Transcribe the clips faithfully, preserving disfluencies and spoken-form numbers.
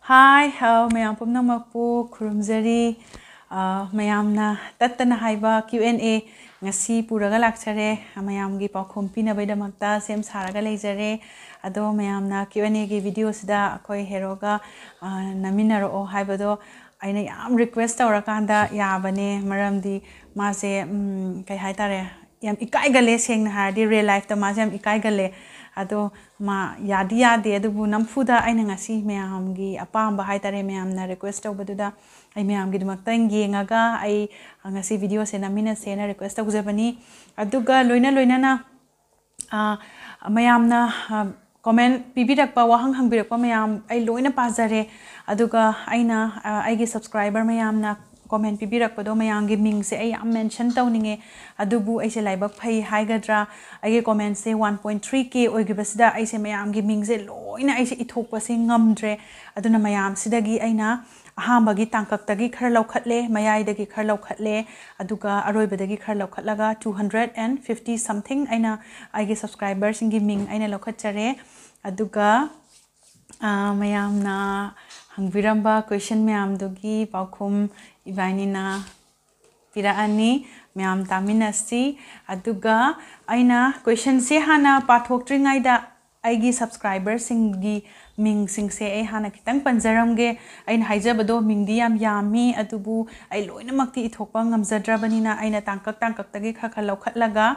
ꯍꯥꯏ, ꯍꯥꯎ, ꯃꯌꯥꯝ ꯄꯨꯝꯅꯃꯛꯄꯨ ꯈꯨꯔꯨꯝꯖꯔꯤ꯫ ꯑ, ꯃꯌꯥꯝꯅ ꯇꯠꯇꯅ ꯍꯥꯏꯕ Q and A ꯉꯁꯤ ꯄꯨꯔꯒ ꯂꯥꯛꯆꯔꯦ꯫ ꯃꯌꯥꯝꯒꯤ ꯄꯥꯎꯈꯨꯝ ꯄꯤꯅꯕꯒꯤꯗꯃꯛꯇ ꯁꯦꯝ ꯁꯥꯔꯒ ꯂꯩꯖꯔꯦ꯫ ꯑꯗꯣ ꯃꯌꯥꯝꯅ Q and Aꯒꯤ videoꯁꯤꯗ ꯑꯩꯈꯣꯏ ꯍꯦꯔꯣꯒ, ꯑ, ꯅꯝꯃꯤꯟꯅꯔꯛꯑꯣ ꯍꯥꯏꯕꯗꯣ ꯑꯩꯅ ꯌꯥꯝ request ꯇꯧꯔꯀꯥꯟꯗ ꯌꯥꯕꯅꯦ꯫ ꯃꯔꯝꯗꯤ ꯃꯥꯁꯦ, ꯎꯝ, ꯀꯩ ꯍꯥꯏꯇꯥꯔꯦ, ꯌꯥꯝ ꯏꯀꯥꯏꯒꯜꯂꯦ꯫ ꯁꯦꯡꯅ ꯍꯥꯏꯔꯗꯤ real lifeꯇ ꯃꯥꯁꯦ ꯌꯥꯝ ꯏꯀꯥꯏꯒꯜꯂꯦ꯫ ꯑꯗꯣ ꯃꯥ ꯌꯥꯗꯤ ꯌꯥꯗꯦ, ꯑꯗꯨꯕꯨ ꯅꯝꯐꯨꯗ ꯑꯩꯅ ꯉꯁꯤ ꯃꯌꯥꯝꯒꯤ ꯑꯄꯥꯝꯕ ꯍꯥꯏꯇꯥꯔꯦ, ꯃꯌꯥꯝꯅ request ꯇꯧꯕꯗꯨꯗ ꯑꯩ ꯃꯌꯥꯝꯒꯤꯗꯃꯛꯇ ꯌꯦꯡꯉꯒ ꯑꯩ ꯉꯁꯤ videoꯁꯦ ꯅꯝꯃꯤꯟꯅꯁꯦꯅ request ꯇꯧꯖꯕꯅꯤ꯫ ꯑꯗꯨꯒ ꯂꯣꯏꯅ ꯂꯣꯏꯅꯅ, ꯑ, ꯃꯌꯥꯝꯅ, ꯑ, comment ꯄꯤꯕꯤꯔꯛꯄ, ꯋꯥꯍꯪ ꯍꯪꯕꯤꯔꯛꯄ ꯃꯌꯥꯝ ꯑꯩ ꯂꯣꯏꯅ ꯄꯥꯖꯔꯦ꯫ ꯑꯗꯨꯒ ꯑꯩꯅ, ꯑ, ꯑꯩꯒꯤ subscriber ꯃꯌꯥꯝꯅ comment ꯄꯤꯕꯤꯔꯛꯄꯗꯣ, ꯃꯌꯥꯝꯒꯤ ꯃꯤꯡꯁꯦ ꯑꯩ ꯌꯥꯝ mention ꯇꯧꯅꯤꯡꯉꯦ꯫ ꯑꯗꯨꯕꯨ ꯑꯩꯁꯦ ꯂꯥꯏꯕꯛ ꯐꯩ ꯍꯥꯏꯒꯗ꯭ꯔꯥ, ꯑꯩꯒꯤ commentꯁꯦ one point three K ꯑꯣꯏꯈꯤꯕꯁꯤꯗ ꯑꯩꯁꯦ ꯃꯌꯥꯝꯒꯤ ꯃꯤꯡꯁꯦ ꯂꯣꯏꯅ ꯑꯩꯁꯦ ꯏꯊꯣꯛꯄꯁꯦ ꯉꯝꯗ꯭ꯔꯦ꯫ ꯑꯗꯨꯅ ꯃꯌꯥꯝꯁꯤꯗꯒꯤ ꯑꯩꯅ ꯑꯍꯥꯟꯕꯒꯤ ꯇꯥꯡꯀꯛꯇꯒꯤ ꯈꯔ ꯂꯧꯈꯠꯂꯦ, ꯃꯌꯥꯏꯗꯒꯤ ꯈꯔ ꯂꯧꯈꯠꯂꯦ, ꯑꯗꯨꯒ ꯑꯔꯣꯏꯕꯗꯒꯤ ꯈꯔ ꯂꯧꯈꯠꯂꯒ two hundred and fifty something ꯑꯩꯅ ꯑꯩꯒꯤ subscriberꯁꯤꯡꯒꯤ ꯃꯤꯡ ꯑꯩꯅ ꯂꯧꯈꯠꯆꯔꯦ꯫ ꯑꯗꯨꯒ, ꯑ, ꯃꯌꯥꯝꯅ ꯍꯪꯕꯤꯔꯝꯕ question ꯃꯌꯥꯝꯗꯨꯒꯤ ꯄꯥꯎꯈꯨꯝ ꯏꯕꯥꯅꯤꯅ ꯄꯤꯔꯛꯑꯅꯤ, ꯃꯌꯥꯝ ꯇꯥꯃꯤꯟꯅꯁꯤ꯫ ꯑꯗꯨꯒ ꯑꯩꯅ questionꯁꯦ ꯍꯥꯟꯅ ꯄꯥꯊꯣꯛꯇ꯭ꯔꯤꯉꯩꯗ ꯑꯩꯒꯤ subscriberꯁꯤꯡꯒꯤ ꯃꯤꯡꯁꯤꯡꯁꯦ ꯑꯩ ꯍꯥꯟꯅ ꯈꯤꯇꯪ ꯄꯟꯖꯔꯝꯒꯦ꯫ ꯑꯩꯅ ꯍꯥꯏꯖꯕꯗꯣ ꯃꯤꯡꯗꯤ ꯌꯥꯝ ꯌꯥꯝꯃꯤ, ꯑꯗꯨꯕꯨ ꯑꯩ ꯂꯣꯏꯅꯃꯛꯇꯤ ꯏꯊꯣꯛꯄ ꯉꯝꯖꯗ꯭ꯔꯕꯅꯤꯅ ꯑꯩꯅ ꯇꯥꯡꯀꯛ ꯇꯥꯡꯀꯛꯇꯒꯤ ꯈꯔ ꯈꯔ ꯂꯧꯈꯠꯂꯒ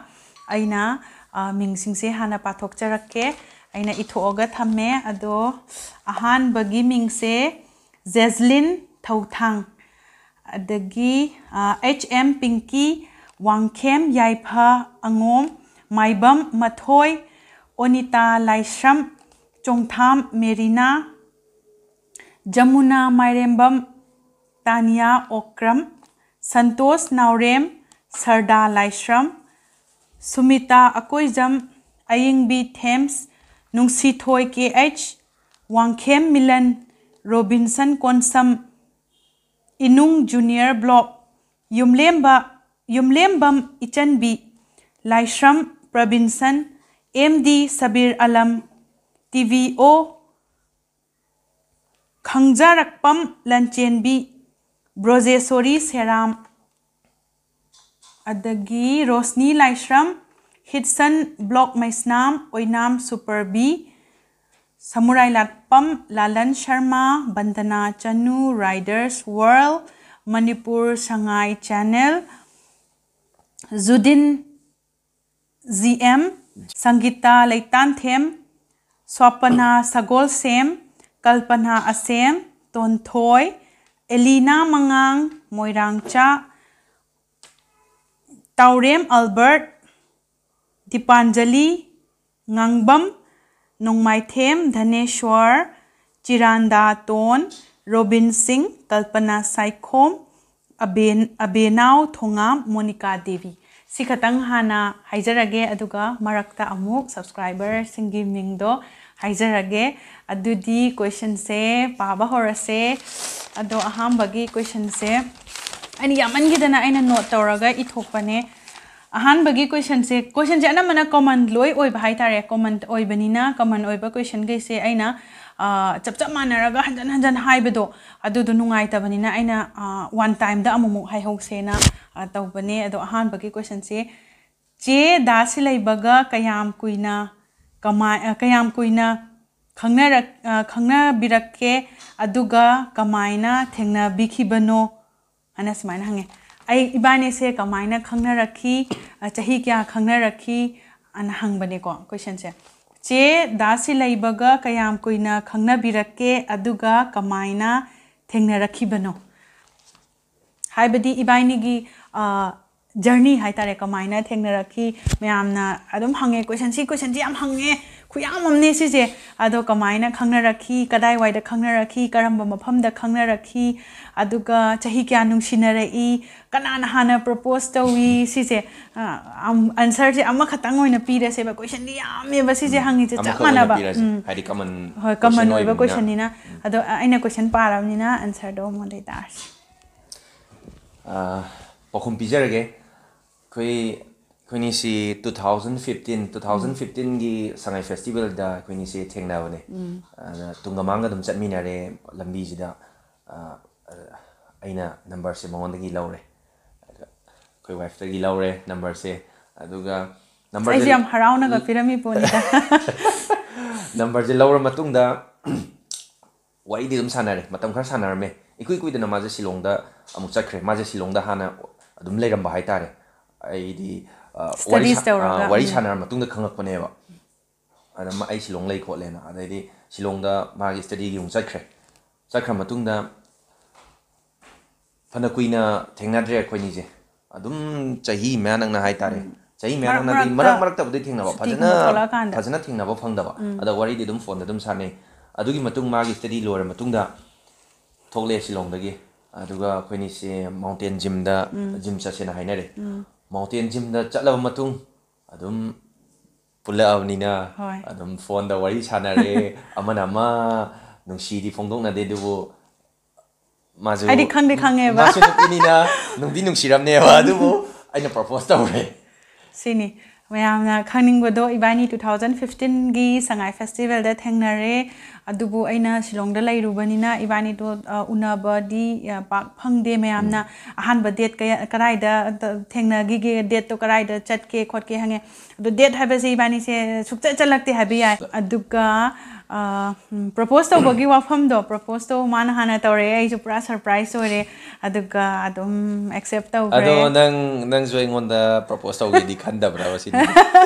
ꯑꯩꯅ, ꯑ, ꯃꯤꯡꯁꯤꯡꯁꯦ ꯍꯥꯟꯅ ꯄꯥꯊꯣꯛꯆꯔꯛꯀꯦ꯫ ꯑꯩꯅ ꯏꯊꯣꯛꯑꯒ ꯊꯝꯃꯦ꯫ ꯑꯗꯣ ꯑꯍꯥꯟꯕꯒꯤ ꯃꯤꯡꯁꯦ ꯖꯦꯖꯂꯤꯟ ꯊꯧꯊꯥꯡ, ꯑꯗꯒꯤ, ꯑ, H M ꯄꯤꯡꯀꯤ, ꯋꯥꯡꯈꯦꯝ ꯌꯥꯏꯐ ꯑꯉꯣꯝ, Maibam Mathoi, Onita Laishram, Chongtham Merina, Jamuna Mairembam, Tania Okram, Santosh Naorem, Sarda Laishram, Sumita Akoijam, Ayingbi Thems, Nungshithoi K H, Wangkhem Milan, Robinson Konsam, Inung junior block, Yumlemba, Yumlembam Ichanbi, Laishram Probinson, M D Sabir Alam, T V O Khangjrakpam Lanchenbi, Brojeshori Seram, ꯑꯗꯒꯤ Roshni Laishram, Hitson block Meishnam, Oinam Suparbi, Samurai Latpam Lalan Sharma, Bandana Chanu, riders world, Manipur Sangai channel, Judin G M, ꯁꯪꯒꯤꯇꯥ ꯂꯩꯇꯥꯟꯊꯦꯝ, ꯁ꯭ꯋꯥꯄꯅꯥ ꯁꯒꯣꯜꯁꯦꯝ, ꯀꯜꯄꯅꯥ ꯑꯁꯦꯝ, ꯇꯣꯟꯊꯣꯏ, ꯑꯦꯂꯤꯅꯥ ꯃꯉꯥꯡ, ꯃꯣꯏꯔꯥꯡꯆꯥ, ꯇꯥꯎꯔꯦꯝ ꯑꯜꯕꯔꯠ, ꯗꯤꯄꯥꯟꯖꯂꯤ ꯉꯥꯡꯕꯝ, ꯅꯣꯡꯃꯥꯏꯊꯦꯝ ꯙꯅꯦꯁ꯭ꯋꯔ, ꯆꯤꯔꯥꯟꯗꯥꯇꯣꯟ, ꯔꯣꯕꯤꯟ ꯁꯤꯡ, ꯀꯜꯄꯅꯥ ꯁꯥꯏꯈꯣꯝ, ꯑꯕꯦꯟ-, ꯑꯕꯦꯅꯥꯎ ꯊꯣꯉꯥꯝ, ꯃꯣꯅꯤꯀꯥ ꯗꯦꯕꯤ꯫ ꯁꯤ ꯈꯇꯪ ꯍꯥꯟꯅ ꯍꯥꯏꯖꯔꯒꯦ, ꯑꯗꯨꯒ ꯃꯔꯛꯇ ꯑꯃꯨꯛ ꯁꯕꯁꯀ꯭ꯔꯥꯏꯕꯔꯁꯤꯡꯒꯤ ꯃꯤꯡꯗꯣ ꯍꯥꯏꯖꯔꯒꯦ꯫ ꯑꯗꯨꯗꯤ ꯀꯣꯏꯁꯟꯁꯦ ꯄꯥꯕ ꯍꯧꯔꯁꯦ꯫ ꯑꯗꯣ ꯑꯍꯥꯟꯕꯒꯤ ꯀꯣꯏꯁꯟꯁꯦ ꯑꯩꯅ ꯌꯥꯝꯃꯟꯈꯤꯗꯅ ꯑꯩꯅ ꯅꯣꯠ ꯇꯧꯔꯒ ꯏꯊꯣꯛꯄꯅꯦ꯫ ꯑꯍꯥꯟꯕꯒꯤ ꯀꯣꯏꯁꯟꯁꯦ, ꯀꯣꯏꯁꯟꯁꯦ ꯑꯅꯝꯕꯅ ꯀꯣꯃꯟ ꯂꯣꯏ ꯑꯣꯏꯕ ꯍꯥꯏꯇꯥꯔꯦ꯫ ꯀꯣꯃꯟ ꯑꯣꯏꯕꯅꯤꯅ, ꯀꯣꯃꯟ ꯑꯣꯏꯕ ꯀꯣꯏꯁꯟꯈꯩꯁꯦ ꯑꯩꯅ, ꯑ, ꯆꯞ ꯆꯞ ꯃꯥꯟꯅꯔꯒ ꯍꯟꯖꯟ ꯍꯟꯖꯟ ꯍꯥꯏꯕꯗꯣ ꯑꯗꯨꯗꯣ ꯅꯨꯡꯉꯥꯏꯇꯕꯅꯤꯅ ꯑꯩꯅ, ꯑ, ꯋꯥꯟ ꯇꯥꯏꯝꯗ ꯑꯃꯨꯛꯃꯨꯛ ꯍꯥꯏꯍꯧꯁꯦꯅ, ꯑ, ꯇꯧꯕꯅꯦ꯫ ꯑꯗꯣ ꯑꯍꯥꯟꯕꯒꯤ ꯀꯣꯏꯁꯟꯁꯦ, ꯆꯦ ꯗꯥ ꯁꯤꯂꯩꯕꯒ ꯀꯌꯥꯝ ꯀꯨꯏꯅ ꯀꯃꯥꯏ-, ꯑ, ꯀꯌꯥꯝ ꯀꯨꯏꯅ ꯈꯪꯅꯔꯛ-, ꯑ, ꯈꯪꯅꯕꯤꯔꯛꯀꯦ, ꯑꯗꯨꯒ ꯀꯃꯥꯏꯅ ꯊꯦꯡꯅꯕꯤꯈꯤꯕꯅꯣ? ꯍꯥꯏꯅ ꯁꯨꯃꯥꯏꯅ ꯍꯪꯉꯦ꯫ ꯑꯩ, ꯏꯕꯥꯅꯤꯁꯦ ꯀꯃꯥꯏꯅ ꯈꯪꯅꯔꯛꯈꯤ? ꯑ, ꯆꯍꯤ ꯀꯌꯥ ꯈꯪꯅꯔꯛꯈꯤ? ꯑꯅ ꯍꯪꯕꯅꯦꯀꯣ ꯀꯣꯏꯁꯟꯁꯦ꯫ ꯆꯦ ꯗꯥ ꯁꯤꯂꯩꯕꯒ ꯀꯌꯥꯝ ꯀꯨꯏꯅ ꯈꯪꯅꯕꯤꯔꯛꯀꯦ? ꯑꯗꯨꯒ ꯀꯃꯥꯏꯅ ꯊꯦꯡꯅꯔꯛꯈꯤꯕꯅꯣ? ꯍꯥꯏꯕꯗꯤ ꯏꯕꯥꯅꯤꯒꯤ, ꯑ, ꯖꯔꯅꯤ ꯍꯥꯏꯇꯥꯔꯦ, ꯀꯃꯥꯏꯅ ꯊꯦꯡꯅꯔꯛꯈꯤ? ꯃꯌꯥꯝꯅ ꯑꯗꯨꯝ ꯍꯪꯉꯦ ꯀꯣꯏꯁꯟ, ꯁꯤ ꯀꯣꯏꯁꯟꯁꯤ ꯌꯥꯝ ꯍꯪꯉꯦ, ꯈꯨꯌꯥꯝ ꯑꯃꯅꯦ ꯁꯤꯁꯦ꯫ ꯑꯗꯣ ꯀꯃꯥꯏꯅ ꯈꯪꯅꯔꯛꯈꯤ? ꯀꯗꯥꯏꯋꯥꯏꯗ ꯈꯪꯅꯔꯛꯈꯤ? ꯀꯔꯝꯕ ꯃꯐꯝꯗ ꯈꯪꯅꯔꯛꯈꯤ? ꯑꯗꯨꯒ ꯆꯍꯤ ꯀꯌꯥ ꯅꯨꯡꯁꯤꯅꯔꯛꯏ? ꯀꯅꯥꯅ ꯍꯥꯟꯅ ꯄ꯭ꯔꯣꯄꯣꯁ ꯇꯧꯏ? ꯁꯤꯁꯦ, ꯑ, ꯑꯝ-, ꯑꯟꯁꯔꯁꯦ ꯑꯃꯈꯛꯇꯪ ꯑꯣꯏꯅ ꯄꯤꯔꯁꯦꯕ꯫ ꯀꯣꯏꯁꯟꯗꯤ ꯌꯥꯝꯃꯦꯕ ꯁꯤꯁꯦ ꯎꯝ, ꯍꯪꯉꯤꯁꯦ, ꯆꯞ ꯑꯃꯈꯛ ꯑꯣꯏꯅ ꯃꯥꯟꯅꯕ꯫ ꯄꯤꯔꯁꯦ꯫ ꯎꯝ꯫ ꯍꯥꯏꯗꯤ ꯀꯃꯟ ꯍꯣꯏ, ꯀꯃꯟ ꯀꯣꯏꯁꯟ ꯑꯣꯏꯕ ꯑꯣꯏꯕꯅꯤꯅ꯫ ꯀꯣꯏꯁꯟꯅꯤꯅ꯫ ꯎꯝ꯫ ꯑꯗꯣ, ꯑ, ꯑꯩꯅ ꯀꯣꯏꯁꯟ ꯄꯥꯔꯕꯅꯤꯅ ꯑꯟꯁꯔꯗꯣ ꯑꯃꯨꯛ ꯂꯩꯇꯥꯔꯁꯤ꯫ ꯑ, ꯄꯥꯎꯈꯨꯝ ꯄꯤꯖꯔꯒꯦ꯫ ꯑꯩꯈꯣꯏ ꯑꯩꯈꯣꯏꯅꯤꯁꯤ two thousand fifteen, two thousand ꯐꯤꯐꯇꯤꯟꯒꯤ ꯁꯉꯥꯏ ꯐꯦꯁꯇꯤꯚꯦꯜꯗ ꯑꯩꯈꯣꯏꯅꯤꯁꯦ ꯊꯦꯡꯅꯕꯅꯦ꯫ ꯑꯗ ꯇꯨꯡꯒ ꯃꯥꯡꯒ ꯑꯗꯨꯝ ꯆꯠꯃꯤꯟꯅꯔꯦ ꯂꯝꯕꯤꯁꯤꯗ꯫ ꯑ, ꯑꯩꯅ ꯅꯝꯕꯔꯁꯦ ꯃꯉꯣꯟꯗꯒꯤ ꯂꯧꯔꯦ꯫ ꯑꯗ ꯑꯩꯈꯣꯏ ꯋꯥꯏꯐꯇꯒꯤ ꯂꯧꯔꯦ ꯅꯝꯕꯔꯁꯦ꯫ ꯑꯗꯨꯒ ꯅꯝꯕꯔꯁꯦ ꯑꯩꯁꯦ ꯌꯥꯝ ꯍꯔꯥꯎꯅꯒ ꯄꯤꯔꯝꯃꯤ ꯄꯣꯠꯅꯤꯗ꯫ ꯅꯝꯕꯔꯁꯦ ꯂꯧꯔ ꯃꯇꯨꯡꯗ ꯋꯥꯔꯤꯗꯤ ꯑꯗꯨꯝ ꯁꯥꯟꯅꯔꯦ, ꯃꯇꯝ ꯈꯔ ꯁꯥꯟꯅꯔꯝꯃꯦ꯫ ꯏꯀꯨꯏ ꯀꯨꯏꯗꯅ ꯃꯥꯁꯦ ꯁꯤꯂꯣꯡꯗ ꯑꯃꯨꯛ ꯆꯠꯈ꯭ꯔꯦ꯫ ꯃꯥꯁꯦ ꯁꯤꯂꯣꯡꯗ ꯍꯥꯟꯅ ꯑꯗꯨꯝ ꯂꯩꯔꯝꯕ ꯍꯥꯏꯇꯥꯔꯦ꯫ ꯑꯩꯗꯤ, ꯑ, ꯋꯥꯔꯤ Studies ꯁꯥ-, ꯑ, ꯇꯧꯔꯒ, ꯋꯥꯔꯤ ꯎꯝ꯫ ꯁꯥꯟꯅꯔ ꯃꯇꯨꯡꯗ ꯈꯪꯉꯛꯄꯅꯦꯕ꯫ ꯑꯗ ꯃꯥ-, ꯑꯩ ꯁꯤꯂꯣꯡ ꯂꯩ ꯈꯣꯠꯂꯦꯅ꯫ ꯑꯗꯩꯗꯤ ꯁꯤꯂꯣꯡꯗ ꯃꯥꯒꯤ studyꯒꯤ ꯑꯃꯨꯛ ꯆꯠꯈ꯭ꯔꯦ꯫ ꯆꯠꯈ꯭ꯔ ꯃꯇꯨꯡꯗ ꯐꯅ ꯀꯨꯏꯅ ꯊꯦꯡꯅꯗ꯭ꯔꯦ ꯑꯩꯈꯣꯏꯅꯤꯁꯦ꯫ ꯑꯗꯨꯝ ꯆꯍꯤ ꯃꯌꯥ ꯅꯛꯅ ꯍꯥꯏꯇꯥꯔꯦ꯫ ꯎꯝ꯫ ꯆꯍꯤ ꯃꯌꯥ ꯃꯔꯛ ꯅꯛꯅꯗꯤ ꯃꯔꯛꯇ ꯃꯔꯛ ꯃꯔꯛꯇꯕꯨꯗꯤ ꯊꯦꯡꯅꯕ, ꯁꯨꯇꯤꯒꯨꯝꯕ ꯐꯖꯅ, ꯊꯣꯛꯂꯛꯑꯀꯥꯟꯗ꯫ ꯐꯖꯅ ꯊꯦꯡꯅꯕ ꯐꯪꯗꯕ꯫ ꯎꯝ꯫ ꯑꯗ ꯋꯥꯔꯤꯗꯤ ꯑꯗꯨꯝ ꯐꯣꯟꯗ ꯑꯗꯨꯝ ꯁꯥꯟꯅꯩ꯫ ꯑꯗꯨꯒꯤ ꯃꯇꯨꯡ ꯃꯥꯒꯤ study ꯂꯣꯏꯔ ꯃꯇꯨꯡꯗ ꯊꯣꯛꯂꯛꯑꯦ ꯁꯤꯂꯣꯡꯗꯒꯤ꯫ ꯑꯗꯨꯒ ꯑꯩꯈꯣꯏꯅꯤꯁꯦ mountain gymꯗ ꯎꯝ꯫ Gym ꯆꯠꯁꯦꯅ ꯍꯥꯏꯅꯔꯦ꯫ ꯎꯝ꯫ Mountain gymꯗ ꯆꯠꯂꯕ ꯃꯇꯨꯡ ꯑꯗꯨꯝ ꯄꯨꯜꯂꯛꯑꯕꯅꯤꯅ ꯍꯣꯏ꯫ ꯑꯗꯨꯝ ꯐꯣꯟꯗ ꯋꯥꯔꯤ ꯁꯥꯟꯅꯔꯦ꯫ ꯑꯃꯅ ꯑꯃ ꯅꯨꯡꯁꯤꯗꯤ ꯐꯣꯡꯗꯣꯛꯅꯗꯦ, ꯑꯗꯨꯕꯨ ꯃꯥꯁꯨ ꯍꯥꯏꯗꯤ ꯈꯪꯗꯤ ꯈꯪꯉꯦꯕ꯫ ꯃꯥꯁꯨ ꯅꯨꯄꯤꯅꯤꯅ ꯅꯨꯡꯗꯤ ꯅꯨꯡꯁꯤꯔꯝꯅꯦꯕ, ꯑꯗꯨꯕꯨ ꯑꯩꯅ propose ꯇꯧꯔꯦ꯫ ꯁꯤꯅꯤ ꯃꯌꯥꯝꯅ ꯈꯪꯅꯤꯡꯕꯗꯣ, ꯏꯕꯥꯅꯤ ꯇꯨ ꯊꯥꯎꯖꯟ ꯐꯤꯐꯇꯤꯟꯒꯤ ꯁꯉꯥꯏ ꯐꯦꯁꯇꯤꯚꯦꯜꯗ ꯊꯦꯡꯅꯔꯦ꯫ ꯑꯗꯨꯕꯨ ꯑꯩꯅ ꯁꯤꯂꯣꯡꯗ ꯂꯩꯔꯨꯕꯅꯤꯅ ꯏꯕꯥꯅꯤꯗꯣ, ꯑ, ꯎꯅꯕꯗꯤ, ꯑ, ꯄꯥꯛ ꯐꯪꯗꯦ꯫ ꯃꯌꯥꯝꯅ ꯎꯝ꯫ ꯑꯍꯥꯟꯕ date ꯀꯌꯥ, ꯀꯗꯥꯏꯗ, ꯗ, ꯊꯦꯡꯅꯈꯤꯒꯦ, dateꯇꯣ ꯀꯗꯥꯏꯗ ꯆꯠꯀꯦ ꯈꯣꯠꯀꯦ ꯍꯪꯉꯦ꯫ ꯑꯗꯣ date ꯍꯥꯏꯕꯁꯦ ꯏꯕꯥꯅꯤꯁꯦ ꯁꯨꯛꯆꯠ ꯆꯠꯂꯛꯇꯦ ꯍꯥꯏꯕ ꯌꯥꯏ꯫ ꯑꯗꯨꯒ, ꯑ, ꯎꯝ, propose ꯇꯧꯕꯒꯤ ꯋꯥꯐꯝꯗꯣ, proposeꯇꯣ ꯃꯥꯅ ꯍꯥꯟꯅ ꯇꯧꯔꯛꯑꯦ꯫ ꯑꯩꯁꯨ ꯄꯨꯔꯥ surprise ꯑꯣꯏꯔꯦ꯫ ꯑꯗꯨꯒ ꯑꯗꯨꯝ accept ꯇꯧꯈ꯭ꯔꯦ꯫ ꯑꯗꯣ ꯅꯪ, ꯅꯪꯁꯨ ꯑꯩꯉꯣꯟꯗ propose ꯇꯧꯒꯦꯗꯤ ꯈꯟꯗꯕ꯭ꯔꯕ ꯁꯤꯗꯤ?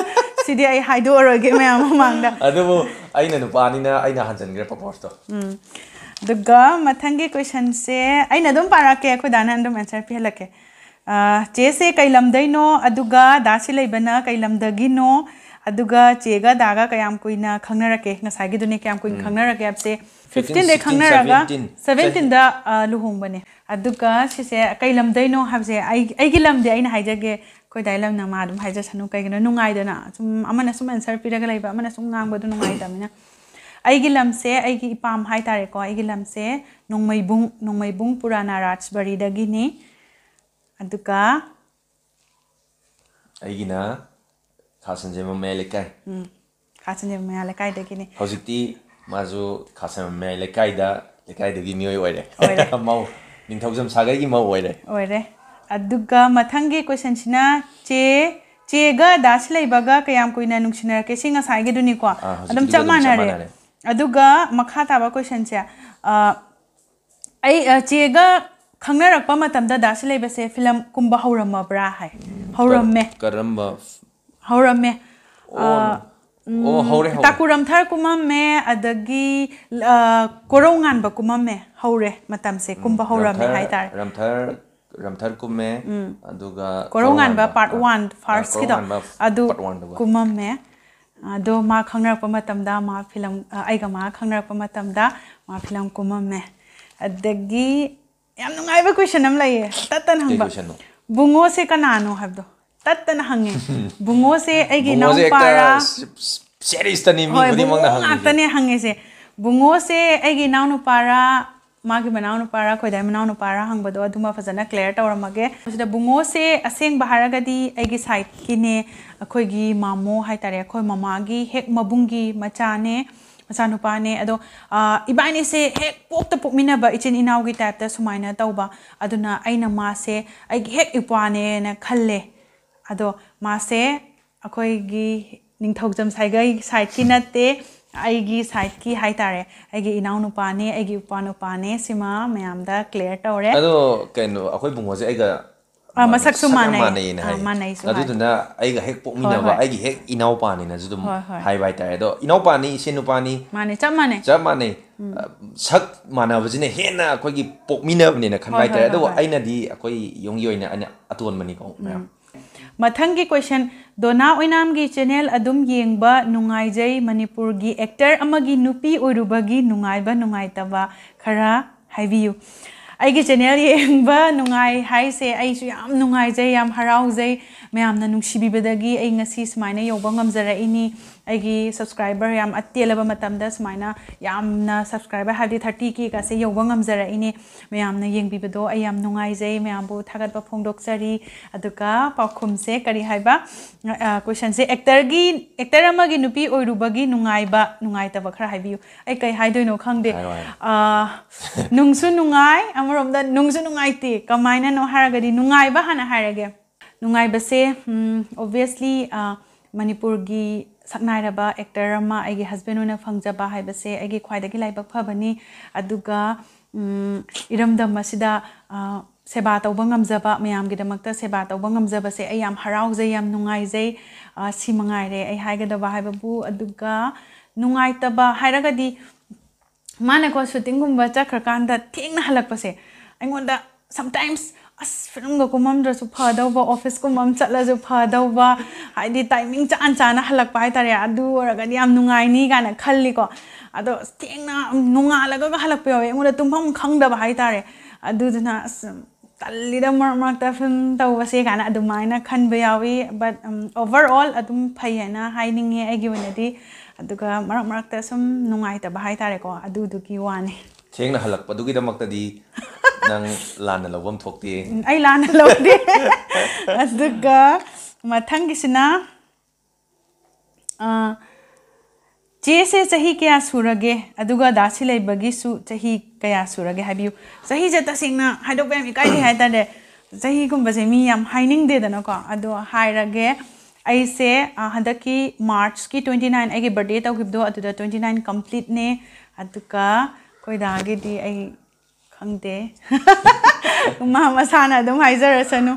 ꯁꯤꯗꯤ ꯑꯩ ꯍꯥꯏꯗꯣꯛꯑꯔꯣꯏꯒꯦ ꯃꯌꯥꯝ ꯃꯃꯥꯡꯗ꯫ ꯑꯗꯨꯕꯨ ꯑꯩꯅ ꯅꯨꯄꯥꯅꯤꯅ ꯑꯩꯅ ꯍꯟꯖꯟꯈ꯭ꯔꯦ proposeꯇꯣ꯫ ꯎꯝ꯫ ꯑꯗꯨꯒ ꯃꯊꯪꯒꯤ questionꯁꯦ ꯑꯩꯅ ꯑꯗꯨꯝ ꯄꯥꯔꯛꯀꯦ, ꯑꯩꯈꯣꯏ ꯗꯥꯅ ꯑꯗꯨꯝ answer ꯄꯤꯍꯜꯂꯛꯀꯦ꯫ ꯑ, ꯆꯦꯁꯦ ꯀꯩ ꯂꯝꯗꯩꯅꯣ? ꯑꯗꯨꯒ ꯗꯥ ꯁꯤꯂꯩꯕꯅ ꯀꯩ ꯂꯝꯗꯒꯤꯅꯣ? ꯑꯗꯨꯒ ꯆꯦꯒ ꯗꯥꯒ ꯀꯌꯥꯝ ꯀꯨꯏꯅ ꯈꯪꯅꯔꯛꯀꯦ? ꯉꯁꯥꯏꯒꯤꯗꯨꯅꯦ, ꯀꯌꯥꯝ ꯀꯨꯏꯅ ꯎꯝ꯫ ꯈꯪꯅꯔꯛꯀꯦ ꯍꯥꯏꯕꯁꯦ, fifteen, ꯐꯤꯐꯇꯤꯟꯗꯩ sixteen, ꯈꯪꯅꯔꯒ seventeen꯫ ꯁꯚꯦꯟꯇꯤꯟꯗ, ꯑ, ꯂꯨꯍꯣꯡꯕꯅꯦ꯫ ꯑꯗꯨꯒ ꯁꯤꯁꯦ ꯀꯩ ꯂꯝꯗꯩꯅꯣ ꯍꯥꯏꯕꯁꯦ, ꯑꯩ, ꯑꯩꯒꯤ ꯂꯝꯗꯤ ꯑꯩꯅ ꯍꯥꯏꯖꯒꯦ, ꯑꯩꯈꯣꯏ ꯗꯥꯏ ꯂꯝꯅ ꯃꯥ ꯑꯗꯨꯝ ꯍꯥꯏꯖꯁꯅꯨ꯫ ꯀꯩꯒꯤꯅꯣ, ꯅꯨꯡꯉꯥꯏꯗꯅ꯫ ꯁꯨꯝ ꯑꯃꯅ ꯁꯨꯝ answer ꯄꯤꯔꯒ ꯂꯩꯕ, ꯑꯃꯅ ꯁꯨꯝ ꯉꯥꯡꯕꯗꯣ ꯅꯨꯡꯉꯥꯏꯇꯕꯅꯤꯅ꯫ ꯑꯩꯒꯤ ꯂꯝꯁꯦ, ꯑꯩꯒꯤ ꯏꯄꯥꯝ ꯍꯥꯏꯇꯥꯔꯦꯀꯣ, ꯑꯩꯒꯤ ꯂꯝꯁꯦ ꯅꯣꯡꯃꯩꯕꯨꯡ, ꯅꯣꯡꯃꯩꯕꯨꯡ ꯄꯨꯔꯥꯅꯥ ꯔꯥꯖꯕꯔꯤꯗꯒꯤꯅꯤ꯫ ꯑꯗꯨꯒ ꯑꯩꯒꯤꯅ ꯈꯥ ꯁꯟꯖꯦꯝꯕꯝ ꯃꯌꯥꯏ ꯂꯩꯀꯥꯏ꯫ ꯎꯝ, ꯈꯥ ꯁꯟꯖꯦꯝꯕꯝ ꯃꯌꯥꯏ ꯂꯩꯀꯥꯏꯗꯒꯤꯅꯤ꯫ ꯍꯧꯖꯤꯛꯇꯤ ꯃꯥꯁꯨ ꯈꯥ ꯁꯟꯖꯦꯝꯕꯝ ꯃꯌꯥꯏ ꯂꯩꯀꯥꯏꯗ, ꯂꯩꯀꯥꯏꯗꯒꯤ ꯃꯤꯑꯣꯏ ꯑꯣꯏꯔꯦ꯫ ꯑꯣꯏꯔꯦ꯫ ꯃꯧ, ꯅꯤꯡꯊꯧꯖꯝ ꯁꯥꯒꯩꯒꯤ ꯃꯧ ꯑꯣꯏꯔꯦ꯫ ꯑꯣꯏꯔꯦ꯫ ꯑꯗꯨꯒ ꯃꯊꯪꯒꯤ questionꯁꯤꯅ ꯆꯦ, ꯆꯦꯒ ꯗꯥ ꯁꯤꯂꯩꯕꯒ ꯀꯌꯥꯝ ꯀꯨꯏꯅ ꯅꯨꯡꯁꯤꯅꯔꯛꯀꯦ? ꯁꯤ ꯉꯁꯥꯏꯒꯤꯗꯨꯅꯤꯀꯣ꯫ ꯑꯥ, ꯍꯧꯖꯤꯛꯀꯤꯗꯨ ꯑꯗꯨꯝ ꯆꯞ ꯑꯗꯨꯝ ꯆꯞ ꯃꯥꯟꯅꯔꯦ꯫ ꯃꯥꯟꯅꯔꯦ꯫ ꯑꯗꯨꯒ ꯃꯈꯥ ꯇꯥꯕ questionꯁꯦ, ꯑ, ꯑꯩ, ꯑ, ꯆꯦꯒ ꯈꯪꯅꯔꯛꯄ ꯃꯇꯝꯗ ꯗꯥ ꯁꯤꯂꯩꯕꯁꯦ film ꯀꯨꯝꯕ ꯍꯧꯔꯝꯃꯕ꯭ꯔꯥ ꯍꯥꯏ꯫ ꯍꯧꯔꯝꯃꯦ꯫ ꯀ-, ꯀꯔꯝꯕ? ꯍꯧꯔꯝꯃꯦ꯫ ꯑꯣ, ꯎꯝ, ꯑꯣ, ꯍꯧꯔꯦ, ꯍꯧꯔꯦ꯫ ꯇꯥꯀꯨ ꯔꯝꯊꯔ ꯀꯨꯝꯃꯝꯃꯦ, ꯑꯗꯒꯤ, ꯑ, ꯀꯣꯔꯧ ꯉꯥꯟꯕ ꯀꯨꯝꯃꯝꯃꯦ꯫ ꯍꯧꯔꯦ ꯃꯇꯝꯁꯦ, ꯀꯨꯝꯕ ꯍꯧꯔꯝꯃꯦ ꯔꯝꯊꯔ, ꯍꯥꯏꯇꯥꯔꯦ꯫ ꯔꯝꯊꯔ, ꯔꯝꯊꯔ ꯀꯨꯝꯃꯦ, ꯑꯗꯨꯒ ꯀꯣꯔꯧ ꯉꯥꯟꯕ part ꯑ, one, ꯑ, firstꯀꯤꯗꯣ, ꯀꯣꯔꯧ ꯉꯥꯟꯕ ꯑꯗꯨ part oneꯗꯨꯒ꯫ ꯀꯨꯝꯃꯝꯃꯦ꯫ ꯑꯗꯣ ꯃꯥ ꯈꯪꯅꯔꯛꯄ ꯃꯇꯝꯗ ꯃꯥ film, ꯑ, ꯑꯩꯒ ꯃꯥ ꯈꯪꯅꯔꯛꯄ ꯃꯇꯝꯗ ꯃꯥ film ꯀꯨꯝꯃꯝꯃꯦ꯫ ꯑꯗꯒꯤ ꯌꯥꯝ ꯅꯨꯡꯉꯥꯏꯕ question ꯑꯃ ꯂꯩꯌꯦ, ꯇꯠꯇꯅ ꯀꯩ ꯍꯪꯕ꯫ questionꯅꯣ? ꯕꯨꯡꯉꯣꯁꯦ ꯀꯅꯥꯅꯣ ꯍꯥꯏꯕꯗꯣ ꯇꯠꯇꯅ ꯍꯪꯉꯦ꯫ ꯕꯨꯡꯉꯣꯁꯦ ꯑꯩꯒꯤ ꯕꯨꯡꯉꯣꯁꯦ ꯍꯦꯛꯇ ꯏꯅꯥꯎꯅꯨꯄꯥꯔꯥ? ꯁ-, ꯁ-, seriousꯇꯅꯤ ꯃꯤ ꯍꯣꯏ, ꯈꯨꯗꯤꯡꯃꯛꯅ ꯕꯨꯡꯉꯣ ꯍꯪꯉꯤꯁꯦ꯫ ꯉꯥꯛꯇꯅꯦ ꯍꯪꯉꯤꯁꯦ꯫ ꯕꯨꯡꯉꯣꯁꯦ ꯑꯩꯒꯤ ꯏꯅꯥꯎꯅꯨꯄꯥꯔꯥ, ꯃꯥꯒꯤ ꯃꯅꯥꯎꯅꯨꯄꯥꯔꯥ, ꯈꯣꯏꯗꯥꯏ ꯃꯅꯥꯎꯅꯨꯄꯥꯔꯥ ꯍꯪꯕꯗꯣ ꯑꯗꯨꯃ ꯐꯖꯅ clear ꯇꯧꯔꯝꯃꯒꯦ꯫ ꯁꯤꯗ ꯕꯨꯡꯉꯣꯁꯦ ꯑꯁꯦꯡꯕ ꯍꯥꯏꯔꯒꯗꯤ ꯑꯩꯒꯤ sideꯀꯤꯅꯦ, ꯑꯩꯈꯣꯏꯒꯤ ꯃꯥꯃꯣ ꯍꯥꯏꯇꯥꯔꯦ, ꯑꯩꯈꯣꯏ ꯃꯃꯥꯒꯤ ꯍꯦꯛ ꯃꯕꯨꯡꯒꯤ ꯃꯆꯥꯅꯦ, ꯃꯆꯥꯅꯨꯄꯥꯅꯦ꯫ ꯑꯗꯣ, ꯑ, ꯏꯕꯥꯅꯤꯁꯦ ꯍꯦꯛ ꯄꯣꯛꯇ ꯄꯣꯛꯃꯤꯟꯅꯕ, ꯏꯆꯤꯟ ꯏꯅꯥꯎꯒꯤ typeꯇ ꯁꯨꯃꯥꯏꯅ ꯇꯧꯕ꯫ ꯑꯗꯨꯅ ꯑꯩꯅ ꯃꯥꯁꯦ ꯑꯩꯒꯤ ꯍꯦꯛ ꯏꯄ꯭ꯋꯥꯅꯦꯅ ꯈꯜꯂꯦ꯫ ꯑꯗꯣ ꯃꯥꯁꯦ ꯑꯩꯈꯣꯏꯒꯤ ꯅꯤꯡꯊꯧꯖꯝ ꯁꯥꯒꯩ sideꯀꯤ ꯅꯠꯇꯦ, ꯑꯩꯒꯤ sideꯀꯤ ꯍꯥꯏꯇꯥꯔꯦ, ꯑꯩꯒꯤ ꯏꯅꯥꯎꯅꯨꯄꯥꯅꯦ, ꯑꯩꯒꯤ ꯏꯄ꯭ꯋꯥ ꯅꯨꯄꯥꯅꯦ꯫ ꯁꯤꯃ ꯃꯌꯥꯝꯗ clear ꯇꯧꯔꯦ꯫ ꯑꯗꯣ ꯀꯩꯅꯣ, ꯑꯩꯈꯣꯏ ꯕꯨꯡꯉꯣꯁꯦ ꯑꯩꯒ ꯑ, ꯃꯁꯛꯁꯨ ꯁꯛ ꯌꯥꯝ ꯃꯥꯟꯅꯩ꯫ ꯃꯥꯟꯅꯩꯌꯦꯅ ꯑ, ꯍꯥꯏꯌꯦ꯫ ꯃꯥꯟꯅꯩꯁꯨ ꯍꯥꯏ꯫ ꯑꯗꯨꯗꯨꯅ ꯑꯩꯒ ꯍꯦꯛ ꯄꯣꯛꯃꯤꯟꯅꯕ, ꯍꯣꯏ, ꯍꯣꯏ꯫ ꯑꯩꯒꯤ ꯍꯦꯛ ꯏꯅꯥꯎꯄꯥꯅꯤꯅꯁꯨ ꯑꯗꯨꯝ ꯍꯣꯏ, ꯍꯣꯏ꯫ ꯍꯥꯏꯕ ꯍꯥꯏꯇꯥꯔꯦ꯫ ꯑꯗꯣ ꯏꯅꯥꯎꯄꯥꯅꯤ, ꯏꯆꯦ ꯅꯨꯄꯥꯅꯤ, ꯃꯥꯅꯦ, ꯆꯞ ꯃꯥꯟꯅꯩ꯫ ꯆꯞ ꯃꯥꯟꯅꯩ꯫ ꯑ, ꯁꯛ ꯃꯥꯟꯅꯕꯁꯤꯅ ꯍꯦꯟꯅ ꯑꯩꯈꯣꯏꯒꯤ ꯄꯣꯛꯃꯤꯟꯅꯕꯅꯦꯅ ꯈꯟꯕ ꯍꯣꯏ, ꯍꯥꯏꯇꯥꯔꯦ꯫ ꯍꯣꯏ, ꯑꯗꯨꯕꯨ ꯍꯣꯏ꯫ ꯑꯩꯅꯗꯤ ꯑꯩꯈꯣꯏ ꯌꯨꯝꯒꯤ ꯑꯣꯏꯅ ꯑꯩꯅ ꯑꯇꯣꯟꯕꯅꯤꯀꯣ ꯃꯌꯥꯝ꯫ ꯃꯊꯪꯒꯤ question, ꯗꯣꯅꯥ ꯑꯣꯏꯅꯥꯝꯒꯤ channel ꯑꯗꯨꯝ ꯌꯦꯡꯕ ꯅꯨꯡꯉꯥꯏꯖꯩ, ꯃꯅꯤꯄꯨꯔꯒꯤ actor ꯑꯃꯒꯤ ꯅꯨꯄꯤ ꯑꯣꯏꯔꯨꯕꯒꯤ ꯅꯨꯡꯉꯥꯏꯕ ꯅꯨꯡꯉꯥꯏꯇꯕ ꯈꯔ ꯍꯥꯏꯕꯤꯌꯨ꯫ ꯑꯩꯒꯤ channel ꯌꯦꯡꯕ ꯅꯨꯡꯉꯥꯏ ꯍꯥꯏꯁꯦ ꯑꯩꯁꯨ ꯌꯥꯝ ꯅꯨꯡꯉꯥꯏꯖꯩ, ꯌꯥꯝ ꯍꯔꯥꯎꯖꯩ꯫ ꯃꯌꯥꯝꯅ ꯅꯨꯡꯁꯤꯕꯤꯕꯗꯒꯤ ꯑꯩ ꯉꯁꯤ ꯁꯨꯃꯥꯏꯅ ꯌꯧꯕ ꯉꯝꯖꯔꯛꯏꯅꯤ꯫ ꯑꯩꯒꯤ subscriber ꯌꯥꯝ ꯑꯇꯦꯜꯂꯕ ꯃꯇꯝꯗ ꯁꯨꯃꯥꯏꯅ ꯌꯥꯝꯅ subscriber, ꯍꯥꯏꯕꯗꯤ thirty K ꯒꯁꯦ ꯌꯧꯕ ꯉꯝꯖꯔꯛꯏꯅꯦ꯫ ꯃꯌꯥꯝꯅ ꯌꯦꯡꯕꯤꯕꯗꯣ ꯑꯩ ꯌꯥꯝ ꯅꯨꯡꯉꯥꯏꯖꯩ, ꯃꯌꯥꯝꯕꯨ ꯊꯥꯒꯠꯄ ꯐꯣꯡꯗꯣꯛꯆꯔꯤ꯫ ꯑꯗꯨꯒ ꯄꯥꯎꯈꯨꯝꯁꯦ ꯀꯔꯤ ꯍꯥꯏꯕ? ꯑ, questionꯁꯦ, actorꯒꯤ, actor ꯑꯃꯒꯤ ꯅꯨꯄꯤ ꯑꯣꯏꯔꯨꯕꯒꯤ ꯅꯨꯡꯉꯥꯏꯕ, ꯅꯨꯡꯉꯥꯏꯇꯕ ꯈꯔ ꯍꯥꯏꯕꯤꯌꯨ꯫ ꯑꯩ ꯀꯩ ꯍꯥꯏꯗꯣꯏꯅꯣ ꯈꯪꯗꯦ꯫ ꯍꯥꯏꯔꯣ, ꯍꯥꯏꯔꯣ꯫ ꯑ, ꯅꯨꯡꯁꯨ ꯅꯨꯡꯉꯥꯏ, ꯑꯃꯔꯣꯝꯗ ꯅꯨꯡꯁꯨ ꯅꯨꯡꯉꯥꯏꯇꯦ꯫ ꯀꯃꯥꯏꯅꯅꯣ ꯍꯥꯏꯔꯒꯗꯤ, ꯅꯨꯡꯉꯥꯏꯕ ꯍꯥꯟꯅ ꯍꯥꯏꯔꯒꯦ꯫ ꯅꯨꯡꯉꯥꯏꯕꯁꯦ, ꯎꯝ, obviously, ꯑ, ꯃꯅꯤꯄꯨꯔꯒꯤ ꯁꯛꯅꯥꯏꯔꯕ actor ꯑꯃ ꯑꯩꯒꯤ husband ꯑꯣꯏꯅ ꯐꯪꯖꯕ ꯍꯥꯏꯕꯁꯦ ꯑꯩꯒꯤ ꯈ꯭ꯋꯥꯏꯗꯒꯤ ꯂꯥꯏꯕꯛ ꯐꯕꯅꯤ꯫ ꯑꯗꯨꯒ, ꯎꯝ, ꯏꯔꯝꯗꯝ ꯑꯁꯤꯗ, ꯑ, ꯁꯦꯕꯥ ꯇꯧꯕ ꯉꯝꯖꯕ, ꯃꯌꯥꯝꯒꯤꯗꯃꯛꯇ ꯁꯦꯕꯥ ꯇꯧꯕ ꯉꯝꯖꯕꯁꯦ ꯑꯩ ꯌꯥꯝ ꯍꯔꯥꯎꯖꯩ, ꯌꯥꯝ ꯅꯨꯡꯉꯥꯏꯖꯩ꯫ ꯑ, ꯁꯤ ꯃꯉꯥꯏꯔꯦ ꯑꯩ ꯍꯥꯏꯒꯗꯕ ꯍꯥꯏꯕꯕꯨ꯫ ꯑꯗꯨꯒ ꯅꯨꯡꯉꯥꯏꯇꯕ ꯍꯥꯏꯔꯒꯗꯤ, ꯃꯥꯅꯀꯣ shootingꯒꯨꯝꯕ ꯆꯠꯈ꯭ꯔꯀꯥꯟꯗ ꯊꯦꯡꯅ ꯍꯜꯂꯛꯄꯁꯦ, ꯑꯩꯉꯣꯟꯗ sometimes, "ꯑꯁ, filmꯒ ꯀꯨꯝꯃꯝꯗ꯭ꯔꯁꯨ ꯐꯗꯧꯕ, officeꯀꯨꯝꯕ ꯑꯃ ꯆꯠꯂꯁꯨ ꯐꯗꯧꯕ", ꯍꯥꯏꯗꯤ timing ꯆꯥꯟ ꯆꯥꯅ ꯍꯜꯂꯛꯄ ꯍꯥꯏꯇꯥꯔꯦ, ꯑꯗꯨ ꯑꯣꯏꯔꯒꯗꯤ ꯌꯥꯝ ꯅꯨꯡꯉꯥꯏꯅꯤ ꯀꯥꯏꯅ ꯈꯜꯂꯤꯀꯣ꯫ ꯑꯗꯣ ꯑꯁ, ꯊꯦꯡꯅ ꯅꯣꯡꯉꯥꯜꯂꯒꯒ ꯍꯜꯂꯛꯄ ꯌꯥꯎꯋꯦ, ꯑꯩꯉꯣꯟꯗ ꯇꯨꯝꯐꯝ ꯈꯪꯗꯕ ꯍꯥꯏꯇꯥꯔꯦ꯫ ꯑꯗꯨꯗꯨꯅ ꯑꯁ, ꯇꯜꯂꯤꯗ ꯃꯔꯛ ꯃꯔꯛꯇ film ꯇꯧꯕꯁꯦ ꯀꯥꯏꯅ ꯑꯗꯨꯃꯥꯏꯅ ꯈꯟꯕ ꯌꯥꯎꯏ꯫ But, ꯎꯝ, overall ꯑꯗꯨꯝ ꯐꯩ ꯍꯥꯏꯅ ꯍꯥꯏꯅꯤꯡꯉꯦ ꯑꯩꯒꯤ ꯑꯣꯏꯅꯗꯤ꯫ ꯑꯗꯨꯒ ꯃꯔꯛ ꯃꯔꯛꯇ ꯁꯨꯝ ꯅꯨꯡꯉꯥꯏꯇꯕ ꯍꯥꯏꯇꯥꯔꯦꯀꯣ, ꯑꯗꯨꯗꯨꯒꯤ ꯋꯥꯅꯤ꯫ ꯊꯦꯡꯅ ꯍꯜꯂꯛꯄꯗꯨꯒꯤꯗꯃꯛꯇꯗꯤ ꯅꯪ ꯂꯥꯟꯅ ꯂꯧꯐꯝ ꯊꯣꯛꯇꯦ꯫ ꯎꯝ, ꯑꯩ ꯂꯥꯟꯅ ꯂꯧꯗꯦ꯫ ꯑꯗꯨꯒ ꯃꯊꯪꯒꯤꯁꯤꯅ, ꯑ, ꯆꯦꯁꯦ ꯆꯍꯤ ꯀꯌꯥ ꯁꯨꯔꯒꯦ? ꯑꯗꯨꯒ ꯗꯥ ꯁꯤꯂꯩꯕꯒꯤꯁꯨ ꯆꯍꯤ ꯀꯌꯥ ꯁꯨꯔꯒꯦ ꯍꯥꯏꯕꯤꯌꯨ꯫ ꯆꯍꯤꯁꯦ ꯇꯁꯦꯡꯅ ꯍꯥꯏꯗꯣꯛꯄ ꯌꯥꯝ ꯏꯀꯥꯏꯖꯩ ꯍꯥꯏꯇꯥꯔꯦ꯫ ꯆꯍꯤꯒꯨꯝꯕꯁꯦ ꯃꯤ ꯌꯥꯝ ꯍꯥꯏꯅꯤꯡꯗꯦꯗꯅꯀꯣ꯫ ꯑꯗꯣ ꯍꯥꯏꯔꯒꯦ, ꯑꯩꯁꯦ, ꯑ, ꯍꯟꯗꯛꯀꯤ Marchꯀꯤ twenty nine ꯑꯩꯒꯤ birthday ꯇꯧꯈꯤꯕꯗꯣ, ꯑꯗꯨꯗ twenty nine completeꯅꯦ꯫ ꯑꯗꯨꯒ ꯑꯩꯈꯣꯏ ꯗꯥꯒꯤꯗꯤ ꯑꯩ ꯈꯪꯗꯦ꯫ ꯃꯥ ꯃꯁꯥꯅ ꯑꯗꯨꯝ ꯍꯥꯏꯖꯔꯁꯅꯨ꯫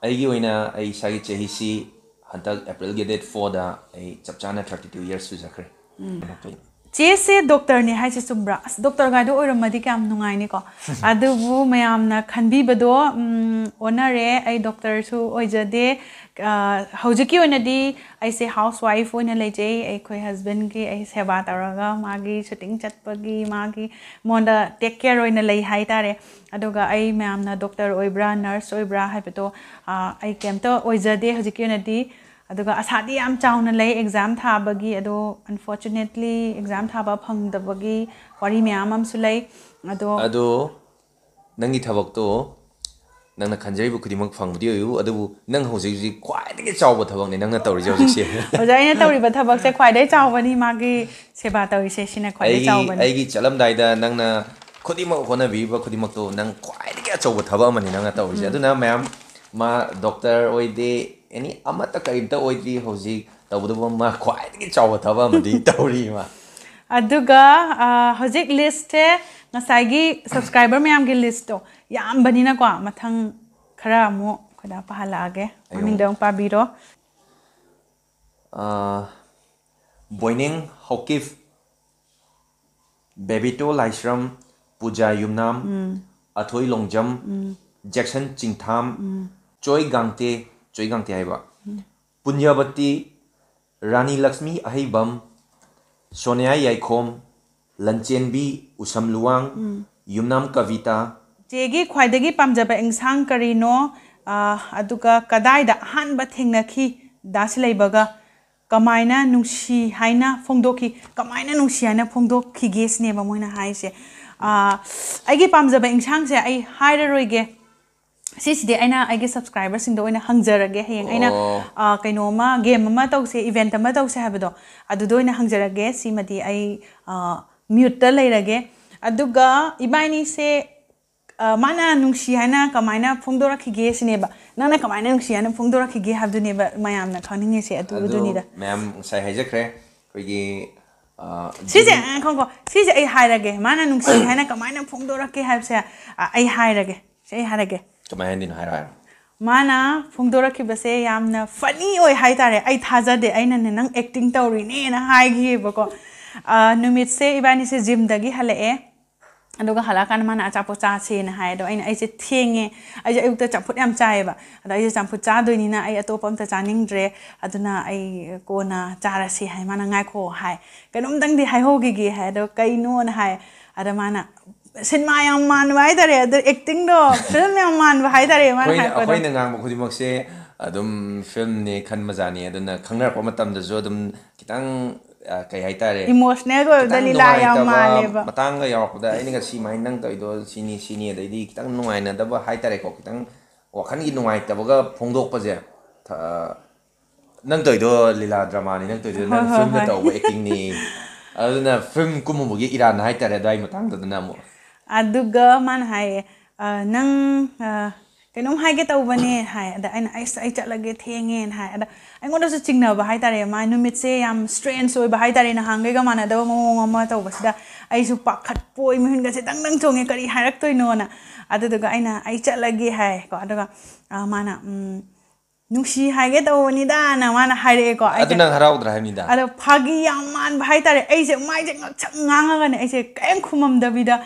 ꯑꯩꯒꯤ ꯑꯣꯏꯅ ꯑꯩ ꯏꯁꯥꯒꯤ ꯆꯍꯤꯁꯤ ꯍꯟꯗꯛ Aprilꯒꯤ date fourꯗ ꯑꯩ ꯆꯞ ꯆꯥꯅ thirty two years ꯁꯨꯖꯈ꯭ꯔꯦ꯫ ꯎꯝ꯫ ꯆꯦꯁꯦ doctorꯅꯦ ꯍꯥꯏꯁꯦ ꯆꯨꯝꯕ꯭ꯔꯥ? ꯑꯁ, doctor ꯒꯥꯏꯗꯣ ꯑꯣꯏꯔꯝꯃꯗꯤ ꯀꯌꯥꯝ ꯅꯨꯡꯉꯥꯏꯅꯤꯀꯣ꯫ ꯑꯗꯨꯕꯨ ꯃꯌꯥꯝꯅ ꯈꯟꯕꯤꯕꯗꯣ, ꯎꯝ, ꯑꯣꯟꯅꯔꯦ꯫ ꯑꯩ doctorꯁꯨ ꯑꯣꯏꯖꯗꯦ꯫ ꯑ, ꯍꯧꯖꯤꯛꯀꯤ ꯑꯣꯏꯅꯗꯤ ꯑꯩꯁꯦ housewife ꯑꯣꯏꯅ ꯂꯩꯖꯩ꯫ ꯑꯩꯈꯣꯏ husbandꯀꯤ ꯑꯩ ꯁꯦꯕꯥ ꯇꯧꯔꯒ, ꯃꯥꯒꯤ shooting ꯆꯠꯄꯒꯤ, ꯃꯥꯒꯤ, ꯃꯉꯣꯟꯗ take care ꯑꯣꯏꯅ ꯂꯩ ꯍꯥꯏꯇꯥꯔꯦ꯫ ꯑꯗꯨꯒ ꯑꯩ ꯃꯌꯥꯝꯅ doctor ꯑꯣꯏꯕ꯭ꯔꯥ, nurse ꯑꯣꯏꯕ꯭ꯔꯥ ꯍꯥꯏꯕꯗꯣ, ꯑ, ꯑꯩ ꯀꯩꯝꯇ ꯑꯣꯏꯖꯗꯦ ꯍꯧꯖꯤꯛꯀꯤ ꯑꯣꯏꯅꯗꯤ꯫ ꯑꯗꯨꯒ ꯑꯁꯥꯗꯤ ꯌꯥꯝ ꯆꯥꯎꯅ ꯂꯩ ꯑꯦꯛꯖꯥꯝ ꯊꯥꯕꯒꯤ, ꯑꯗꯣ unfortunately ꯑꯦꯛꯖꯥꯝ ꯊꯥꯕ ꯐꯪꯗꯕꯒꯤ ꯋꯥꯔꯤ ꯃꯌꯥꯝ ꯑꯃꯁꯨ ꯂꯩ꯫ ꯑꯗꯣ ꯑꯗꯣ ꯅꯪꯒꯤ ꯊꯕꯛꯇꯣ ꯅꯪꯅ ꯈꯟꯖꯔꯤꯕ ꯈꯨꯗꯤꯡꯃꯛ ꯐꯪꯕꯗꯤ ꯑꯣꯏꯌꯨ, ꯑꯗꯨꯕꯨ ꯅꯪ ꯍꯧꯖꯤꯛ ꯍꯧꯖꯤꯛ ꯈ꯭ꯋꯥꯏꯗꯒꯤ ꯆꯥꯎꯕ ꯊꯕꯛꯅꯤ ꯅꯪꯅ ꯇꯧꯔꯤꯁꯦ ꯍꯧꯖꯤꯛꯁꯦ꯫ ꯑꯣꯖꯥ, ꯑꯩꯅ ꯇꯧꯔꯤꯕ ꯊꯕꯛꯁꯦ ꯈ꯭ꯋꯥꯏꯗꯒꯤ ꯆꯥꯎꯕꯅꯤ, ꯃꯥꯒꯤ ꯁꯦꯕꯥ ꯇꯧꯔꯤꯁꯦ ꯁꯤꯅ ꯈ꯭ꯋꯥꯏꯗꯒꯤ ꯑꯩꯒꯤ ꯆꯥꯎꯕꯅꯤ꯫ ꯑꯩꯒꯤ ꯆꯠꯂꯝꯗꯥꯏꯗ ꯅꯪꯅ ꯈꯨꯗꯤꯡꯃꯛ ꯍꯣꯠꯅꯕꯤꯕ ꯈꯨꯗꯤꯡꯃꯛꯇꯣ ꯅꯪ ꯈ꯭ꯋꯥꯏꯗꯒꯤ ꯑꯆꯧꯕ ꯊꯕꯛ ꯑꯃꯅꯤ ꯅꯪꯅ ꯇꯧꯔꯤꯁꯦ꯫ ꯎꯝ꯫ ꯑꯗꯨꯅ ꯃꯌꯥꯝ, ꯃꯥ ꯗꯣꯛꯇꯔ ꯑꯣꯏꯗꯦ, ꯑꯦꯅꯤ ꯑꯃꯠꯇ ꯀꯔꯤꯝꯇ ꯑꯣꯏꯗ꯭ꯔꯤ ꯍꯧꯖꯤꯛ, ꯇꯧꯕꯇꯕꯨ ꯃꯥ ꯈ꯭ꯋꯥꯏꯗꯒꯤ ꯆꯥꯎꯕ ꯊꯕꯛ ꯑꯃꯗꯤ ꯇꯧꯔꯤ ꯃꯥ꯫ ꯑꯗꯨꯒ, ꯑ, ꯍꯧꯖꯤꯛ ꯂꯤꯁꯁꯦ ꯉꯁꯥꯏꯒꯤ ꯁꯕꯁꯀ꯭ꯔꯥꯏꯕꯔ ꯃꯌꯥꯝꯒꯤ ꯂꯤꯁꯇꯣ ꯌꯥꯝꯕꯅꯤꯅꯀꯣ, ꯃꯊꯪ ꯈꯔ ꯑꯃꯨꯛ ꯑꯩꯈꯣꯏꯗ ꯄꯥꯍꯜꯂꯛꯑꯒꯦ꯫ ꯑꯩ ꯑꯃꯨꯛ ꯃꯃꯤꯡꯗꯣ ꯑꯃꯨꯛ ꯄꯥꯕꯤꯔꯣ꯫ ꯑ, ꯕꯣꯏꯅꯦꯡ ꯍꯧꯀꯤꯞ, ꯕꯦꯕꯤꯇꯣ ꯂꯥꯏꯁ꯭ꯔꯝ, ꯄꯨꯖꯥ ꯌꯨꯝꯅꯥꯝ, ꯎꯝ꯫ ꯑꯊꯣꯏ ꯂꯣꯡꯖꯝ, ꯎꯝ꯫ ꯖꯦꯛꯁꯟ ꯆꯤꯡꯊꯥꯝ, ꯎꯝ꯫ ꯆꯣꯏ ꯒꯥꯡꯇꯦ, ꯆꯣꯏ ꯒꯥꯡꯇꯦ ꯍꯥꯏꯕ, ꯎꯝ꯫ ꯄꯨꯟꯌꯥꯕꯇꯤ, ꯔꯥꯅꯤ ꯂꯛꯁꯃꯤ ꯑꯍꯩꯕꯝ, ꯁꯣꯅꯤꯌꯥ ꯌꯥꯏꯈꯣꯝ, ꯂꯟꯆꯦꯟꯕꯤ ꯎꯁꯝ ꯂꯨꯋꯥꯡ, ꯎꯝ꯫ ꯌꯨꯝꯅꯥꯝ ꯀꯕꯤꯇꯥ꯫ ꯆꯦꯒꯤ ꯈ꯭ꯋꯥꯏꯗꯒꯤ ꯄꯥꯝꯖꯕ ꯏꯟꯁꯥꯡ ꯀꯔꯤꯅꯣ? ꯑꯥ, ꯑꯗꯨꯒ ꯀꯗꯥꯏꯗ ꯑꯍꯥꯟꯕ ꯊꯦꯡꯅꯈꯤ ꯗꯥ ꯁꯤꯂꯩꯕꯒ? ꯀꯃꯥꯏꯅ ꯅꯨꯡꯁꯤ ꯍꯥꯏꯅ ꯐꯣꯡꯗꯣꯛꯈꯤ? ꯀꯃꯥꯏꯅ ꯅꯨꯡꯁꯤ ꯍꯥꯏꯅ ꯐꯣꯡꯗꯣꯛꯈꯤꯒꯦ ꯁꯤꯅꯦꯕ ꯃꯣꯏꯅ ꯍꯥꯏꯁꯦ꯫ ꯑꯥ, ꯑꯩꯒꯤ ꯄꯥꯝꯖꯕ ꯏꯟꯁꯥꯡꯁꯦ ꯑꯩ ꯍꯥꯏꯔꯔꯣꯏꯒꯦ꯫ ꯁꯤꯁꯤꯗꯤ ꯑꯩꯅ ꯑꯩꯒꯤ ꯁꯕꯁꯀ꯭ꯔꯥꯏꯕꯔꯁꯤꯡꯗ ꯑꯣꯏꯅ ꯍꯪꯖꯔꯒꯦ꯫ ꯍꯌꯦꯡ ꯑꯩꯅ, ꯑꯣ꯫ ꯑ, ꯀꯩꯅꯣꯝꯃ, ꯒꯦꯝ ꯑꯃ ꯇꯧꯁꯦ, ꯏꯚꯦꯟꯠ ꯑꯃ ꯇꯧꯁꯦ ꯍꯥꯏꯕꯗꯣ, ꯑꯗꯨꯗ ꯑꯣꯏꯅ ꯍꯪꯖꯔꯒꯦ꯫ ꯁꯤꯃꯗꯤ ꯑꯩ, ꯑ, ꯃ꯭ꯌꯨꯠꯇ ꯂꯩꯔꯒꯦ꯫ ꯑꯗꯨꯒ ꯏꯕꯥꯅꯤꯁꯦ, ꯑ, ꯃꯥꯅ ꯅꯨꯡꯁꯤ ꯍꯥꯏꯅ ꯀꯃꯥꯏꯅ ꯐꯣꯡꯗꯣꯔꯛꯈꯤꯒꯦ ꯁꯤꯅꯦꯕ꯫ ꯅꯪꯅ ꯀꯃꯥꯏꯅ ꯅꯨꯡꯁꯤ ꯍꯥꯏꯅ ꯐꯣꯡꯗꯣꯔꯛꯈꯤꯒꯦ ꯍꯥꯏꯕꯗꯨꯅꯦꯕ ꯃꯌꯥꯝꯅ ꯈꯪꯅꯤꯡꯉꯤꯁꯦ, ꯑꯗꯨ, ꯑꯗꯨ ꯑꯗꯨꯅꯤꯗ꯫ ꯃꯌꯥꯝ ꯉꯁꯥꯏ ꯍꯥꯏꯖꯈ꯭ꯔꯦ꯫ ꯑꯩꯈꯣꯏꯒꯤ, ꯑ, ꯁꯤꯁꯦ, ꯖꯨꯕꯤꯂꯤ-, ꯉꯥꯏꯈꯣꯀꯣ, ꯁꯤꯁꯦ ꯑꯩ ꯍꯥꯏꯔꯒꯦ꯫ ꯃꯥꯅ ꯅꯨꯡꯁꯤ ꯍꯥꯏꯅ ꯀꯃꯥꯏꯅ ꯐꯣꯡꯗꯣꯔꯛꯀꯦ ꯍꯥꯏꯕꯁꯦ, ꯑ, ꯑꯩ ꯍꯥꯏꯔꯒꯦ꯫ ꯁꯤ ꯑꯩ ꯍꯥꯏꯔꯒꯦ꯫ ꯀꯃꯥꯏꯅ ꯍꯥꯏꯗꯣꯏꯅꯣ? ꯍꯥꯏꯔꯣ, ꯍꯥꯏꯔꯣ꯫ ꯃꯥꯅ ꯐꯣꯡꯗꯣꯔꯛꯈꯤꯕꯁꯦ ꯌꯥꯝꯅ funny ꯑꯣꯏ ꯍꯥꯏꯇꯥꯔꯦ꯫ ꯑꯩ ꯊꯥꯖꯗꯦ, ꯑꯩꯅꯅꯦ, "ꯅꯪ acting ꯇꯧꯔꯤꯅꯦꯅ" ꯍꯥꯏꯈꯤꯕꯀꯣ꯫ ꯑ, ꯅꯨꯃꯤꯠꯁꯦ ꯏꯕꯥꯅꯤꯁꯦ ꯖꯤꯝꯗꯒꯤ ꯍꯜꯂꯛꯑꯦ, ꯑꯗꯨꯒ ꯍꯜꯂꯛꯑꯀꯥꯟꯗ ꯃꯥꯅ ꯑꯆꯥꯄꯣꯠ ꯆꯥꯁꯦꯅ ꯍꯥꯏ꯫ ꯑꯗꯣ ꯑꯩꯅ, "ꯑꯩꯁꯦ ꯊꯦꯡꯉꯦ, ꯑꯩꯁꯦ ꯑꯌꯨꯛꯇ ꯆꯝꯐꯨꯠ ꯌꯥꯝ ꯆꯥꯏꯌꯦꯕ, ꯑꯗꯣ ꯑꯩꯁꯦ ꯆꯝꯐꯨꯠ ꯆꯥꯗꯣꯏꯅꯤꯅ ꯑꯩ ꯑꯇꯣꯞꯄ ꯑꯝꯇ ꯆꯥꯅꯤꯡꯗ꯭ꯔꯦ, ꯑꯗꯨꯅ ꯑꯩ ꯀꯣꯟꯅ ꯆꯥꯔꯁꯤ" ꯍꯥꯏ꯫ ꯃꯥꯅ, "ꯉꯥꯏꯈꯣ" ꯍꯥꯏ, "ꯀꯩꯅꯣꯝꯇꯪꯗꯤ ꯍꯥꯏꯍꯧꯈꯤꯒꯦ" ꯍꯥꯏ꯫ ꯑꯗꯣ, "ꯀꯩꯅꯣꯅ?" ꯍꯥꯏ꯫ ꯑꯗ ꯃꯥꯅ, ꯁꯤꯅꯦꯃꯥ ꯌꯥꯝ ꯃꯥꯟꯕ ꯍꯥꯏꯇꯥꯔꯦ, ꯑꯗ acting ꯗꯣ film ꯌꯥꯝ ꯃꯥꯟꯕ ꯍꯥꯏꯇꯥꯔꯦ ꯃꯥꯅ ꯑꯩꯈꯣꯏꯅ, ꯍꯥꯏꯔꯛꯄꯗꯣ꯫ ꯑꯩꯈꯣꯏꯅ ꯉꯥꯡꯕ ꯈꯨꯗꯤꯡꯃꯛꯁꯦ, ꯑꯗꯨꯝ ꯐꯤꯂꯝꯅꯦ ꯈꯟꯕꯖꯥꯠꯅꯤ꯫ ꯑꯗꯨꯅ ꯈꯪꯅꯔꯛꯄ ꯃꯇꯝꯗꯁꯨ ꯑꯗꯨꯝ ꯈꯤꯇꯪ, ꯑ, ꯀꯩ ꯍꯥꯏꯇꯥꯔꯦ, ꯏꯃꯣꯁꯅꯦꯜ ꯑꯣꯏꯕꯗ ꯈꯤꯇꯪ ꯂꯤꯂꯥ ꯌꯥꯝ ꯅꯨꯡꯉꯥꯏꯇꯕ ꯃꯥꯜꯂꯦꯕ꯫ ꯃꯇꯥꯡꯒ ꯌꯥꯎꯔꯛꯄꯗ ꯑꯩꯅꯒ ꯁꯤ ꯃꯥꯏ ꯅꯪ ꯇꯧꯔꯤꯗꯣ ꯁꯤꯅꯤ ꯁꯤꯅꯤ, ꯑꯗꯩꯗꯤ ꯈꯤꯇꯪ ꯅꯨꯡꯉꯥꯏꯅꯗꯕ ꯍꯥꯏꯇꯥꯔꯦꯀꯣ, ꯈꯤꯇꯪ ꯋꯥꯈꯜꯒꯤ ꯅꯨꯡꯉꯥꯏꯇꯕꯒ ꯐꯣꯡꯗꯣꯛꯄꯁꯦ, ꯊ-, "ꯅꯪ ꯇꯧꯔꯤꯗꯣ ꯂꯤꯂꯥ ꯗ꯭ꯔꯃꯥꯅꯤ, ꯅꯪ ꯇꯧꯔꯤꯗꯣ ꯅꯪ ꯍꯣꯏ, ꯍꯣꯏ, ꯐꯤꯂꯝꯗ ꯍꯣꯏ꯫ ꯇꯧꯕ ꯑꯦꯛꯇꯤꯡꯅꯤ", ꯑꯗꯨꯅ ꯐꯤꯂꯝ ꯀꯨꯝꯃꯨꯕꯒꯤ ꯏꯔꯥꯟ ꯍꯥꯏꯇꯥꯔꯦ ꯑꯗꯨꯋꯥꯏ ꯃꯇꯥꯡꯗꯨꯗꯅ ꯑꯃꯨꯛ꯫ ꯑꯗꯨꯒ ꯃꯥꯅ ꯍꯥꯏꯌꯦ, "ꯑ, ꯅꯪ, ꯑ, ꯀꯩꯅꯣꯝ ꯍꯥꯏꯒꯦ ꯇꯧꯕꯅꯦ" ꯍꯥꯏ꯫ ꯑꯗ ꯑꯩꯅ, "ꯑꯩꯁ, ꯑꯩ ꯆꯠꯂꯒꯦ, ꯊꯦꯡꯉꯦꯅ" ꯍꯥꯏ꯫ ꯑꯗ ꯑꯩꯉꯣꯟꯗꯁꯨ ꯆꯤꯡꯅꯕ ꯍꯥꯏꯇꯥꯔꯦ, ꯃꯥ ꯅꯨꯃꯤꯠꯁꯦ ꯌꯥꯝ ꯁ꯭ꯇ꯭ꯔꯦꯟꯖ ꯑꯣꯏꯕ ꯍꯥꯏꯇꯥꯔꯦ, ꯅꯍꯥꯟꯈꯩꯒ ꯃꯥꯟꯅꯗꯕ ꯃꯑꯣꯡ ꯑꯃ ꯇꯧꯕꯁꯤꯗ ꯑꯩꯁꯨ ꯄꯥꯈꯠꯄꯣꯏ, ꯃꯤꯍꯨꯟꯒꯁꯦ ꯗꯪ ꯗꯪ ꯆꯣꯡꯉꯦ, ꯀꯔꯤ ꯍꯥꯏꯔꯛꯇꯣꯏꯅꯣꯅ꯫ ꯑꯗꯨꯗꯨꯒ ꯑꯩꯅ, "ꯑꯩ ꯆꯠꯂꯒꯦ" ꯍꯥꯏꯀꯣ꯫ ꯑꯗꯨꯒ, ꯑ, ꯃꯥꯅ, ꯎꯝ, "ꯅꯨꯡꯁꯤ ꯍꯥꯏꯒꯦ ꯇꯧꯕꯅꯤꯗꯥꯅ" ꯃꯥꯅ ꯍꯥꯏꯔꯛꯑꯦꯀꯣ꯫ ꯑꯗꯨ ꯑꯩꯁꯦ ꯅꯪ ꯍꯔꯥꯎꯗ꯭ꯔꯥ ꯍꯥꯏꯕꯅꯤꯗ꯫ ꯑꯗꯣ ꯐꯥꯒꯤ ꯌꯥꯝ ꯃꯥꯟꯕ ꯍꯥꯏꯇꯥꯔꯦ꯫ ꯑꯩꯁꯦ ꯃꯥꯏꯁꯦ ꯉꯛꯁꯪ ꯉꯥꯡꯉꯒꯅꯦ, ꯑꯩꯁꯦ ꯀꯔꯤꯝ ꯈꯨꯝꯃꯝꯗꯕꯤꯗ,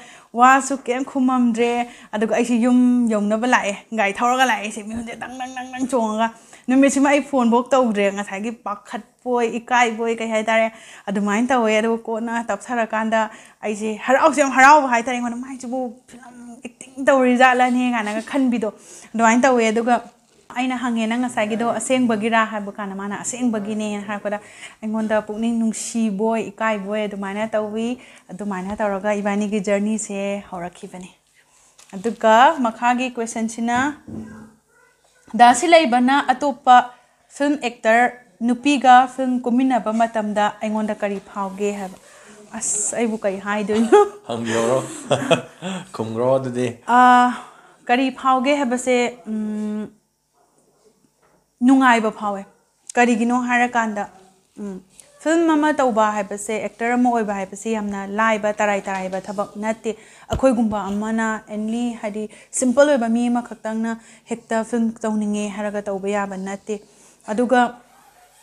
ꯋꯥꯁꯨ ꯀꯔꯤꯝ ꯈꯨꯝꯃꯝꯗ꯭ꯔꯦ꯫ ꯑꯗꯨꯒ ꯑꯩꯁꯦ ꯌꯨꯝ ꯌꯧꯅꯕ ꯂꯥꯛꯑꯦ, ꯒꯥꯔꯤ ꯊꯧꯔꯒ ꯂꯥꯛꯑꯦ ꯑꯩꯁꯦ, ꯃꯤꯍꯨꯟꯁꯦ ꯗꯪ ꯗꯪ ꯗꯪ ꯗꯪ ꯆꯣꯡꯉꯒ꯫ ꯅꯨꯃꯤꯠꯁꯤꯃ ꯑꯩ ꯐꯣꯟꯐꯧ ꯇꯧꯗ꯭ꯔꯦ, ꯉꯁꯥꯏꯒꯤ ꯄꯥꯈꯠꯄꯣꯏ, ꯏꯀꯥꯏꯕꯣꯏ, ꯀꯩ ꯍꯥꯏꯇꯥꯔꯦ, ꯑꯗꯨꯃꯥꯏꯅ ꯇꯧꯋꯦ꯫ ꯑꯗꯨꯒ ꯀꯣꯟꯅ ꯇꯞꯊꯔꯀꯥꯟꯗ ꯑꯩꯁꯦ ꯍꯔꯥꯎꯁꯨ ꯌꯥꯝ ꯍꯔꯥꯎꯕ ꯍꯥꯏꯇꯥꯔꯦ ꯑꯩꯉꯣꯟꯗ, "ꯃꯥꯏꯁꯤꯕꯨ ꯐꯤꯂꯝ ꯑꯦꯛꯇꯤꯡ ꯇꯧꯔꯤꯖꯥꯠꯂꯅꯦ" ꯀꯥꯏꯅꯒ ꯈꯟꯕꯤꯗꯣ, ꯑꯗꯨꯃꯥꯏꯅ ꯇꯧꯋꯦ꯫ ꯑꯗꯨꯒ ꯑꯩꯅ ꯍꯪꯉꯦ, "ꯅꯪ ꯉꯁꯥꯏꯒꯤꯗꯣ ꯑꯁꯦꯡꯕꯒꯤꯔꯥ?" ꯍꯥꯏꯕ ꯀꯥꯟꯗ ꯃꯥꯅ "ꯑꯁꯦꯡꯕꯒꯤꯅꯦꯅ" ꯍꯥꯏꯔꯛꯄꯗ ꯑꯩꯉꯣꯟꯗ ꯄꯨꯛꯅꯤꯡ ꯅꯨꯡꯁꯤꯕꯣꯏ, ꯏꯀꯥꯏꯕꯣꯏ ꯑꯗꯨꯃꯥꯏꯅ ꯇꯧꯋꯤ꯫ ꯑꯗꯨꯃꯥꯏꯅ ꯇꯧꯔꯒ ꯏꯕꯥꯅꯤꯒꯤ ꯖꯔꯅꯤꯁꯦ ꯍꯧꯔꯛꯈꯤꯕꯅꯤ꯫ ꯑꯗꯨꯒ ꯃꯈꯥꯒꯤ ꯀꯣꯏꯁꯟꯁꯤꯅ, ꯗꯥ ꯁꯤꯂꯩꯕꯅ ꯑꯇꯣꯞꯄ ꯐꯤꯂꯝ ꯑꯦꯛꯇꯔ ꯅꯨꯄꯤꯒ ꯐꯤꯂꯝ ꯀꯨꯝꯃꯤꯟꯅꯕ ꯃꯇꯝꯗ ꯑꯩꯉꯣꯟꯗ ꯀꯔꯤ ꯐꯥꯎꯒꯦ ꯍꯥꯏꯕ꯫ ꯑꯁ, ꯑꯩꯕꯨ ꯀꯔꯤ ꯍꯥꯏꯗꯣꯏꯅꯣ? ꯍꯪꯕꯤꯍꯧꯔꯣ꯫ ꯈꯨꯝꯈ꯭ꯔꯣ ꯑꯗꯨꯗꯤ꯫ ꯑꯥ, ꯀꯔꯤ ꯐꯥꯎꯒꯦ ꯍꯥꯏꯕꯁꯦ, ꯎꯝ, ꯅꯨꯡꯉꯥꯏꯕ ꯐꯥꯎꯋꯦ꯫ ꯀꯔꯤꯒꯤꯅꯣ ꯍꯥꯏꯔꯀꯥꯟꯗ, ꯎꯝ, ꯐꯤꯂꯝ ꯑꯃ ꯇꯧꯕ ꯍꯥꯏꯕꯁꯦ, ꯑꯦꯛꯇꯔ ꯑꯃ ꯑꯣꯏꯕ ꯍꯥꯏꯕꯁꯦ ꯌꯥꯝꯅ ꯂꯥꯏꯕ, ꯇꯔꯥꯏ ꯇꯔꯥꯏꯕ ꯊꯕꯛ ꯅꯠꯇꯦ꯫ ꯑꯩꯈꯣꯏꯒꯨꯝꯕ ꯑꯃꯅ, ꯑꯦꯅꯤ, ꯍꯥꯏꯗꯤ, ꯁꯤꯝꯄꯜ ꯑꯣꯏꯕ ꯃꯤ ꯑꯃꯈꯛꯇꯪꯅ ꯍꯦꯛꯇ ꯐꯤꯂꯝ ꯇꯧꯅꯤꯡꯉꯦ ꯍꯥꯏꯔꯒ ꯇꯧꯕ ꯌꯥꯕ ꯅꯠꯇꯦ꯫ ꯑꯗꯨꯒ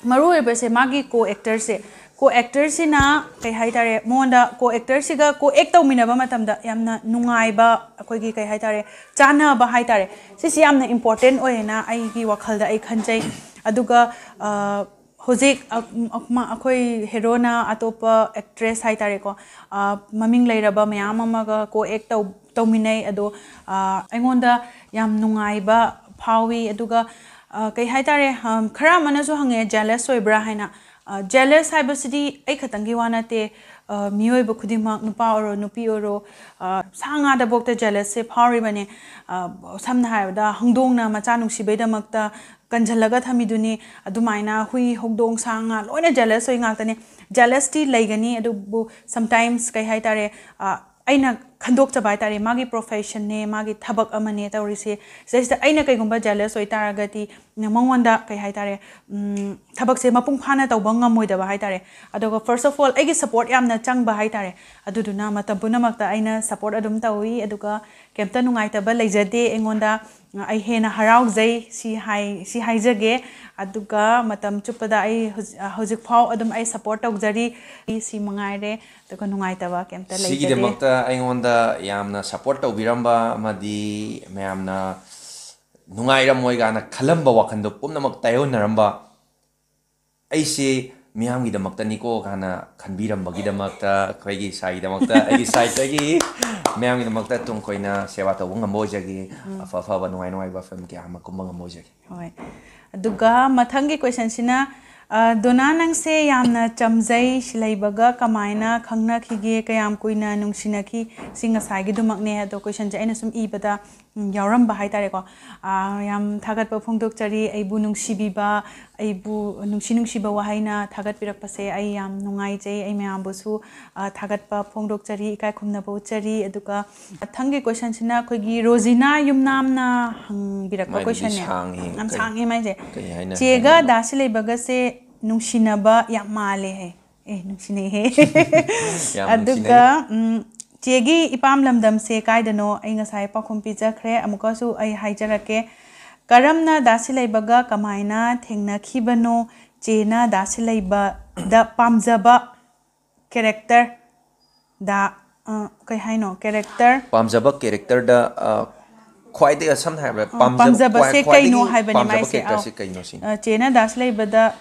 ꯃꯔꯨ ꯑꯣꯏꯕꯁꯦ ꯃꯥꯒꯤ ꯀꯣ ꯑꯦꯛꯇꯔꯁꯦ, ꯀꯣ ꯑꯦꯛꯇꯔꯁꯤꯅ ꯀꯩ ꯍꯥꯏꯇꯥꯔꯦ, ꯃꯉꯣꯟꯗ ꯀꯣ ꯑꯦꯛꯇꯔꯁꯤꯒ ꯀꯣ ꯑꯦꯛ ꯇꯧꯃꯤꯟꯅꯕ ꯃꯇꯝꯗ ꯌꯥꯝꯅ ꯅꯨꯡꯉꯥꯏꯕ, ꯑꯩꯈꯣꯏꯒꯤ ꯀꯩ ꯍꯥꯏꯇꯥꯔꯦ, ꯆꯥꯟꯅꯕ ꯍꯥꯏꯇꯥꯔꯦ, ꯁꯤꯁꯤ ꯌꯥꯝꯅ ꯏꯝꯄꯣꯔꯇꯦꯟ ꯑꯣꯏꯌꯦꯅ ꯑꯩꯒꯤ ꯋꯥꯈꯜꯗ ꯑꯩ ꯈꯟꯖꯩ꯫ ꯑꯗꯨꯒ, ꯑ, ꯍꯧꯖꯤꯛ, ꯑ, ꯑꯩꯈꯣꯏ ꯍꯦꯔꯣꯅ ꯑꯇꯣꯞꯄ ꯑꯦꯛꯇ꯭ꯔꯦꯁ ꯍꯥꯏꯇꯥꯔꯦꯀꯣ, ꯑ, ꯃꯃꯤꯡ ꯂꯩꯔꯕ ꯃꯌꯥꯝ ꯑꯃꯒ ꯀꯣ ꯑꯦꯛ ꯇꯧ-, ꯇꯧꯃꯤꯟꯅꯩ꯫ ꯑꯗꯣ, ꯑ, ꯑꯩꯉꯣꯟꯗ ꯌꯥꯝ ꯅꯨꯡꯉꯥꯏꯕ ꯐꯥꯎꯏ꯫ ꯑꯗꯨꯒ, ꯑ, ꯀꯩ ꯍꯥꯏꯇꯥꯔꯦ, ꯑꯝ, ꯈꯔ ꯑꯃꯅꯁꯨ ꯍꯪꯉꯦ, jealous ꯑꯣꯏꯕ꯭ꯔꯥ ꯍꯥꯏꯅ꯫ ꯑ, jealous ꯍꯥꯏꯕꯁꯤꯗꯤ ꯑꯩ ꯈꯛꯇꯪꯒꯤ ꯋꯥ ꯅꯠꯇꯦ꯫ ꯑ, ꯃꯤꯑꯣꯏꯕ ꯈꯨꯗꯤꯡꯃꯛ, ꯅꯨꯄꯥ ꯑꯣꯏꯔꯣ, ꯅꯨꯄꯤ ꯑꯣꯏꯔꯣ, ꯑ, ꯁꯥ ꯉꯥꯗꯐꯥꯎꯗ jealousꯁꯦ ꯐꯥꯎꯔꯤꯕꯅꯦ꯫ ꯑ, ꯁꯝꯅ ꯍꯥꯏꯔꯕꯗ, ꯍꯧꯗꯣꯡꯅ ꯃꯆꯥ ꯅꯨꯡꯁꯤꯕꯩꯗꯃꯛꯇ ꯀꯟꯁꯤꯜꯂꯒ ꯊꯝꯃꯤꯗꯨꯅꯤ꯫ ꯑꯗꯨꯃꯥꯏꯅ ꯍꯨꯏ, ꯍꯧꯗꯣꯡ, ꯁꯥ ꯉꯥ ꯂꯣꯏꯅ jealous ꯑꯣꯏ ꯉꯥꯛꯇꯅꯦ꯫ Jealousꯇꯤ ꯂꯩꯒꯅꯤ, ꯑꯗꯨꯕꯨ sometimes, ꯀꯩ ꯍꯥꯏꯇꯥꯔꯦ, ꯑ, ꯑꯩꯅ ꯈꯟꯗꯣꯛꯆꯕ ꯍꯥꯏꯇꯥꯔꯦ, ꯃꯥꯒꯤ professionꯅꯦ, ꯃꯥꯒꯤ ꯊꯕꯛ ꯑꯃꯅꯦ ꯇꯧꯔꯤꯁꯦ꯫ ꯁꯤꯗꯩꯁꯤꯗ ꯑꯩꯅ ꯀꯩꯒꯨꯝꯕ jealous ꯑꯣꯏꯇꯥꯔꯒꯗꯤ, ꯃꯉꯣꯟꯗ, ꯀꯩ ꯍꯥꯏꯇꯥꯔꯦ, ꯎꯝ, ꯊꯕꯛꯁꯦ ꯃꯄꯨꯡ ꯐꯥꯅ ꯇꯧꯕ ꯉꯝꯃꯣꯏꯗꯕ ꯍꯥꯏꯇꯥꯔꯦ꯫ ꯑꯗꯨꯒ first of all, ꯑꯩꯒꯤ support ꯌꯥꯝꯅ ꯆꯪꯕ ꯍꯥꯏꯇꯥꯔꯦ꯫ ꯑꯗꯨꯗꯨꯅ ꯃꯇꯝ ꯄꯨꯝꯅꯃꯛꯇ ꯑꯩꯅ support ꯑꯗꯨꯝ ꯇꯧꯏ, ꯑꯗꯨꯒ ꯀꯩꯝꯇ ꯅꯨꯡꯉꯥꯏꯇꯕ ꯂꯩꯖꯗꯦ ꯑꯩꯉꯣꯟꯗ꯫ ꯑꯩ ꯍꯦꯟꯅ ꯍꯔꯥꯎꯖꯩ, ꯁꯤ ꯍꯥꯏ-, ꯁꯤ ꯍꯥꯏꯖꯒꯦ꯫ ꯑꯗꯨꯒ ꯃꯇꯝ ꯆꯨꯞꯄꯗ ꯑꯩ ꯍꯧꯖꯤꯛ, ꯍꯧꯖꯤꯛꯐꯥꯎ ꯑꯗꯨꯝ ꯑꯩ support ꯇꯧꯖꯔꯤ꯫ ꯁꯤ ꯃꯉꯥꯏꯔꯦ꯫ ꯑꯗꯨꯒ ꯅꯨꯡꯉꯥꯏꯇꯕ ꯀꯩꯝꯇ ꯂꯩꯖꯗꯦ꯫ ꯁꯤꯒꯤꯗꯃꯛꯇ ꯑꯩꯉꯣꯟꯗ ꯌꯥꯝꯅ support ꯇꯧꯕꯤꯔꯝꯕ ꯑꯃꯗꯤ ꯃꯌꯥꯝꯅ ꯅꯨꯡꯉꯥꯏꯔꯝꯃꯣꯏ ꯀꯥꯏꯅ ꯈꯜꯂꯝꯕ ꯋꯥꯈꯜꯗꯣ ꯄꯨꯝꯅꯃꯛ ꯇꯥꯏꯑꯣꯟꯅꯔꯝꯕ, ꯑꯩꯁꯦ ꯃꯤꯌꯥꯝꯒꯤꯗꯃꯛꯇꯅꯤꯀꯣ ꯀꯥꯏꯅ ꯈꯟꯕꯤꯔꯝꯕꯒꯤꯗꯃꯛꯇ, ꯑꯩꯈꯣꯏꯒꯤ ꯁꯥꯏꯒꯤꯗꯃꯛꯇ, ꯑꯩꯒꯤ sideꯇꯒꯤ ꯃꯤꯌꯥꯝꯒꯤꯗꯃꯛꯇ ꯇꯨꯡ ꯀꯣꯏꯅ ꯁꯦꯕꯥ ꯇꯧꯕ ꯉꯝꯕ ꯑꯣꯏꯖꯒꯦ꯫ ꯎꯝ꯫ ꯑꯐ ꯑꯐꯕ, ꯅꯨꯡꯉꯥꯏ ꯅꯨꯡꯉꯥꯏꯕ film ꯀꯌꯥ ꯑꯃ ꯀꯨꯝꯕ ꯉꯝꯕ ꯑꯣꯏꯖꯒꯦ꯫ ꯍꯣꯏ꯫ ꯑꯗꯨꯒ ꯃꯊꯪꯒꯤ questionꯁꯤꯅ, ꯑ, ꯗꯣꯅꯥ, ꯅꯪꯁꯦ ꯌꯥꯝꯅ ꯆꯝꯖꯩ, ꯁꯤꯂꯩꯕꯒ ꯀꯃꯥꯏꯅ ꯈꯪꯅꯈꯤꯒꯦ, ꯀꯌꯥꯝ ꯀꯨꯏꯅ ꯅꯨꯡꯁꯤꯅꯈꯤ? ꯁꯤ ꯉꯁꯥꯏꯒꯤꯗꯨꯃꯛꯅꯦ꯫ ꯑꯗꯣ questionꯁꯦ ꯑꯩꯅ ꯁꯨꯝ ꯏꯕꯗ, ꯎꯝ, ꯌꯥꯎꯔꯝꯕ ꯍꯥꯏꯇꯥꯔꯦꯀꯣ꯫ ꯑ, ꯌꯥꯝ ꯊꯥꯒꯠꯄ ꯐꯣꯡꯗꯣꯛꯆꯔꯤ꯫ ꯑꯩꯕꯨ ꯅꯨꯡꯁꯤꯕꯤꯕ, ꯑꯩꯕꯨ ꯅꯨꯡꯁꯤ ꯅꯨꯡꯁꯤꯕ ꯋꯥꯍꯩꯅ ꯊꯥꯒꯠꯄꯤꯔꯛꯄꯁꯦ ꯑꯩ ꯌꯥꯝ ꯅꯨꯡꯉꯥꯏꯖꯩ꯫ ꯑꯩ ꯃꯌꯥꯝꯕꯨꯁꯨ, ꯑ, ꯊꯥꯒꯠꯄ ꯐꯣꯡꯗꯣꯛꯆꯔꯤ, ꯏꯀꯥꯏ ꯈꯨꯝꯅꯕ ꯎꯠꯆꯔꯤ꯫ ꯑꯗꯨꯒ ꯃꯊꯪꯒꯤ questionꯁꯤꯅ ꯑꯩꯈꯣꯏꯒꯤ ꯔꯣꯖꯤꯅꯥ ꯌꯨꯝꯅꯥꯝꯅ ꯍꯪꯕꯤꯔꯛꯄ ꯃꯥꯏꯗꯨꯗꯤ questionꯅꯦ꯫ ꯁꯥꯡꯉꯤ꯫ ꯌꯥꯝ ꯀꯩ, ꯁꯥꯡꯉꯦ ꯃꯥꯏꯁꯦ꯫ ꯀꯩ ꯍꯥꯏꯅ ꯆꯦꯒ ꯍꯥꯏꯅ? ꯗꯥ ꯁꯤꯂꯩꯕꯒꯁꯦ ꯅꯨꯡꯁꯤꯅꯕ ꯌꯥꯝ ꯃꯥꯜꯂꯦ ꯍꯥꯏ꯫ ꯑꯦ, ꯅꯨꯡꯁꯤꯅꯩꯍꯦ꯫ ꯌꯥꯝ ꯑꯗꯨꯒ, ꯅꯨꯡꯁꯤꯅꯩ꯫ ꯎꯝ, ꯆꯦꯒꯤ ꯏꯄꯥꯝ ꯂꯝꯗꯝꯁꯦ ꯀꯥꯏꯗꯅꯣ? ꯑꯩ ꯉꯁꯥꯏ ꯄꯥꯎꯈꯨꯝ ꯄꯤꯖꯈ꯭ꯔꯦ, ꯑꯃꯨꯛꯀꯁꯨ ꯑꯩ ꯍꯥꯏꯖꯔꯛꯀꯦ꯫ ꯀꯔꯝꯅ ꯗꯥ ꯁꯤꯂꯩꯕꯒ ꯀꯃꯥꯏꯅ ꯊꯦꯡꯅꯈꯤꯕꯅꯣ? ꯆꯦꯅ ꯗꯥ ꯁꯤꯂꯩꯕꯗ ꯄꯥꯝꯖꯕ character, ꯗ, ꯑ, ꯀꯩ ꯍꯥꯏꯅꯣ? Character? ꯄꯥꯝꯖꯕ characterꯗ, ꯑ, ꯈ꯭ꯋꯥꯏꯗꯒꯤ, ꯁꯝꯅ ꯍꯥꯏꯔꯕꯗ, ꯑ, ꯄꯥꯝꯖꯕ, ꯄꯥꯝꯖꯕꯁꯦ ꯈ꯭ꯋꯥꯏ-, ꯀꯩꯅꯣ ꯈ꯭ꯋꯥꯏꯗꯒꯤ ꯍꯥꯏꯕꯅꯦ ꯄꯥꯝꯖꯕ ꯃꯥꯏꯁꯦ꯫ characterꯁꯦ ꯑ, ꯀꯩꯅꯣ ꯁꯤꯅꯤ? ꯑ, ꯆꯦꯅ ꯗꯥ ꯁꯤꯂꯩꯕꯗ,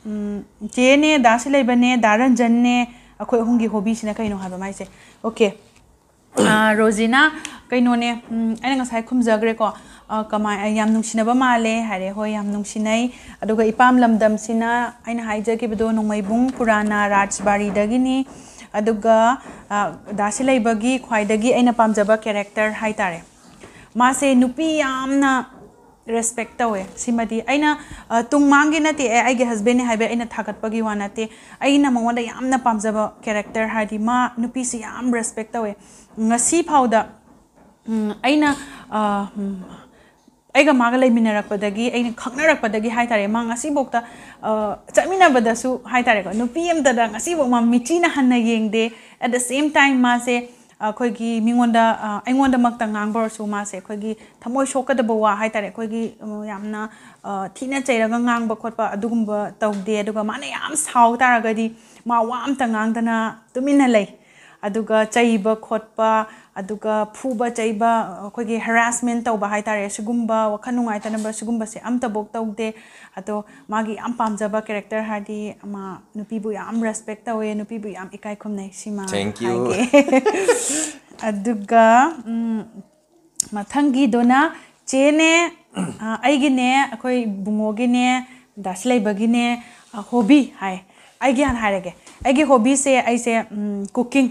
ꯎꯝ, ꯆꯦꯅꯦ, ꯗꯥ ꯁꯤꯂꯩꯕꯅꯦ, ꯗꯥ ꯔꯟꯖꯟꯅꯦ, ꯑꯩꯈꯣꯏ ꯑꯍꯨꯝꯒꯤ hobbyꯁꯤꯅ ꯀꯩꯅꯣ ꯍꯥꯏꯕ ꯃꯥꯏꯁꯦ꯫ Okay꯫ ꯑ, ꯔꯣꯖꯤꯅꯥ, ꯀꯩꯅꯣꯅꯦ, ꯎꯝ, ꯑꯩꯅ ꯉꯁꯥꯏ ꯈꯨꯝꯖꯈ꯭ꯔꯦꯀꯣ꯫ ꯑ, ꯀꯃꯥꯏ-, ꯑ, "ꯌꯥꯝ ꯅꯨꯡꯁꯤꯅꯕ ꯃꯥꯜꯂꯦ" ꯍꯥꯏꯔꯦ꯫ ꯍꯣꯏ, ꯌꯥꯝ ꯅꯨꯡꯁꯤꯅꯩ꯫ ꯑꯗꯨꯒ ꯏꯄꯥꯝ ꯂꯝꯗꯝꯁꯤꯅ ꯑꯩꯅ ꯍꯥꯏꯖꯈꯤꯕꯗꯣ, ꯅꯣꯡꯃꯩꯕꯨꯡ ꯄꯨꯔꯥꯅꯥ ꯔꯥꯖꯕꯥꯔꯤꯗꯒꯤꯅꯤ꯫ ꯑꯗꯨꯒ, ꯑ, ꯗꯥ ꯁꯤꯂꯩꯕꯒꯤ ꯈ꯭ꯋꯥꯏꯗꯒꯤ ꯑꯩꯅ ꯄꯥꯝꯖꯕ character ꯍꯥꯏꯇꯥꯔꯦ꯫ ꯃꯥꯁꯦ ꯅꯨꯄꯤ ꯌꯥꯝꯅ respect ꯇꯧꯋꯦ꯫ ꯁꯤꯃꯗꯤ ꯑꯩꯅ, ꯑ, ꯇꯨꯡ ꯃꯥꯡꯒꯤ ꯅꯠꯇꯦ, ꯑꯦ, ꯑꯩꯒꯤ husband ꯅꯦ ꯍꯥꯏꯕ ꯑꯩꯅ ꯊꯥꯒꯠꯄꯒꯤ ꯋꯥ ꯅꯠꯇꯦ꯫ ꯑꯩꯅ ꯃꯉꯣꯟꯗ ꯌꯥꯝꯅ ꯄꯥꯝꯖꯕ character ꯍꯥꯏꯗꯤ ꯃꯥ ꯅꯨꯄꯤꯁꯤ ꯌꯥꯝ respect ꯇꯧꯋꯦ꯫ ꯉꯁꯤ ꯐꯥꯎꯗ, ꯎꯝ, ꯑꯩꯅ, ꯑ, ꯎꯝ, ꯑꯩꯒ ꯃꯥꯒ ꯂꯩꯃꯤꯟꯅꯔꯛꯄꯗꯒꯤ, ꯑꯩꯅ ꯈꯪꯅꯔꯛꯄꯗꯒꯤ ꯍꯥꯏꯇꯥꯔꯦ, ꯃꯥ ꯉꯁꯤꯐꯥꯎꯗ, ꯑ, ꯆꯠꯃꯤꯟꯅꯕꯗꯁꯨ ꯍꯥꯏꯇꯥꯔꯦꯀꯣ, ꯅꯨꯄꯤ ꯑꯝꯇꯗ ꯉꯁꯤꯐꯥꯎ ꯃꯥ ꯃꯤꯆꯤꯅ ꯍꯟꯅ ꯌꯦꯡꯗꯦ꯫ At the same time, ꯃꯥꯁꯦ ꯑꯩꯈꯣꯏꯒꯤ ꯃꯤꯉꯣꯟꯗ, ꯑ, ꯑꯩꯉꯣꯟꯗꯃꯛꯇ ꯉꯥꯡꯕ ꯑꯣꯏꯔꯁꯨ, ꯃꯥꯁꯦ ꯑꯩꯈꯣꯏꯒꯤ ꯊꯃꯣꯏ ꯁꯣꯛꯀꯗꯕ ꯋꯥ ꯍꯥꯏꯇꯥꯔꯦ, ꯑꯩꯈꯣꯏꯒꯤ, ꯑ, ꯌꯥꯝꯅ, ꯑ, ꯊꯤꯅ ꯆꯩꯔꯒ ꯉꯥꯡꯕ ꯈꯣꯠꯄ ꯑꯗꯨꯒꯨꯝꯕ ꯇꯧꯗꯦ꯫ ꯑꯗꯨꯒ ꯃꯥꯅ ꯌꯥꯝ ꯁꯥꯎ ꯇꯥꯔꯒꯗꯤ ꯃꯥ ꯋꯥ ꯑꯝꯇ ꯉꯥꯡꯗꯅ ꯇꯨꯃꯤꯟꯅ ꯂꯩ꯫ ꯑꯗꯨꯒ ꯆꯩꯕ ꯈꯣꯠꯄ, ꯑꯗꯨꯒ ꯐꯨꯕ ꯆꯩꯕ, ꯑꯩꯈꯣꯏꯒꯤ harassment ꯇꯧꯕ ꯍꯥꯏꯇꯥꯔꯦ, ꯁꯤꯒꯨꯝꯕ ꯋꯥꯈꯜ ꯅꯨꯡꯉꯥꯏꯇꯅꯕ ꯁꯤꯒꯨꯝꯕꯁꯦ ꯑꯝꯇꯐꯧ ꯇꯧꯗꯦ꯫ ꯑꯗꯣ ꯃꯥꯒꯤ ꯌꯥꯝ ꯄꯥꯝꯖꯕ character ꯍꯥꯏꯔꯗꯤ ꯃꯥ ꯅꯨꯄꯤꯕꯨ ꯌꯥꯝ respect ꯇꯧꯋꯦ, ꯅꯨꯄꯤꯕꯨ ꯌꯥꯝ ꯏꯀꯥꯏ ꯈꯨꯝꯅꯩ, ꯁꯤꯃ Thank you. ꯍꯥꯏꯒꯦ꯫ ꯑꯗꯨꯒ, ꯎꯝ, ꯃꯊꯪꯒꯤꯗꯨꯅ ꯆꯦꯅꯦ, ꯑ, ꯑꯩꯒꯤꯅꯦ, ꯑꯩꯈꯣꯏ ꯏꯕꯨꯡꯉꯣꯒꯤꯅꯦ, ꯗꯥꯁꯤ ꯂꯩꯕꯒꯤꯅꯦ, ꯑ, hobby ꯍꯥꯏ꯫ ꯑꯩꯒꯤ ꯍꯥꯟꯅ ꯍꯥꯏꯔꯒꯦ꯫ ꯑꯩꯒꯤ hobby ꯁꯦ ꯑꯩꯁꯦ, ꯎꯝ, cooking꯫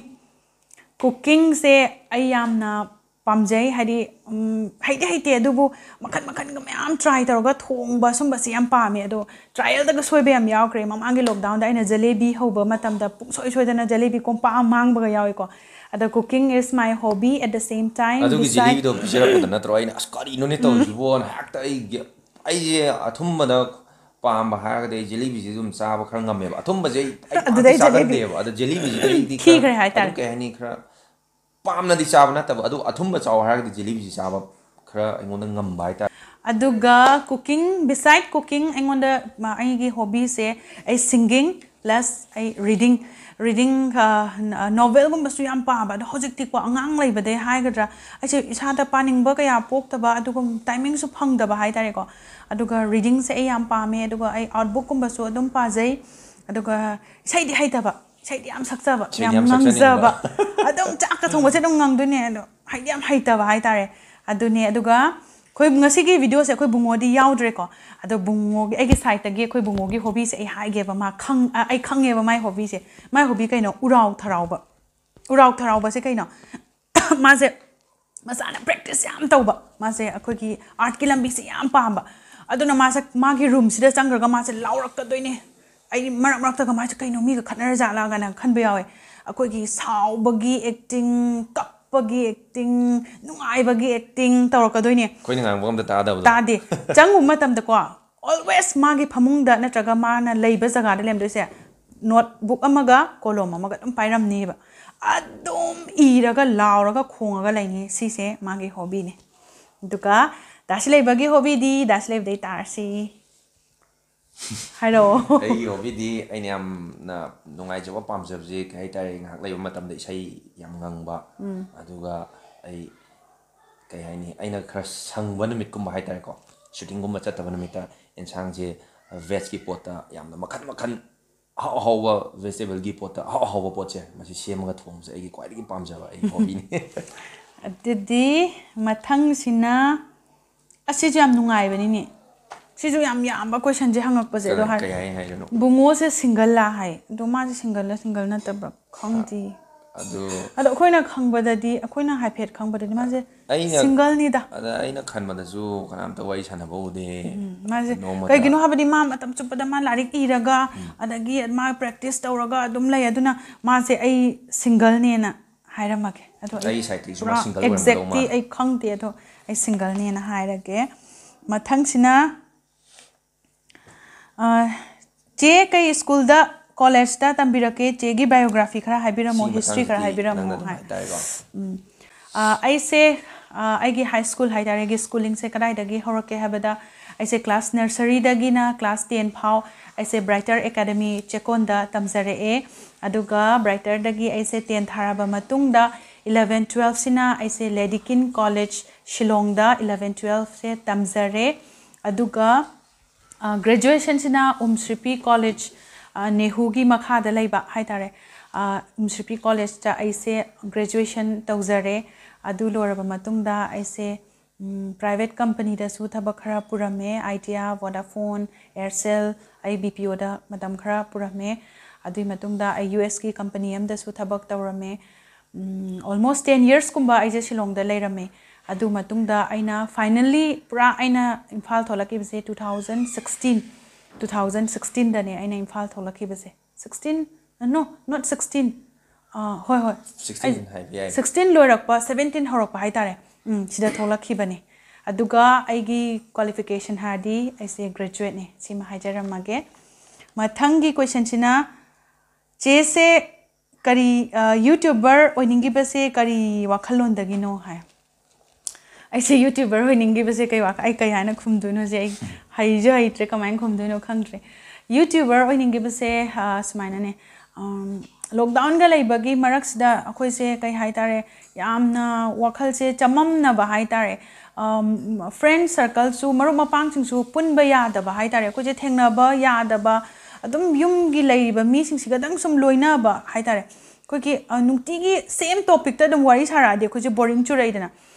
Cooking ꯁꯦ ꯑꯩ ꯌꯥꯝꯅ ꯄꯥꯝꯖꯩ꯫ ꯍꯥꯏꯗꯤ, ꯎꯝ, ꯍꯩꯗꯤ ꯍꯩꯇꯦ, ꯑꯗꯨꯕꯨ ꯃꯈꯟ ꯃꯈꯟꯒ ꯃꯌꯥꯝ try ꯇꯧꯔꯒ ꯊꯣꯡꯕ ꯁꯨꯝꯕꯁꯦ ꯌꯥꯝ ꯄꯥꯝꯃꯦ꯫ ꯑꯗꯣ trial ꯗꯒ ꯁꯣꯏꯕ ꯌꯥꯝ ꯌꯥꯎꯈ꯭ꯔꯦ꯫ ꯃꯃꯥꯡꯒꯤ lockdown ꯗ ꯑꯩꯅ ꯖꯦꯂꯦꯕꯤ ꯍꯧꯕ ꯃꯇꯝꯗ ꯄꯨꯡꯁꯣꯏ ꯁꯣꯏꯗꯅ ꯖꯦꯂꯦꯕꯤ ꯀꯣꯝꯄꯥꯛ ꯑꯃ ꯃꯥꯡꯕꯒ ꯌꯥꯎꯏꯀꯣ꯫ ꯑꯗꯣ cooking is my hobby at the same time꯫ ꯑꯗꯨꯒꯤ Beside ꯖꯤꯂꯤꯕꯤꯗꯣ ꯄꯤꯖꯔꯛꯄꯗ ꯅꯠꯇ꯭ꯔꯣ ꯑꯩꯅ, "ꯑꯁ, ꯀꯔꯤꯅꯣꯅꯦ ꯇꯧꯔꯤꯁꯤꯕꯣꯅ?" ꯍꯦꯛꯇ ꯑꯩꯒꯤ, ꯑꯩꯁꯦ ꯑꯊꯨꯝꯕꯗ ꯄꯥꯝꯕ ꯍꯥꯏꯔꯒꯗꯤ ꯑꯩ ꯖꯤꯂꯤꯕꯤꯁꯦ ꯑꯗꯨꯝ ꯆꯥꯕ ꯈꯔ ꯉꯝꯃꯦꯕ꯫ ꯑꯊꯨꯝꯕꯁꯦ ꯑꯩ ꯄꯥꯛꯇꯤ ꯑꯗꯨꯗꯩ ꯖꯤꯂꯤꯕꯤ ꯆꯥꯒꯟꯗꯦꯕ꯫ ꯑꯗꯣ ꯖꯤꯂꯤꯕꯤꯁꯤꯗꯤ ꯑꯩꯗꯤ ꯈꯔ ꯈꯤꯈ꯭ꯔꯦ ꯍꯥꯏꯇꯥꯔꯦ꯫ ꯑꯗꯨꯝ, ꯀꯩ ꯍꯥꯏꯅꯤ, ꯈꯔ ꯄꯥꯝꯅꯗꯤ ꯆꯥꯕ ꯅꯠꯇꯕ, ꯑꯗꯨ ꯑꯊꯨꯝꯕ ꯆꯥꯎ ꯍꯥꯏꯔꯒꯗꯤ ꯖꯤꯂꯤꯕꯤꯁꯤ ꯆꯥꯕ ꯈꯔ ꯑꯩꯉꯣꯟꯗ ꯉꯝꯕ ꯍꯥꯏꯇꯥꯔꯦ꯫ ꯑꯗꯨꯒ cooking, beside cooking, ꯑꯩꯉꯣꯟꯗ, ꯃ-, ꯑꯩꯒꯤ hobby ꯁꯦ ꯑꯩ singing plus ꯑꯩ reading, reading, ꯑ, ꯅ-, novel ꯒꯨꯝꯕꯁꯨ ꯌꯥꯝ ꯄꯥꯕ꯫ ꯑꯗꯣ ꯍꯧꯖꯤꯛꯇꯤꯀꯣ, ꯑꯉꯥꯡ ꯂꯩꯕꯗꯩ ꯍꯥꯏꯒꯗ꯭ꯔꯥ, ꯑꯩꯁꯦ ꯏꯁꯥꯗ ꯄꯥꯅꯤꯡꯕ ꯀꯌꯥ ꯄꯣꯛꯇꯕ, ꯑꯗꯨꯒ timing ꯁꯨ ꯐꯪꯗꯕ ꯍꯥꯏꯇꯥꯔꯦꯀꯣ꯫ ꯑꯗꯨꯒ reading ꯁꯦ ꯑꯩ ꯌꯥꯝ ꯄꯥꯝꯃꯦ꯫ ꯑꯗꯨꯒ ꯑꯩ art book ꯀꯨꯝꯕꯁꯨ ꯑꯗꯨꯝ ꯄꯥꯖꯩ꯫ ꯑꯗꯨꯒ ꯏꯁꯩꯗꯤ ꯍꯩꯇꯕ, ꯏꯁꯩꯗꯤ ꯌꯥꯝ ꯁꯛꯆꯕ, ꯏꯁꯩꯗꯤ ꯌꯥꯝ ꯌꯥꯝ ꯁꯛꯆꯅꯤꯡꯕ꯫ ꯉꯪꯖꯕ꯫ ꯑꯗꯨꯝ ꯆꯥꯛꯀ ꯊꯣꯡꯕꯁꯦ ꯑꯗꯨꯝ ꯉꯪꯗꯣꯏꯅꯦ, ꯑꯗꯣ ꯍꯩꯗꯤ ꯌꯥꯝ ꯍꯩꯇꯕ ꯍꯥꯏꯇꯥꯔꯦ꯫ ꯑꯗꯨꯅꯦ꯫ ꯑꯗꯨꯒ ꯑꯩꯈꯣꯏ ꯉꯁꯤꯒꯤ ꯚꯤꯗꯤꯑꯣꯁꯦ ꯑꯩꯈꯣꯏ ꯕꯨꯡꯉꯣꯗꯤ ꯌꯥꯎꯗ꯭ꯔꯦꯀꯣ꯫ ꯑꯗꯣ ꯕꯨꯡꯉꯣꯒꯤ, ꯑꯩꯒꯤ ꯁꯥꯏꯠꯇꯒꯤ ꯑꯩꯈꯣꯏ ꯕꯨꯡꯉꯣꯒꯤ ꯍꯣꯕꯤꯁꯦ ꯑꯩ ꯍꯥꯏꯒꯦꯕ, ꯃꯥ ꯈꯪ-, ꯑ, ꯑꯩ ꯈꯪꯉꯦꯕ ꯃꯥꯏ ꯍꯣꯕꯤꯁꯦ꯫ ꯃꯥꯏ ꯍꯣꯕꯤ ꯀꯩꯅꯣ? ꯎꯔꯥꯎ ꯊꯔꯥꯎꯕ꯫ ꯎꯔꯥꯎ ꯊꯔꯥꯎꯕꯁꯦ ꯀꯩꯅꯣ? ꯃꯥꯁꯦ ꯃꯁꯥꯅ ꯄ꯭ꯔꯦꯛꯇꯤꯁ ꯌꯥꯝ ꯇꯧꯕ, ꯃꯥꯁꯦ ꯑꯩꯈꯣꯏꯒꯤ ꯑꯥꯔꯠꯀꯤ ꯂꯝꯕꯤꯁꯦ ꯌꯥꯝ ꯄꯥꯝꯕ꯫ ꯑꯗꯨꯅ ꯃꯥꯁꯦ ꯃꯥꯒꯤ ꯔꯨꯝꯁꯤꯗ ꯆꯪꯈ꯭ꯔꯒ ꯃꯥꯁꯦ ꯂꯥꯎꯔꯛꯀꯗꯣꯏꯅꯦ꯫ ꯑꯩ ꯃꯔꯛ ꯃꯔꯛꯇꯒ ꯃꯥꯁꯦ ꯀꯩꯅꯣ ꯃꯤꯒ ꯈꯠꯅꯔ ꯖꯥꯠꯂꯥꯒꯅ ꯈꯟꯕ ꯌꯥꯎꯋꯦ꯫ ꯑꯩꯈꯣꯏꯒꯤ ꯁꯥꯎꯕꯒꯤ ꯑꯦꯛꯇꯤꯡ, ꯀꯞꯄꯒꯤ ꯑꯦꯛꯇꯤꯡ, ꯅꯨꯡꯉꯥꯏꯕꯒꯤ ꯑꯦꯛꯇꯤꯡ ꯇꯧꯔꯛꯀꯗꯣꯏꯅꯦ꯫ ꯑꯩꯈꯣꯏꯅ ꯉꯥꯡꯕ ꯑꯝꯇ ꯇꯥꯗꯕꯗꯣ꯫ ꯇꯥꯗꯦ꯫ ꯆꯪꯉꯨꯕ ꯃꯇꯝꯗꯀꯣ, ꯑꯣꯜꯋꯦꯁ ꯃꯥꯒꯤ ꯐꯃꯨꯡꯗ ꯅꯠꯇ꯭ꯔꯒ ꯃꯥꯅ ꯂꯩꯕ ꯖꯒꯥꯗ ꯂꯩꯔꯝꯗꯣꯏꯁꯦ, ꯅꯣꯠꯕꯨꯛ ꯑꯃꯒ ꯀꯣꯂꯣꯝ ꯑꯃꯒ ꯑꯗꯨꯝ ꯄꯥꯏꯔꯝꯅꯦꯕ꯫ ꯑꯗꯨꯝ ꯏꯔꯒ ꯂꯥꯎꯔꯒ ꯈꯣꯡꯉꯒ ꯂꯩꯅꯤ꯫ ꯁꯤꯁꯦ ꯃꯥꯒꯤ ꯍꯣꯕꯤꯅꯤ꯫ ꯑꯗꯨꯒ ꯗꯥꯁꯤ ꯂꯩꯕꯒꯤ ꯍꯣꯕꯤꯗꯤ, ꯗꯥꯁꯤ ꯂꯩꯕꯗꯩ ꯇꯥꯔꯁꯤ꯫ ꯍꯥꯏꯔꯛꯑꯣ꯫ ꯑꯩꯒꯤ ꯍꯣꯕꯤꯗꯤ ꯑꯩꯅ ꯌꯥꯝꯅ ꯅꯨꯡꯉꯥꯏꯖꯕ, ꯄꯥꯝꯖꯕꯁꯦ ꯀꯩ ꯍꯥꯏꯇꯥꯔꯦ, ꯉꯥꯏꯍꯥꯛ ꯂꯩꯕ ꯃꯇꯝꯗ ꯏꯁꯩ ꯌꯥꯝ ꯉꯪꯕ, ꯑꯗꯨꯒ ꯑꯩ, ꯀꯩ ꯍꯥꯏꯅꯤ, ꯑꯩꯅ ꯈꯔ ꯁꯪꯕ ꯅꯨꯃꯤꯠꯀꯨꯝꯕ ꯍꯥꯏꯇꯥꯔꯦꯀꯣ, ꯁꯨꯇꯤꯡꯒꯨꯝꯕ ꯆꯠꯇꯕ ꯅꯨꯃꯤꯠꯇ ꯏꯟꯁꯥꯡꯁꯦ, ꯚꯦꯖꯀꯤ ꯄꯣꯠꯇ ꯌꯥꯝꯅ ꯃꯈꯟ ꯃꯈꯟ, ꯑꯍꯥꯎ ꯑꯍꯥꯎꯕ ꯚꯦꯖꯤꯇꯦꯕꯜꯒꯤ ꯄꯣꯠꯇ ꯑꯍꯥꯎ ꯑꯍꯥꯎꯕ ꯄꯣꯠꯁꯦ ꯃꯁꯤ ꯁꯦꯝꯃꯒ ꯊꯣꯡꯕꯁꯦ ꯑꯩꯒꯤ ꯈ꯭ꯋꯥꯏꯗꯒꯤ ꯄꯥꯝꯖꯕ ꯑꯩꯒꯤ ꯍꯣꯕꯤꯅꯤ꯫ ꯑꯗꯨꯗꯤ ꯃꯊꯪꯁꯤꯅ, ꯑꯁꯤꯁꯨ ꯌꯥꯝ ꯅꯨꯡꯉꯥꯏꯕꯅꯤꯅꯦ꯫ ꯁꯤꯁꯨ ꯌꯥꯝ ꯌꯥꯝꯕ ꯀꯣꯏꯁꯟꯁꯦ ꯍꯪꯉꯛꯄꯁꯦ꯫ ꯑꯗꯣ ꯀꯩ, ꯍꯥꯏ-, ꯀꯩ ꯍꯥꯏ-, ꯍꯥꯏꯔꯤꯅꯣ? ꯕꯨꯡꯉꯣꯁꯦ ꯁꯤꯡꯒꯜꯂꯥ ꯍꯥꯏ꯫ ꯑꯗꯣ ꯃꯥꯁꯦ ꯁꯤꯡꯒꯜꯂ ꯁꯤꯡꯒꯜ ꯅꯠꯇꯕ꯭ꯔꯥ ꯈꯪꯗꯦ꯫ ꯑꯗꯨ ꯑꯗꯣ ꯑꯩꯈꯣꯏꯅ ꯈꯪꯕꯗꯗꯤ, ꯑꯩꯈꯣꯏꯅ ꯍꯥꯏꯐꯦꯠ ꯈꯪꯕꯗꯗꯤ ꯃꯥꯁꯦ ꯑꯩꯅ ꯁꯤꯡꯒꯜꯅꯤꯗ꯫ ꯑꯗ ꯑꯩꯅ ꯈꯟꯕꯗꯁꯨ ꯀꯅꯥꯝꯇ ꯋꯥꯔꯤ ꯁꯥꯟꯅꯕ ꯎꯗꯦ꯫ ꯎꯝ, ꯃꯥꯁꯦ ꯅꯣꯡꯃꯇ꯫ ꯀꯩꯒꯤꯅꯣ ꯍꯥꯏꯕꯗꯤ ꯃꯥ ꯃꯇꯝ ꯆꯨꯞꯄꯗ ꯃꯥ ꯂꯥꯏꯔꯤꯛ ꯏꯔꯒ, ꯑꯗꯒꯤ ꯃꯥ ꯄ꯭ꯔꯦꯛꯇꯤꯁ ꯇꯧꯔꯒ ꯑꯗꯨꯝ ꯂꯩ꯫ ꯑꯗꯨꯅ ꯃꯥꯁꯦ ꯑꯩ ꯁꯤꯡꯒꯜꯅꯦꯅ ꯍꯥꯏꯔꯝꯃꯒꯦ꯫ ꯑꯗꯣ ꯑꯩ ꯑꯩꯒꯤ ꯁꯥꯏꯠꯇꯒꯤꯁꯨ ꯃꯥ ꯄꯨꯔꯥ ꯁꯤꯡꯒꯜ ꯑꯣꯏꯔꯝꯒꯗꯧ ꯑꯦꯛꯖꯦꯛꯇꯤ ꯃꯥꯜꯂꯦ꯫ ꯑꯩ ꯈꯪꯗꯦ, ꯑꯗꯣ ꯑꯩ ꯁꯤꯡꯒꯜꯅꯦꯅ ꯍꯥꯏꯔꯒꯦ꯫ ꯃꯊꯪꯁꯤꯅ, ꯑ, ꯆꯦ ꯀꯩ ꯁ꯭ꯀꯨꯜꯗ, ꯀꯣꯂꯦꯖꯇ ꯇꯝꯕꯤꯔꯛꯀꯦ? ꯆꯦꯒꯤ ꯕꯥꯏꯑꯣꯒ꯭ꯔꯥꯐꯤ ꯈꯔ ꯍꯥꯏꯕꯤꯔꯝꯃꯣ, ꯁꯤ ꯍꯤꯁꯇ꯭ꯔꯤ ꯈꯔ ꯃꯊꯪꯗꯗꯤ ꯍꯥꯏꯕꯤꯔꯝꯃꯣ ꯅꯪꯅ ꯑꯗꯨꯝ ꯍꯥꯏ꯫ ꯍꯥꯏꯇꯥꯔꯦꯀꯣ꯫ ꯎꯝ꯫ ꯑ, ꯑꯩꯁꯦ, ꯑ, ꯑꯩꯒꯤ ꯍꯥꯏ ꯁ꯭ꯀꯨꯜ ꯍꯥꯏꯇꯥꯔꯦ, ꯑꯩꯒꯤ ꯁ꯭ꯀꯨꯂꯤꯡꯁꯦ ꯀꯗꯥꯏꯗꯒꯤ ꯍꯧꯔꯛꯀꯦ ꯍꯥꯏꯕꯗ, ꯑꯩꯁꯦ ꯀ꯭ꯂꯥꯁ ꯅꯔꯁꯔꯤꯗꯒꯤꯅ ꯀ꯭ꯂꯥꯁ ꯇꯦꯟ ꯐꯥꯎ ꯑꯩꯁꯦ ꯕ꯭ꯔꯥꯏꯇꯔ ꯑꯦꯀꯥꯗꯃꯤ ꯆꯦꯛꯀꯣꯟꯗ ꯇꯝꯖꯔꯛꯑꯦ꯫ ꯑꯗꯨꯒ ꯕ꯭ꯔꯥꯏꯇꯔꯗꯒꯤ ꯑꯩꯁꯦ ꯇꯦꯟ ꯊꯥꯔꯕ ꯃꯇꯨꯡꯗ ꯏꯂꯚꯦꯟ ꯇꯨꯋꯦꯜꯐꯁꯤꯅ ꯑꯩꯁꯦ ꯂꯦꯗꯤꯀꯤꯟ ꯀꯣꯂꯦꯖ ꯁꯤꯂꯣꯡꯗ ꯏꯂꯚꯦꯟ ꯇꯨꯋꯦꯜꯐꯁꯦ ꯇꯝꯖꯔꯦ꯫ ꯑꯗꯨꯒ, ꯑ, ꯒ꯭ꯔꯦꯖꯨꯑꯦꯁꯟꯁꯤꯅ ꯎꯝꯁ꯭ꯔꯤꯄꯤ ꯀꯣꯂꯦꯖ, ꯑ, ꯅꯦꯍꯨꯒꯤ ꯃꯈꯥꯗ ꯂꯩꯕ ꯍꯥꯏꯇꯥꯔꯦ, ꯑ, ꯎꯝꯁ꯭ꯔꯤꯄꯤ ꯀꯣꯂꯦꯖꯇ ꯑꯩꯁꯦ ꯒ꯭ꯔꯦꯖꯨꯑꯦꯁꯟ ꯇꯧꯖꯔꯦ꯫ ꯑꯗꯨ ꯂꯣꯏꯔꯕ ꯃꯇꯨꯡꯗ ꯑꯩꯁꯦ ꯄ꯭ꯔꯥꯏꯚꯦꯠ ꯀꯝꯄꯅꯤꯗꯁꯨ ꯊꯕꯛ ꯈꯔ ꯄꯨꯔꯝꯃꯦ, ꯑꯥꯏꯗꯤꯌꯥ, ꯚꯣꯗꯥꯐꯣꯟ, ꯑꯦꯌꯥꯔꯁꯦꯜ, ꯑꯩ ꯕꯤ ꯄꯤ ꯑꯣꯗ ꯃꯇꯝ ꯈꯔ ꯄꯨꯔꯝꯃꯦ꯫ ꯑꯗꯨꯒꯤ ꯃꯇꯨꯡꯗ ꯑꯩ ꯌꯨ ꯑꯦꯁꯀꯤ ꯀꯝꯄꯅꯤ ꯑꯃꯗꯁꯨ ꯊꯕꯛ ꯇꯧꯔꯝꯃꯦ꯫ ꯑꯣꯜꯃꯣꯁ ꯇꯦꯟ ꯌꯔꯁꯀꯨꯝꯕ ꯑꯩꯁꯦ ꯁꯤꯂꯣꯡꯗ ꯂꯩꯔꯝꯃꯦ꯫ ꯑꯗꯨ ꯃꯇꯨꯡꯗ ꯑꯩꯅ ꯐꯥꯏꯅꯦꯜꯂꯤ ꯄꯨꯔꯥ ꯑꯩꯅ Imphal ꯊꯣꯛꯂꯛꯈꯤꯕꯁꯦ two thousand sixteen, two thousand sixteenꯗꯅꯦ ꯑꯩꯅ Imphal ꯊꯣꯛꯂꯛꯈꯤꯕꯁꯦ꯫ Sixteen? No, not sixteen. ꯍꯣꯏ, ꯍꯣꯏ꯫ Sixteen ꯍꯥꯏꯕ ꯌꯥꯏ꯫ Sixteen ꯂꯣꯏꯔꯛꯄ, seventeen ꯍꯧꯔꯛꯄ ꯍꯥꯏꯇꯥꯔꯦ꯫ ꯎꯝ, ꯁꯤꯗ ꯊꯣꯛꯂꯛꯈꯤꯕꯅꯦ꯫ ꯑꯗꯨꯒ ꯑꯩꯒꯤ ꯀ꯭ꯋꯥꯂꯤꯐꯤꯀꯦꯁꯟ ꯍꯥꯏꯔꯗꯤ ꯑꯩꯁꯦ ꯒ꯭ꯔꯦꯖꯨꯋꯦꯠꯅꯦ, ꯁꯤꯃ ꯍꯥꯏꯖꯔꯝꯃꯒꯦ꯫ ꯃꯊꯪꯒꯤ ꯀꯣꯏꯁꯟꯁꯤꯅ, ꯆꯦꯁꯦ ꯀꯔꯤ, ꯌꯨꯇ꯭ꯌꯨꯕꯔ ꯑꯣꯏꯅꯤꯡꯈꯤꯕꯁꯦ ꯀꯔꯤ ꯋꯥꯈꯜꯂꯣꯟꯗꯒꯤꯅꯣ ꯍꯥꯏ꯫ ꯑꯩꯁꯦ ꯌꯨꯇ꯭ꯌꯨꯕꯔ ꯑꯣꯏꯅꯤꯡꯈꯤꯕꯁꯦ ꯀꯩ ꯋꯥꯈꯜ, ꯑꯩ ꯀꯩ ꯍꯥꯏꯅ ꯈꯨꯝꯗꯣꯏꯅꯣꯁꯦ ꯑꯩ ꯍꯩꯁꯨ ꯍꯩꯇ꯭ꯔꯦ, ꯀꯃꯥꯏꯅ ꯈꯨꯝꯗꯣꯏꯅꯣ ꯈꯪꯗ꯭ꯔꯦ꯫ ꯌꯨꯇ꯭ꯌꯨꯕꯔ ꯑꯣꯏꯅꯤꯡꯈꯤꯕꯁꯦ ꯁꯨꯃꯥꯏꯅꯅꯦ, ꯂꯣꯛꯗꯥꯎꯟꯒ ꯂꯩꯕꯒꯤ ꯃꯔꯛꯁꯤꯗ ꯑꯩꯈꯣꯏꯁꯦ ꯀꯩ ꯍꯥꯏꯇꯥꯔꯦ, ꯌꯥꯝꯅ ꯋꯥꯈꯜꯁꯦ ꯆꯃꯝꯅꯕ ꯍꯥꯏꯇꯥꯔꯦ꯫ ꯐ꯭ꯔꯦꯟ ꯁꯔꯀꯜꯁꯨ, ꯃꯔꯨꯞ ꯃꯄꯥꯡꯁꯤꯡꯁꯨ ꯄꯨꯟꯕ ꯌꯥꯗꯕ ꯍꯥꯏꯇꯥꯔꯦ, ꯑꯩꯈꯣꯏꯁꯦ ꯊꯦꯡꯅꯕ ꯌꯥꯗꯕ, ꯑꯗꯨꯝ ꯌꯨꯝꯒꯤ ꯂꯩꯔꯤꯕ ꯃꯤꯁꯤꯡꯁꯤꯒꯗꯪ ꯁꯨꯝ ꯂꯣꯏꯅꯕ ꯍꯥꯏꯇꯥꯔꯦ꯫ ꯑꯩꯈꯣꯏꯒꯤ ꯅꯨꯡꯇꯤꯒꯤ ꯁꯦꯝ ꯇꯣꯄꯤꯛꯇ ꯑꯗꯨꯝ ꯋꯥꯔꯤ ꯁꯥꯔꯛꯑꯗꯤ ꯑꯩꯈꯣꯏꯁꯦ ꯕꯣꯔꯤꯡ ꯆꯨꯔꯛꯏꯗꯅ꯫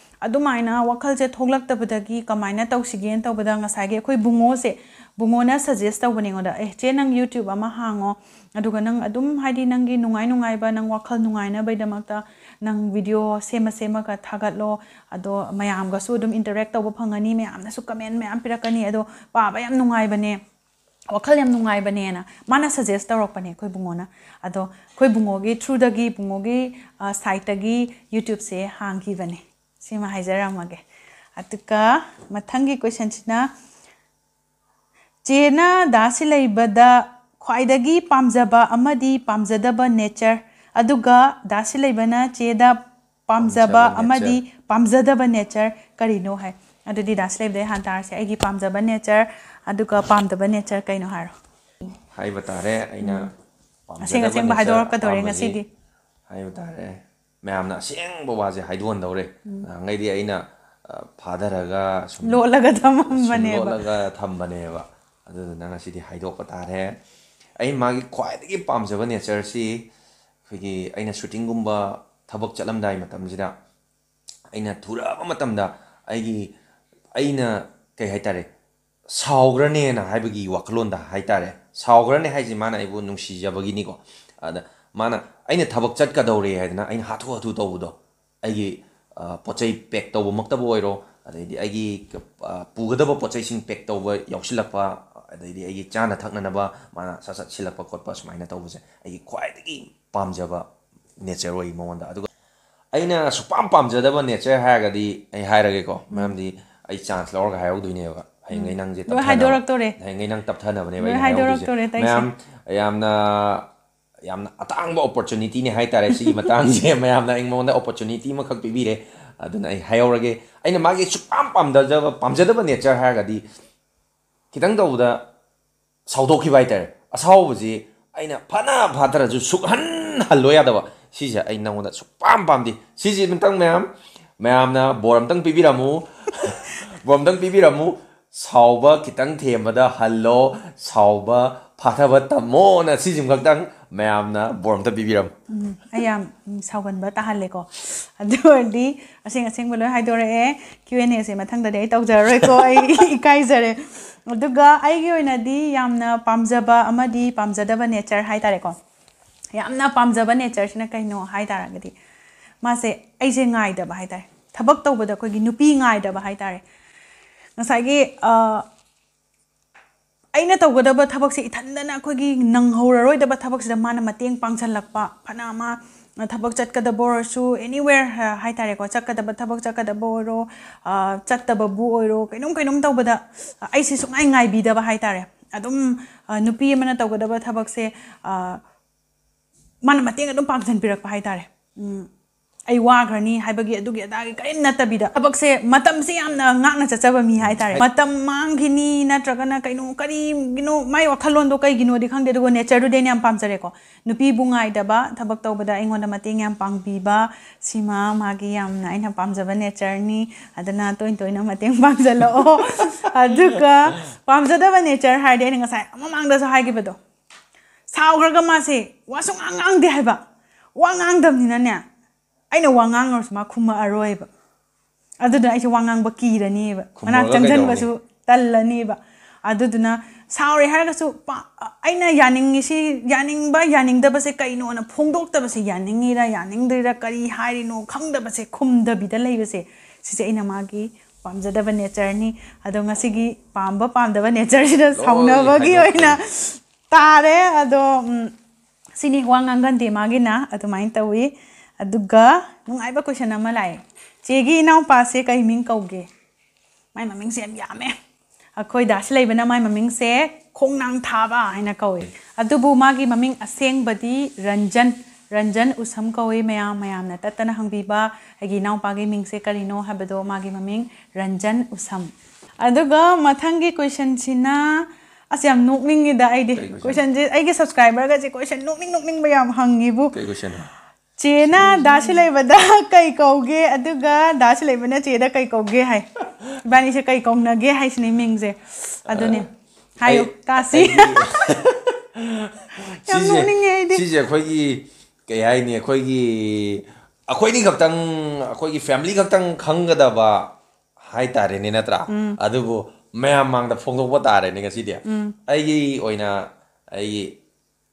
ꯑꯗꯨꯃꯥꯏꯅ ꯋꯥꯈꯜꯁꯦ ꯊꯣꯛꯂꯛꯇꯕꯗꯒꯤ ꯀꯃꯥꯏꯅ ꯇꯧꯁꯤꯒꯦꯅ ꯇꯧꯕꯗ, ꯉꯁꯥꯏꯒꯤ ꯑꯩꯈꯣꯏ ꯕꯨꯡꯉꯣꯁꯦ, ꯕꯨꯡꯉꯣꯅ ꯁꯖꯦꯁ ꯇꯧꯕꯅꯦ ꯑꯩꯉꯣꯟꯗ, "ꯑꯦ ꯆꯦ, ꯅꯪ ꯌꯨꯇ꯭ꯌꯨꯕ ꯑꯃ ꯍꯥꯡꯉꯣ, ꯑꯗꯨꯒ ꯅꯪ ꯑꯗꯨꯝ, ꯍꯥꯏꯗꯤ, ꯅꯪꯒꯤ ꯅꯨꯡꯉꯥꯏ ꯅꯨꯡꯉꯥꯏꯕ, ꯅꯪ ꯋꯥꯈꯜ ꯅꯨꯡꯉꯥꯏꯅꯕꯒꯤꯗꯃꯛꯇ ꯅꯪ ꯚꯤꯗꯤꯑꯣ ꯁꯦꯝꯃ ꯁꯦꯝꯃꯒ ꯊꯥꯒꯠꯂꯣ, ꯑꯗꯣ ꯃꯌꯥꯝꯒꯁꯨ ꯑꯗꯨꯝ ꯏꯟꯇꯔꯦꯛ ꯇꯧꯕ ꯐꯪꯒꯅꯤ, ꯃꯌꯥꯝꯅꯁꯨ ꯀꯃꯦꯟ ꯃꯌꯥꯝ ꯄꯤꯔꯛꯀꯅꯤ, ꯑꯗꯣ ꯄꯥꯕ ꯌꯥꯝ ꯅꯨꯡꯉꯥꯏꯕꯅꯦ, ꯋꯥꯈꯜ ꯌꯥꯝ ꯅꯨꯡꯉꯥꯏꯕꯅꯦꯅ" ꯃꯥꯅ ꯁꯖꯦꯁ ꯇꯧꯔꯛꯄꯅꯦ ꯑꯩꯈꯣꯏ ꯕꯨꯡꯉꯣꯅ꯫ ꯑꯗꯣ ꯑꯩꯈꯣꯏ ꯕꯨꯡꯉꯣꯒꯤ ꯊ꯭ꯔꯨꯗꯒꯤ, ꯕꯨꯡꯉꯣꯒꯤ ꯁꯥꯏꯠꯇꯒꯤ ꯌꯨꯇ꯭ꯌꯨꯕꯁꯦ ꯍꯥꯡꯈꯤꯕꯅꯦ꯫ ꯁꯤꯃ ꯍꯥꯏꯖꯔꯝꯃꯒꯦ꯫ ꯑꯗꯨꯒ ꯃꯊꯪꯒꯤ ꯀꯣꯏꯁꯟꯁꯤꯅ, ꯆꯦꯅ ꯗꯥ ꯁꯤꯂꯩꯕꯗ ꯈ꯭ꯋꯥꯏꯗꯒꯤ ꯄꯥꯝꯖꯕ ꯑꯃꯗꯤ ꯄꯥꯝꯖꯗꯕ ꯅꯦꯆꯔ, ꯑꯗꯨꯒ ꯗꯥ ꯁꯤꯂꯩꯕꯅ ꯆꯦꯗ ꯄꯥꯝꯖꯕ ꯄꯥꯝꯖꯕ ꯑꯃꯗꯤ ꯅꯦꯆꯔ꯫ ꯄꯥꯝꯖꯗꯕ ꯅꯦꯆꯔ ꯀꯔꯤꯅꯣ ꯍꯥꯏ꯫ ꯑꯗꯨꯗꯤ ꯗꯥ ꯁꯤꯂꯩꯕꯗꯩ ꯍꯥꯟ ꯇꯥꯔꯁꯦ, ꯑꯩꯒꯤ ꯄꯥꯝꯖꯕ ꯅꯦꯆꯔ ꯑꯗꯨꯒ ꯄꯥꯝꯗꯕ ꯅꯦꯆꯔ ꯀꯩꯅꯣ ꯍꯥꯏꯔꯣ꯫ ꯍꯥꯏꯕ ꯇꯥꯔꯦ, ꯑꯩꯅ ꯑꯁꯦꯡ ꯄꯥꯝꯖꯗꯕ ꯑꯁꯦꯡꯕ ꯅꯦꯆꯔ ꯍꯥꯏꯗꯣꯔꯛꯀꯗꯣꯔꯦ ꯑꯄꯥꯝꯕꯁꯤ ꯉꯁꯤꯗꯤ꯫ ꯍꯥꯏꯕ ꯇꯥꯔꯦ, ꯃꯌꯥꯝꯅ ꯑꯁꯦꯡꯕ ꯋꯥꯁꯦ ꯍꯥꯏꯗꯣꯛꯍꯟꯗꯧꯔꯦ꯫ ꯅꯍꯥꯟꯈꯩꯗꯤ ꯑꯩꯅ, ꯑ, ꯐꯥꯊꯔꯒ ꯁꯨꯝ ꯂꯣꯠꯂꯒ ꯁꯨꯝ ꯊꯝꯃꯝꯕꯅꯦꯕ꯫ ꯂꯣꯠꯂꯒ ꯊꯝꯕꯅꯦꯕ꯫ ꯑꯗꯨꯗꯨꯅ ꯉꯁꯤꯗꯤ ꯍꯥꯏꯗꯣꯛꯄ ꯇꯥꯔꯦ꯫ ꯑꯩ ꯃꯥꯒꯤ ꯈ꯭ꯋꯥꯏꯗꯒꯤ ꯄꯥꯝꯖꯕ ꯅꯦꯆꯔꯁꯤ, ꯑꯩꯈꯣꯏꯒꯤ, ꯑꯩꯅ ꯁꯨꯇꯤꯡꯒꯨꯝꯕ ꯊꯕꯛ ꯆꯠꯂꯝꯗꯥꯏ ꯃꯇꯝꯁꯤꯗ ꯑꯩꯅ ꯊꯨꯔꯛꯑꯕ ꯃꯇꯝꯗ ꯑꯩꯒꯤ ꯑꯩꯅ ꯀꯩ ꯍꯥꯏꯇꯥꯔꯦ, ꯁꯥꯎꯈ꯭ꯔꯅꯦꯅ ꯍꯥꯏꯕꯒꯤ ꯋꯥꯈꯜꯂꯣꯟꯗ ꯍꯥꯏꯇꯥꯔꯦ꯫ ꯁꯥꯎꯈ꯭ꯔꯅꯦ ꯍꯥꯏꯁꯦ ꯃꯥꯅ ꯑꯩꯕꯨ ꯅꯨꯡꯁꯤꯖꯕꯒꯤꯅꯤꯀꯣ꯫ ꯑꯗ ꯃꯥꯅ ꯑꯩꯅ ꯊꯕꯛ ꯆꯠꯀꯗꯧꯔꯦ ꯍꯥꯏꯗꯅ ꯑꯩꯅ ꯍꯥꯊꯨ ꯍꯥꯊꯨ ꯇꯧꯕꯗꯣ, ꯑꯩꯒꯤ ꯄꯣꯠ ꯆꯩ ꯄꯦꯛ ꯇꯧꯕꯃꯛꯇꯕꯨ ꯑꯣꯏꯔꯣ, ꯑꯗꯩꯗꯤ ꯑꯩꯒꯤ ꯄꯨꯒꯗꯕ ꯄꯣꯠ ꯆꯩꯁꯤꯡ ꯄꯦꯛ ꯇꯧꯕ ꯌꯥꯎꯁꯤꯜꯂꯛꯄ, ꯑꯗꯩꯗꯤ ꯑꯩꯒꯤ ꯆꯥꯅ ꯊꯛꯅꯅꯕ ꯃꯥꯅ ꯁꯠ ꯁꯠ ꯁꯤꯜꯂꯛꯄ ꯈꯣꯠꯄ ꯁꯨꯃꯥꯏꯅ ꯇꯧꯕꯁꯦ ꯑꯩꯒꯤ ꯈ꯭ꯋꯥꯏꯗꯒꯤ ꯄꯥꯝꯖꯕ ꯅꯦꯆꯔ ꯑꯣꯏ ꯃꯉꯣꯟꯗ꯫ ꯑꯗꯨꯒ ꯑꯩꯅ ꯁꯨꯛꯄꯥꯝ ꯄꯥꯝꯖꯗꯕ ꯅꯦꯆꯔ ꯍꯥꯏꯔꯒꯗꯤ ꯑꯩ ꯍꯥꯏꯔꯒꯦꯀꯣ, ꯃꯔꯝꯗꯤ ꯑꯩ ꯆꯥꯟꯁ ꯂꯧꯔꯒ ꯍꯥꯏꯍꯧꯗꯣꯏꯅꯦꯕ꯫ ꯍꯌꯦꯡꯒꯩ ꯅꯪꯁꯦ ꯂꯣꯏ ꯇꯞꯊꯅꯕ, ꯍꯥꯏꯗꯣꯔꯛꯇꯣꯔꯦ꯫ ꯍꯌꯦꯡꯒꯩ ꯅꯪ ꯇꯞꯊꯅꯕꯅꯦꯕ ꯂꯣꯏ ꯑꯩꯅ ꯍꯥꯏꯍꯧꯗꯣꯏꯁꯦ꯫ ꯍꯥꯏꯗꯣꯔꯛꯇꯣꯔꯦ, ꯇꯩꯁꯦ꯫ ꯃꯌꯥꯝ, ꯌꯥꯝꯅ, ꯌꯥꯝꯅ ꯑꯇꯥꯡꯕ ꯑꯣꯄꯣꯔꯆꯨꯅꯤꯇꯤꯅꯦ ꯍꯥꯏꯇꯥꯔꯦ ꯁꯤꯒꯤ ꯃꯇꯥꯡꯁꯦ꯫ ꯃꯌꯥꯝꯅ ꯑꯩꯉꯣꯟꯗ ꯑꯣꯄꯣꯔꯆꯨꯅꯤꯇꯤ ꯑꯃꯈꯛ ꯄꯤꯕꯤꯔꯦ꯫ ꯑꯗꯨꯅ ꯑꯩ ꯍꯥꯏꯍꯧꯔꯒꯦ꯫ ꯑꯩꯅ ꯃꯥꯒꯤ ꯁꯨꯛꯄꯥꯝ ꯄꯥꯝꯖꯗꯕ, ꯄꯥꯝꯖꯗꯕ ꯅꯦꯆꯔ ꯍꯥꯏꯔꯒꯗꯤ, ꯈꯤꯇꯪ ꯇꯧꯕꯗ ꯁꯥꯎꯗꯣꯛꯈꯤꯕ ꯍꯥꯏꯇꯥꯔꯦ꯫ ꯑꯁꯥꯎꯕꯁꯤ ꯑꯩꯅ ꯐꯅ ꯐꯥꯊꯔꯁꯨ ꯁꯨꯛꯍꯟ ꯍꯜꯂꯣ ꯌꯥꯗꯕ꯫ ꯁꯤꯁꯦ ꯑꯩ ꯅꯉꯣꯟꯗ ꯁꯨꯛꯄꯥꯝ ꯄꯥꯝꯗꯦ꯫ ꯁꯤꯁꯦ ꯑꯝꯇꯪ ꯃꯌꯥꯝ, ꯃꯌꯥꯝꯅ ꯕꯣꯔ ꯑꯝꯇꯪ ꯄꯤꯕꯤꯔꯝꯃꯨ꯫ ꯕꯣꯔ ꯑꯝꯇꯪ ꯄꯤꯕꯤꯔꯝꯃꯨ꯫ ꯁꯥꯎꯕ ꯈꯤꯇꯪ ꯊꯦꯝꯕꯗ ꯍꯜꯂꯣ, ꯁꯥꯎꯕ ꯐꯥꯊꯕ ꯇꯝꯃꯣꯅ ꯁꯤꯁꯤꯃ ꯈꯛꯇꯪ ꯃꯌꯥꯝꯅ ꯕꯣꯔ ꯑꯝꯇ ꯄꯤꯕꯤꯔꯝꯃꯨ꯫ ꯎꯝ, ꯑꯩ ꯌꯥꯝ, ꯎꯝ, ꯁꯥꯎꯒꯟꯕ ꯇꯥꯍꯜꯂꯦꯀꯣ꯫ ꯑꯗꯨ ꯑꯣꯏꯔꯗꯤ ꯑꯁꯦꯡ ꯑꯁꯦꯡꯕ ꯂꯣꯏ ꯍꯥꯏꯗꯣꯔꯛꯑꯦ꯫ ꯀ꯭ꯌꯨ ꯑꯦꯟ ꯑꯦꯁꯦ ꯃꯊꯪꯗꯗꯤ ꯑꯩ ꯇꯧꯖꯔꯔꯣꯏꯀꯣ, ꯑꯩ ꯏꯀꯥꯏꯖꯔꯦ꯫ ꯑꯗꯨꯒ ꯑꯩꯒꯤ ꯑꯣꯏꯅꯗꯤ ꯌꯥꯝꯅ ꯄꯥꯝꯖꯕ ꯑꯃꯗꯤ ꯄꯥꯝꯖꯗꯕ ꯅꯦꯆꯔ ꯍꯥꯏꯇꯥꯔꯦꯀꯣ꯫ ꯌꯥꯝꯅ ꯄꯥꯝꯖꯕ ꯅꯦꯆꯔꯁꯤꯅ ꯀꯩꯅꯣ ꯍꯥꯏ ꯇꯥꯔꯒꯗꯤ, ꯃꯥꯁꯦ ꯑꯩꯁꯦ ꯉꯥꯏꯗꯕ ꯍꯥꯏꯇꯥꯔꯦ꯫ ꯊꯕꯛ ꯇꯧꯕꯗ ꯑꯩꯈꯣꯏꯒꯤ ꯅꯨꯄꯤ ꯉꯥꯏꯗꯕ ꯍꯥꯏꯇꯥꯔꯦ꯫ ꯉꯁꯥꯏꯒꯤ, ꯑ, ꯑꯩꯅ ꯇꯧꯒꯗꯕ ꯊꯕꯛꯁꯦ ꯏꯊꯟꯗꯅ ꯑꯩꯈꯣꯏꯒꯤ ꯅꯪꯍꯧꯔꯔꯣꯏꯗꯕ ꯊꯕꯛꯁꯤꯗ ꯃꯥꯅ ꯃꯇꯦꯡ ꯄꯥꯡꯁꯜꯂꯛꯄ, ꯐꯅ ꯑꯃ ꯊꯕꯛ ꯆꯠꯀꯗꯕ ꯑꯣꯏꯔꯁꯨ, anywhere ꯍꯥꯏꯇꯥꯔꯦꯀꯣ, ꯆꯠꯀꯗꯕ, ꯊꯕꯛ ꯆꯠꯀꯗꯕ ꯑꯣꯏꯔꯣ, ꯑ, ꯆꯠꯇꯕꯕꯨ ꯑꯣꯏꯔꯣ, ꯀꯩꯅꯣꯝ ꯀꯩꯅꯣꯝ ꯇꯧꯕꯗ ꯑꯩꯁꯦ ꯁꯨꯡꯉꯥꯏ ꯉꯥꯏꯕꯤꯗꯕ ꯍꯥꯏꯇꯥꯔꯦ꯫ ꯑꯗꯨꯝ, ꯑ, ꯅꯨꯄꯤ ꯑꯃꯅ ꯇꯧꯒꯗꯕ ꯊꯕꯛꯁꯦ, ꯑ, ꯃꯥꯅ ꯃꯇꯦꯡ ꯑꯗꯨꯝ ꯄꯥꯡꯁꯤꯟꯕꯤꯔꯛꯄ ꯍꯥꯏꯇꯥꯔꯦ꯫ ꯎꯝ, ꯑꯩ ꯋꯥꯈ꯭ꯔꯅꯤ ꯍꯥꯏꯕꯒꯤ ꯑꯗꯨꯒꯤ ꯑꯗꯥꯒꯤ ꯀꯔꯤꯝ ꯅꯠꯇꯕꯤꯗ, ꯊꯕꯛꯁꯦ ꯃꯇꯝꯁꯦ ꯌꯥꯝꯅ ꯉꯥꯛꯅ ꯆꯠꯆꯕ ꯃꯤ ꯍꯥꯏꯇꯥꯔꯦ꯫ ꯃꯇꯝ ꯃꯥꯡꯈꯤꯅꯤ ꯅꯠꯇ꯭ꯔꯒꯅ ꯀꯩꯅꯣ, ꯀꯔꯤꯒꯤꯅꯣ, ꯃꯥꯏ ꯋꯥꯈꯜꯂꯣꯟꯗꯣ ꯀꯩꯒꯤꯅꯣꯗꯤ ꯈꯪꯗꯦ, ꯑꯗꯨꯒ ꯅꯦꯆꯔꯗꯨꯗꯤ ꯑꯩꯅ ꯌꯥꯝ ꯄꯥꯝꯖꯔꯦꯀꯣ꯫ ꯅꯨꯄꯤꯕꯨ ꯉꯥꯏꯗꯕ, ꯊꯕꯛ ꯇꯧꯕꯗ ꯑꯩꯉꯣꯟꯗ ꯃꯇꯦꯡ ꯌꯥꯝ ꯄꯥꯡꯕꯤꯕ, ꯁꯤꯃ ꯃꯥꯒꯤ ꯌꯥꯝꯅ ꯑꯩꯅ ꯄꯥꯝꯖꯕ ꯅꯦꯆꯔꯅꯤ꯫ ꯑꯗꯨꯅ ꯇꯣꯏ ꯇꯣꯏꯅ ꯃꯇꯦꯡ ꯄꯥꯡꯁꯤꯜꯂꯛꯑꯣ꯫ ꯑꯗꯨꯒ ꯄꯥꯝꯖꯗꯕ ꯅꯦꯆꯔ ꯍꯥꯏꯔꯗꯤ ꯑꯩꯅ ꯉꯁꯥꯏ ꯃꯃꯥꯡꯗꯁꯨ ꯍꯥꯏꯈꯤꯕꯗꯣ, ꯁꯥꯎꯈ꯭ꯔꯒ ꯃꯥꯁꯦ ꯋꯥ ꯁꯨꯡꯉꯥꯡ ꯉꯥꯡꯗꯦ ꯍꯥꯏꯕ꯫ ꯋꯥ ꯉꯥꯡꯗꯕꯅꯤꯅꯅꯦ, ꯑꯩꯅ ꯋꯥ ꯉꯥꯡꯉꯨꯔꯁꯨ ꯃꯥ ꯈꯨꯝꯃꯛꯑꯔꯣꯏꯕ꯫ ꯑꯗꯨꯗꯨꯅ ꯑꯩꯁꯦ ꯋꯥ ꯉꯥꯡꯕ ꯀꯤꯔꯅꯤꯕ, ꯃꯅꯥꯛ ꯈꯨꯝꯃꯨꯔꯒ ꯆꯪꯁꯤꯟꯕꯁꯨ ꯇꯜꯂꯅꯤꯕ꯫ ꯑꯗꯨꯗꯨꯅ ꯁꯥꯎꯔꯦ ꯍꯥꯏꯔꯒꯁꯨ ꯄꯥ-, ꯑꯩꯅ ꯌꯥꯅꯤꯡꯉꯤꯁꯤ, ꯌꯥꯅꯤꯡꯕ ꯌꯥꯅꯤꯡꯗꯕꯁꯦ ꯀꯩꯅꯣꯅ ꯐꯣꯡꯗꯣꯛꯇꯕꯁꯦ, ꯌꯥꯅꯤꯡꯉꯤꯔꯥ ꯌꯥꯅꯤꯡꯗ꯭ꯔꯤꯔꯥ, ꯀꯔꯤ ꯍꯥꯏꯔꯤꯅꯣ ꯈꯪꯗꯕꯁꯦ, ꯈꯨꯝꯗꯕꯤꯗ ꯂꯩꯕꯁꯦ, ꯁꯤꯁꯦ ꯑꯩꯅ ꯃꯥꯒꯤ ꯄꯥꯝꯖꯗꯕ ꯅꯦꯆꯔꯅꯤ꯫ ꯑꯗꯣ ꯉꯁꯤꯒꯤ ꯄꯥꯝꯕ ꯄꯥꯝꯗꯕ ꯅꯦꯆꯔꯁꯤꯗ ꯂꯣꯏ ꯁꯥꯎꯅꯕꯒꯤ ꯍꯥꯏꯗꯣꯛꯈ꯭ꯔꯦ꯫ ꯑꯣꯏꯅ ꯇꯥꯔꯦ꯫ ꯑꯗꯣ ꯎꯝ, ꯁꯤꯅꯤ ꯋꯥ ꯉꯥꯡꯒꯟꯗꯦ ꯃꯥꯒꯤꯅ, ꯑꯗꯨꯃꯥꯏꯅ ꯇꯧꯋꯤ꯫ ꯑꯗꯨꯒ ꯅꯨꯡꯉꯥꯏꯕ ꯀꯣꯏꯁꯟ ꯑꯃ ꯂꯥꯛꯑꯦ, ꯆꯦꯒꯤ ꯏꯅꯥꯎꯄꯥꯁꯦ ꯀꯩ ꯃꯤꯡ ꯀꯧꯒꯦ? ꯃꯥꯏ ꯃꯃꯤꯡꯁꯦ ꯌꯥꯝ ꯌꯥꯝꯃꯦ꯫ ꯑꯩꯈꯣꯏ ꯗꯥꯁꯤ ꯂꯩꯕꯅ ꯃꯥꯏ ꯃꯃꯤꯡꯁꯦ ꯈꯣꯡꯅꯥꯡ ꯊꯥꯕ ꯍꯥꯏꯅ ꯀꯧꯏ꯫ ꯑꯗꯨꯕꯨ ꯃꯥꯒꯤ ꯃꯃꯤꯡ ꯑꯁꯦꯡꯕꯗꯤ ꯔꯟꯖꯟ, ꯔꯟꯖꯟ ꯎꯁꯝ ꯀꯧꯏ꯫ ꯃꯌꯥꯝ, ꯃꯌꯥꯝꯅ ꯇꯠꯇꯅ ꯍꯪꯕꯤꯕ ꯑꯩꯒꯤ ꯏꯅꯥꯎꯄꯥꯒꯤ ꯃꯤꯡꯁꯦ ꯀꯔꯤꯅꯣ ꯍꯥꯏꯕꯗꯣ, ꯃꯥꯒꯤ ꯃꯃꯤꯡ ꯔꯟꯖꯟ ꯎꯁꯝ꯫ ꯑꯗꯨꯒ ꯃꯊꯪꯒꯤ ꯀꯣꯏꯁꯟꯁꯤꯅ, ꯑꯁ, ꯌꯥꯝ ꯅꯣꯛꯅꯤꯡꯉꯤꯗ ꯑꯩꯗꯤ꯫ ꯀꯩ ꯀꯣꯏꯁꯟ? ꯀꯣꯏꯁꯟꯁꯦ ꯑꯩꯒꯤ ꯁꯕꯁꯀ꯭ꯔꯥꯏꯕꯔꯒꯁꯦ ꯀꯣꯏꯁꯟ ꯅꯣꯛꯅꯤꯡ ꯅꯣꯛꯅꯤꯡꯕ ꯌꯥꯝ ꯍꯪꯉꯤꯕꯨ꯫ ꯀꯩ ꯀꯣꯏꯁꯟꯅꯣ? ꯆꯦꯅ ꯗꯥꯁꯤ ꯂꯩꯕꯗ ꯀꯩ ꯀꯧꯒꯦ? ꯑꯗꯨꯒ ꯗꯥꯁꯤ ꯂꯩꯕꯅ ꯆꯦꯗ ꯀꯩ ꯀꯧꯒꯦ ꯍꯥꯏ꯫ ꯏꯕꯥꯅꯤꯁꯦ ꯀꯩ ꯀꯧꯅꯒꯦ ꯍꯥꯏꯁꯤꯅꯤ ꯃꯤꯡꯁꯦ꯫ ꯑꯗꯨꯅꯦ꯫ ꯑ, ꯍꯥꯏꯌꯨ, ꯑꯩ-, ꯇꯥꯁꯤ꯫ ꯑꯩꯒꯤ ꯌꯥꯝ ꯁꯤꯁꯦ, ꯅꯣꯛꯅꯤꯡꯉꯦ ꯑꯩꯗꯤ꯫ ꯁꯤꯁꯦ ꯑꯩꯈꯣꯏꯒꯤ, ꯀꯩ ꯍꯥꯏꯅꯤ, ꯑꯩꯈꯣꯏꯒꯤ, ꯑꯩꯈꯣꯏꯅꯤ ꯈꯛꯇꯪ, ꯑꯩꯈꯣꯏꯒꯤ ꯐꯦꯃꯤꯂꯤ ꯈꯛꯇꯪ ꯈꯪꯒꯗꯕ ꯍꯥꯏꯇꯥꯔꯦꯅꯦ, ꯅꯠꯇ꯭ꯔꯥ? ꯎꯝ꯫ ꯑꯗꯨꯕꯨ ꯃꯌꯥꯝ ꯃꯥꯡꯗ ꯐꯣꯡꯗꯣꯛꯄ ꯇꯥꯔꯦꯅꯦ ꯉꯁꯤꯗꯤ꯫ ꯎꯝ꯫ ꯑꯩꯒꯤ ꯑꯣꯏꯅ, ꯑꯩꯒꯤ,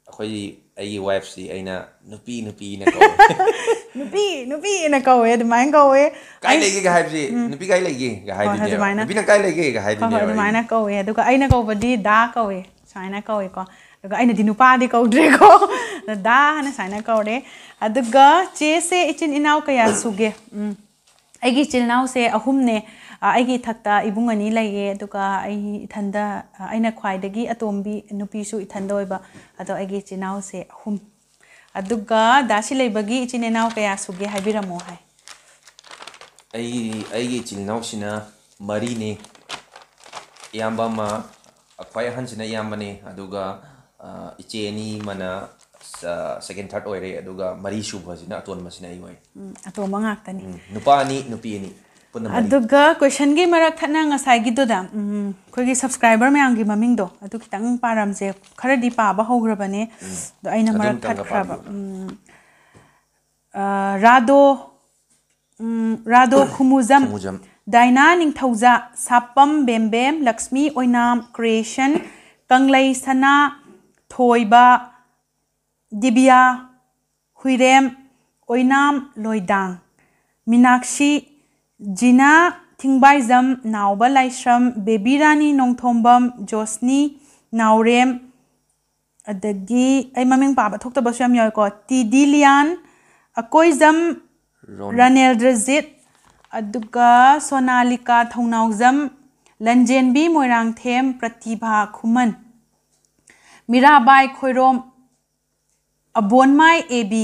ꯑꯩꯈꯣꯏꯒꯤ, ꯑꯩꯒꯤ ꯋꯥꯏꯐꯁꯤ ꯑꯩꯅ ꯅꯨꯄꯤ, ꯅꯨꯄꯤꯅ ꯀꯧꯋꯦ꯫ ꯅꯨꯄꯤ, ꯅꯨꯄꯤꯅ ꯀꯧꯋꯦ, ꯑꯗꯨꯃꯥꯏꯅ ꯀꯧꯋꯦ꯫ ꯀꯥꯏ ꯑꯩ ꯂꯩꯒꯦꯒ ꯍꯥꯏꯕꯁꯤ, ꯎꯝ꯫ "ꯅꯨꯄꯤ ꯀꯥꯏ ꯂꯩꯒꯦꯒ" ꯍꯣꯏ, ꯍꯣꯏ, ꯍꯥꯏꯗꯣꯏꯅꯦꯕ꯫ ꯑꯗꯨꯃꯥꯏꯅ꯫ "ꯅꯨꯄꯤꯅ ꯀꯥꯏ ꯂꯩꯒꯦꯒ" ꯍꯣꯏ, ꯍꯣꯏ, ꯍꯥꯏꯗꯣꯏꯅꯦꯕ ꯑꯩ꯫ ꯑꯗꯨꯃꯥꯏꯅ ꯀꯧꯋꯦ꯫ ꯑꯗꯨꯒ ꯑꯩꯅ ꯀꯧꯕꯗꯤ ꯗꯥ ꯀꯧꯋꯦ, ꯁꯨꯃꯥꯏꯅ ꯀꯧꯋꯦꯀꯣ꯫ ꯑꯗꯨꯒ ꯑꯩꯅꯗꯤ ꯅꯨꯄꯥꯗꯤ ꯀꯧꯗ꯭ꯔꯦꯀꯣ꯫ ꯗꯥ ꯍꯥꯏꯅ ꯁꯨꯃꯥꯏꯅ ꯀꯧꯔꯦ꯫ ꯑꯗꯨꯒ ꯆꯦꯁꯦ ꯏꯆꯤꯟ ꯏꯅꯥꯎ ꯀꯌꯥ ꯁꯨꯒꯦ? ꯎꯝ꯫ ꯑꯩꯒꯤ ꯏꯆꯤꯜ ꯏꯅꯥꯎꯁꯦ ꯑꯍꯨꯝꯅꯦ꯫ ꯑ, ꯑꯩꯒꯤ ꯏꯊꯛꯇ ꯏꯕꯨꯡ ꯑꯅꯤ ꯂꯩꯌꯦ, ꯑꯗꯨꯒ ꯑꯩ ꯏꯊꯟꯗ, ꯑ, ꯑꯩꯅ ꯈ꯭ꯋꯥꯏꯗꯒꯤ ꯑꯇꯣꯝꯕꯤ, ꯅꯨꯄꯤꯁꯨ ꯏꯊꯟꯗ ꯑꯣꯏꯕ꯫ ꯑꯗꯣ ꯑꯩꯒꯤ ꯏꯆꯤꯜ ꯏꯅꯥꯎꯁꯦ ꯑꯍꯨꯝ꯫ ꯑꯗꯨꯒ ꯗꯥ ꯁꯤꯂꯩꯕꯒꯤ ꯏꯆꯤꯟ ꯏꯅꯥꯎ ꯀꯌꯥ ꯁꯨꯒꯦ ꯍꯥꯏꯕꯤꯔꯝꯃꯣ ꯍꯥꯏ꯫ ꯑꯩꯒꯤ, ꯑꯩꯒꯤ ꯏꯆꯤꯜ ꯏꯅꯥꯎꯁꯤꯅ ꯃꯔꯤꯅꯤ꯫ ꯏꯌꯥꯝꯕ ꯑꯃ, ꯈ꯭ꯋꯥꯏ ꯑꯍꯟꯁꯤꯅ ꯏꯌꯥꯝꯕꯅꯤ, ꯑꯗꯨꯒ, ꯑ, ꯏꯆꯦ ꯑꯅꯤ ꯑꯃꯅ, ꯑ, second, third ꯑꯣꯏꯔꯦ, ꯑꯗꯨꯒ ꯃꯔꯤ ꯁꯨꯕꯁꯤꯅ, ꯑꯇꯣꯟꯕꯁꯤꯅ ꯑꯩ ꯑꯣꯏ꯫ ꯎꯝ, ꯑꯇꯣꯝꯕ ꯉꯥꯛꯇꯅꯤ꯫ ꯎꯝ, ꯅꯨꯄꯥ ꯑꯅꯤ, ꯅꯨꯄꯤ ꯑꯅꯤ, ꯄꯨꯟꯅ ꯃꯔꯤ꯫ ꯑꯗꯨꯒ ꯀꯣꯏꯁꯟꯒꯤ ꯃꯔꯛ ꯊꯠꯅ ꯉꯁꯥꯏꯒꯤꯗꯨꯗ, ꯎꯝ, ꯑꯩꯈꯣꯏꯒꯤ ꯁꯕꯁꯀ꯭ꯔꯥꯏꯕꯔ ꯃꯌꯥꯝꯒꯤ ꯃꯃꯤꯡꯗꯣ ꯑꯗꯨ ꯈꯤꯇꯪ ꯄꯥꯔꯝꯁꯦ꯫ ꯈꯔꯗꯤ ꯄꯥꯕ ꯍꯧꯈ꯭ꯔꯕꯅꯦ, ꯎꯝ꯫ ꯑꯗꯣ ꯑꯩꯅ ꯑꯗꯨꯝ ꯃꯔꯛ ꯇꯪꯒ ꯊꯠꯈ꯭ꯔꯕ꯫ ꯄꯥꯕꯤꯌꯨ꯫ ꯎꯝ, ꯑ, ꯔꯥꯗꯣ, ꯎꯝ, ꯔꯥꯗꯣ ꯈꯨꯃꯨꯖꯝ, ꯈꯨꯃꯨꯖꯝ꯫ ꯗꯥꯏꯅꯥ ꯅꯤꯡꯊꯧꯖꯥ, ꯁꯥꯄꯝ ꯕꯦꯝꯕꯦꯝ, ꯂꯛꯁꯃꯤ ꯑꯣꯏꯅꯥꯝ, ꯀ꯭ꯔꯤꯌꯦꯁꯟ, ꯀꯪꯂꯩ ꯁꯅꯥ, ꯊꯣꯏꯕ, ꯗꯤꯕꯤꯌꯥ, ꯍꯨꯏꯔꯦꯝ, ꯑꯣꯏꯅꯥꯝ ꯂꯣꯏꯗꯥꯡ, ꯃꯤꯅꯥꯛꯁꯤ, ꯖꯤꯅꯥ ꯊꯤꯡꯕꯥꯏꯖꯝ, ꯅꯥꯎꯕ ꯂꯥꯏꯁ꯭ꯔꯝ, ꯕꯦꯕꯤ ꯔꯥꯅꯤ ꯅꯣꯡꯊꯣꯝꯕꯝ, ꯖꯣꯁꯅꯤ ꯅꯥꯎꯔꯦꯝ, ꯑꯗꯒꯤ ꯑꯩ ꯃꯃꯤꯡ ꯄꯥꯕ ꯊꯣꯛꯇꯕꯁꯨ ꯌꯥꯝ ꯌꯥꯎꯋꯦꯀꯣ, ꯇꯤ ꯗꯤ ꯂꯤꯌꯥꯟ, ꯑꯀꯣꯏꯖꯝ ꯔꯣꯟ- ꯔꯥꯅꯦꯜꯗ꯭ꯔꯖꯤꯠ, ꯑꯗꯨꯒ Sonalika Thounaojam, Lanjenbi Moirangthem, Prativa Khuman, Mirabai Khoirom, Abonmai A B,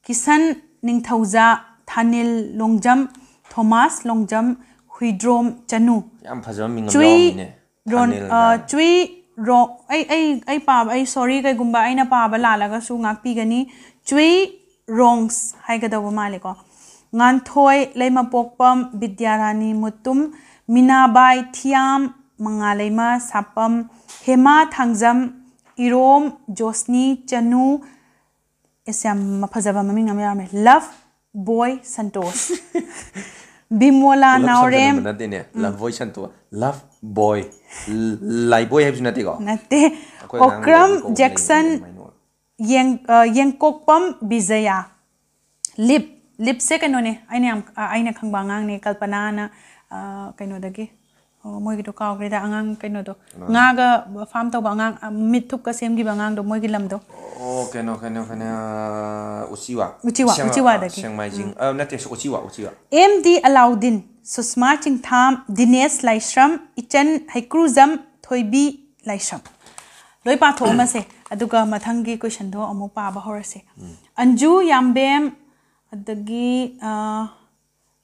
Kishan Ningthouja, Thanil Longjam, Thomas Longjam, Huidrom Chanu. ꯌꯥꯝ ꯐꯖꯕ ꯃꯤꯡ ꯑꯃ ꯆꯨꯏ ꯌꯥꯎꯔꯝꯃꯤꯅꯦ꯫ ꯔꯣꯟ-, ꯊꯥꯅꯤꯜ ꯑ, ꯀꯥꯏꯅ꯫ ꯆꯨꯏ ꯔꯣ-, ꯑꯩ, ꯑꯩ, ꯑꯩ ꯄꯥꯕ, ꯑꯩ sorry, ꯀꯩꯒꯨꯝꯕ ꯑꯩꯅ ꯄꯥꯕ ꯂꯥꯜꯂꯒꯁꯨ ꯉꯥꯛꯄꯤꯒꯅꯤ꯫ ꯆꯨꯏ ꯔꯣꯡꯁ ꯍꯥꯏꯒꯗꯧꯕ ꯃꯥꯜꯂꯦꯀꯣ꯫ ꯉꯥꯟꯊꯣꯏ ꯂꯩꯃꯄꯣꯛꯄꯝ, ꯕꯤꯗ꯭ꯌꯥꯔꯥꯅꯤ ꯃꯨꯇꯨꯝ, ꯃꯤꯅꯥꯕꯥꯏ ꯊꯤꯌꯥꯝ, ꯃꯉꯥꯂꯩꯃ ꯁꯥꯄꯝ, ꯍꯦꯃꯥ ꯊꯥꯡꯖꯝ, ꯏꯔꯣꯝ ꯖꯣꯁꯅꯤ ꯆꯅꯨ, ꯑꯁ, ꯌꯥꯝ ꯐꯖꯕ ꯃꯃꯤꯡ ꯑꯃ ꯌꯥꯎꯔꯝꯃꯦ, ꯂꯚ ꯕꯣꯏ ꯁꯟꯇꯣꯁ, ꯕꯤꯃꯣꯂꯥ ꯄꯨꯂꯞ ꯅꯥꯎꯔꯦꯝ꯫ ꯁꯝꯖꯟꯅꯕ ꯅꯠꯇꯦꯅꯦ, ꯎꯝ꯫ ꯂꯚ ꯕꯣꯏ ꯁꯟꯇꯣꯁ, ꯂꯚ ꯕꯣꯏ, ꯂ-, ꯂꯥꯏꯕꯣꯏ ꯍꯥꯏꯕꯁꯨ ꯅꯠꯇꯦꯀꯣ꯫ ꯅꯠꯇꯦ꯫ ꯑꯩꯈꯣꯏ ꯑꯉꯥꯡ ꯑꯣꯀ꯭ꯔꯝ ꯂꯥꯏꯕꯣꯏ ꯀꯧꯕ ꯖꯦꯛꯁꯟ, ꯂꯩꯕꯅꯦ ꯑꯗꯨꯃꯥꯏꯅ꯫ ꯌꯦꯡ-, ꯑ, ꯌꯦꯡꯀꯣꯛꯄꯝ ꯕꯤꯖꯌꯥ꯫ ꯂꯤꯞ, ꯂꯤꯞꯁꯦ ꯀꯩꯅꯣꯅꯦ, ꯑꯩꯅ ꯌꯥꯝ, ꯑ, ꯑꯩꯅ ꯈꯪꯕ ꯑꯉꯥꯡꯅꯦ, ꯀꯜꯄꯅꯥꯅ, ꯑ, ꯀꯩꯅꯣꯗꯒꯤ, ꯑꯣ, ꯃꯣꯏꯒꯤꯗꯣ ꯀꯥꯎꯈ꯭ꯔꯦꯗ, ꯑꯉꯥꯡ ꯀꯩꯅꯣꯗꯣ, ꯀꯅꯥ? ꯉꯥꯒ ꯐꯥꯝ ꯇꯧꯕ ꯑꯉꯥꯡ, ꯑ, ꯃꯤꯠ ꯊꯨꯞꯀ ꯁꯦꯝꯈꯤꯕ ꯑꯉꯥꯡꯗꯣ, ꯃꯣꯏꯒꯤ ꯂꯝꯗꯣ꯫ ꯑꯣ, ꯀꯩꯅꯣ, ꯀꯩꯅꯣ, ꯀꯩꯅꯣ, ꯑ, ꯎꯆꯤꯋꯥ꯫ ꯎꯆꯤꯋꯥ, ꯁꯦꯡ-, ꯎꯆꯤꯋꯥꯗꯒꯤ꯫ ꯑ, ꯁꯦꯡꯃꯥꯏꯖꯤꯡ, ꯎꯝ꯫ ꯑ, ꯅꯠꯇꯦ, ꯎꯆꯤꯋꯥ, ꯎꯆꯤꯋꯥ꯫ ꯑꯦꯝ ꯗꯤ ꯑꯂꯥꯎꯗꯤꯟ, ꯁꯨꯁꯃꯥ ꯆꯤꯡꯊꯥꯝ, ꯗꯤꯅꯦꯁ ꯂꯥꯏꯁ꯭ꯔꯝ, ꯏꯆꯟ ꯍꯩꯀ꯭ꯔꯨꯖꯝ, ꯊꯣꯏꯕꯤ ꯂꯥꯏꯁ꯭ꯔꯝ꯫ ꯂꯣꯏ ꯄꯥꯊꯣꯛꯑꯝꯃꯁꯦ, ꯑꯗꯨꯒ ꯃꯊꯪꯒꯤ questionꯗꯣ ꯑꯃꯨꯛ ꯄꯥꯕ ꯍꯧꯔꯁꯦ꯫ ꯎꯝ꯫ ꯑꯟꯖꯨ ꯌꯥꯝꯕꯦꯝ, ꯑꯗꯒꯤ, ꯑ,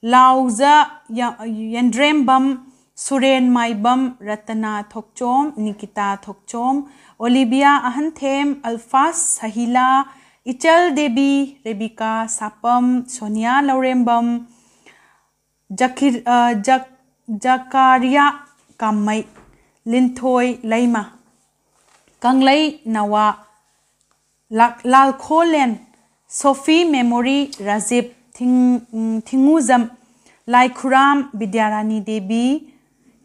ꯂꯥꯎꯖ ꯌ-, ꯌꯦꯟꯗ꯭ꯔꯦꯝꯕꯝ, ꯁꯨꯔꯦꯟ ꯃꯥꯏꯕꯝ, ꯔꯇꯅꯥ ꯊꯣꯛꯆꯣꯝ, ꯅꯤꯀꯤꯇꯥ ꯊꯣꯛꯆꯣꯝ, ꯑꯣꯂꯤꯕꯤꯌꯥ ꯑꯍꯟꯊꯦꯝ, ꯑꯜꯐꯥꯁ ꯁꯍꯤꯂꯥ, ꯏꯆꯜ ꯗꯦꯕꯤ, ꯔꯦꯕꯤꯀꯥ ꯁꯥꯄꯝ, ꯁꯣꯅꯤꯌꯥ ꯂꯧꯔꯦꯝꯕꯝ, ꯖꯀꯤꯔ-, ꯑ, ꯖꯛ-, ꯖꯀꯥꯔꯤꯌꯥ ꯀꯥꯃꯩ, ꯂꯤꯟꯊꯣꯏ ꯂꯩꯃ, ꯀꯪꯂꯩ ꯅꯋꯥ, ꯂꯥꯛ-, ꯂꯥꯜꯈꯣꯂꯦꯟ, ꯁꯣꯐꯤ ꯃꯦꯃꯣꯔꯤ, ꯔꯥꯖꯤꯞ ꯊꯤꯡ-, ꯎꯝ, ꯊꯤꯡꯉꯨꯖꯝ ꯂꯥꯏꯈꯨꯔꯥꯝ ꯕꯤꯗ꯭ꯌꯥꯔꯥꯅꯤ ꯗꯦꯕꯤ,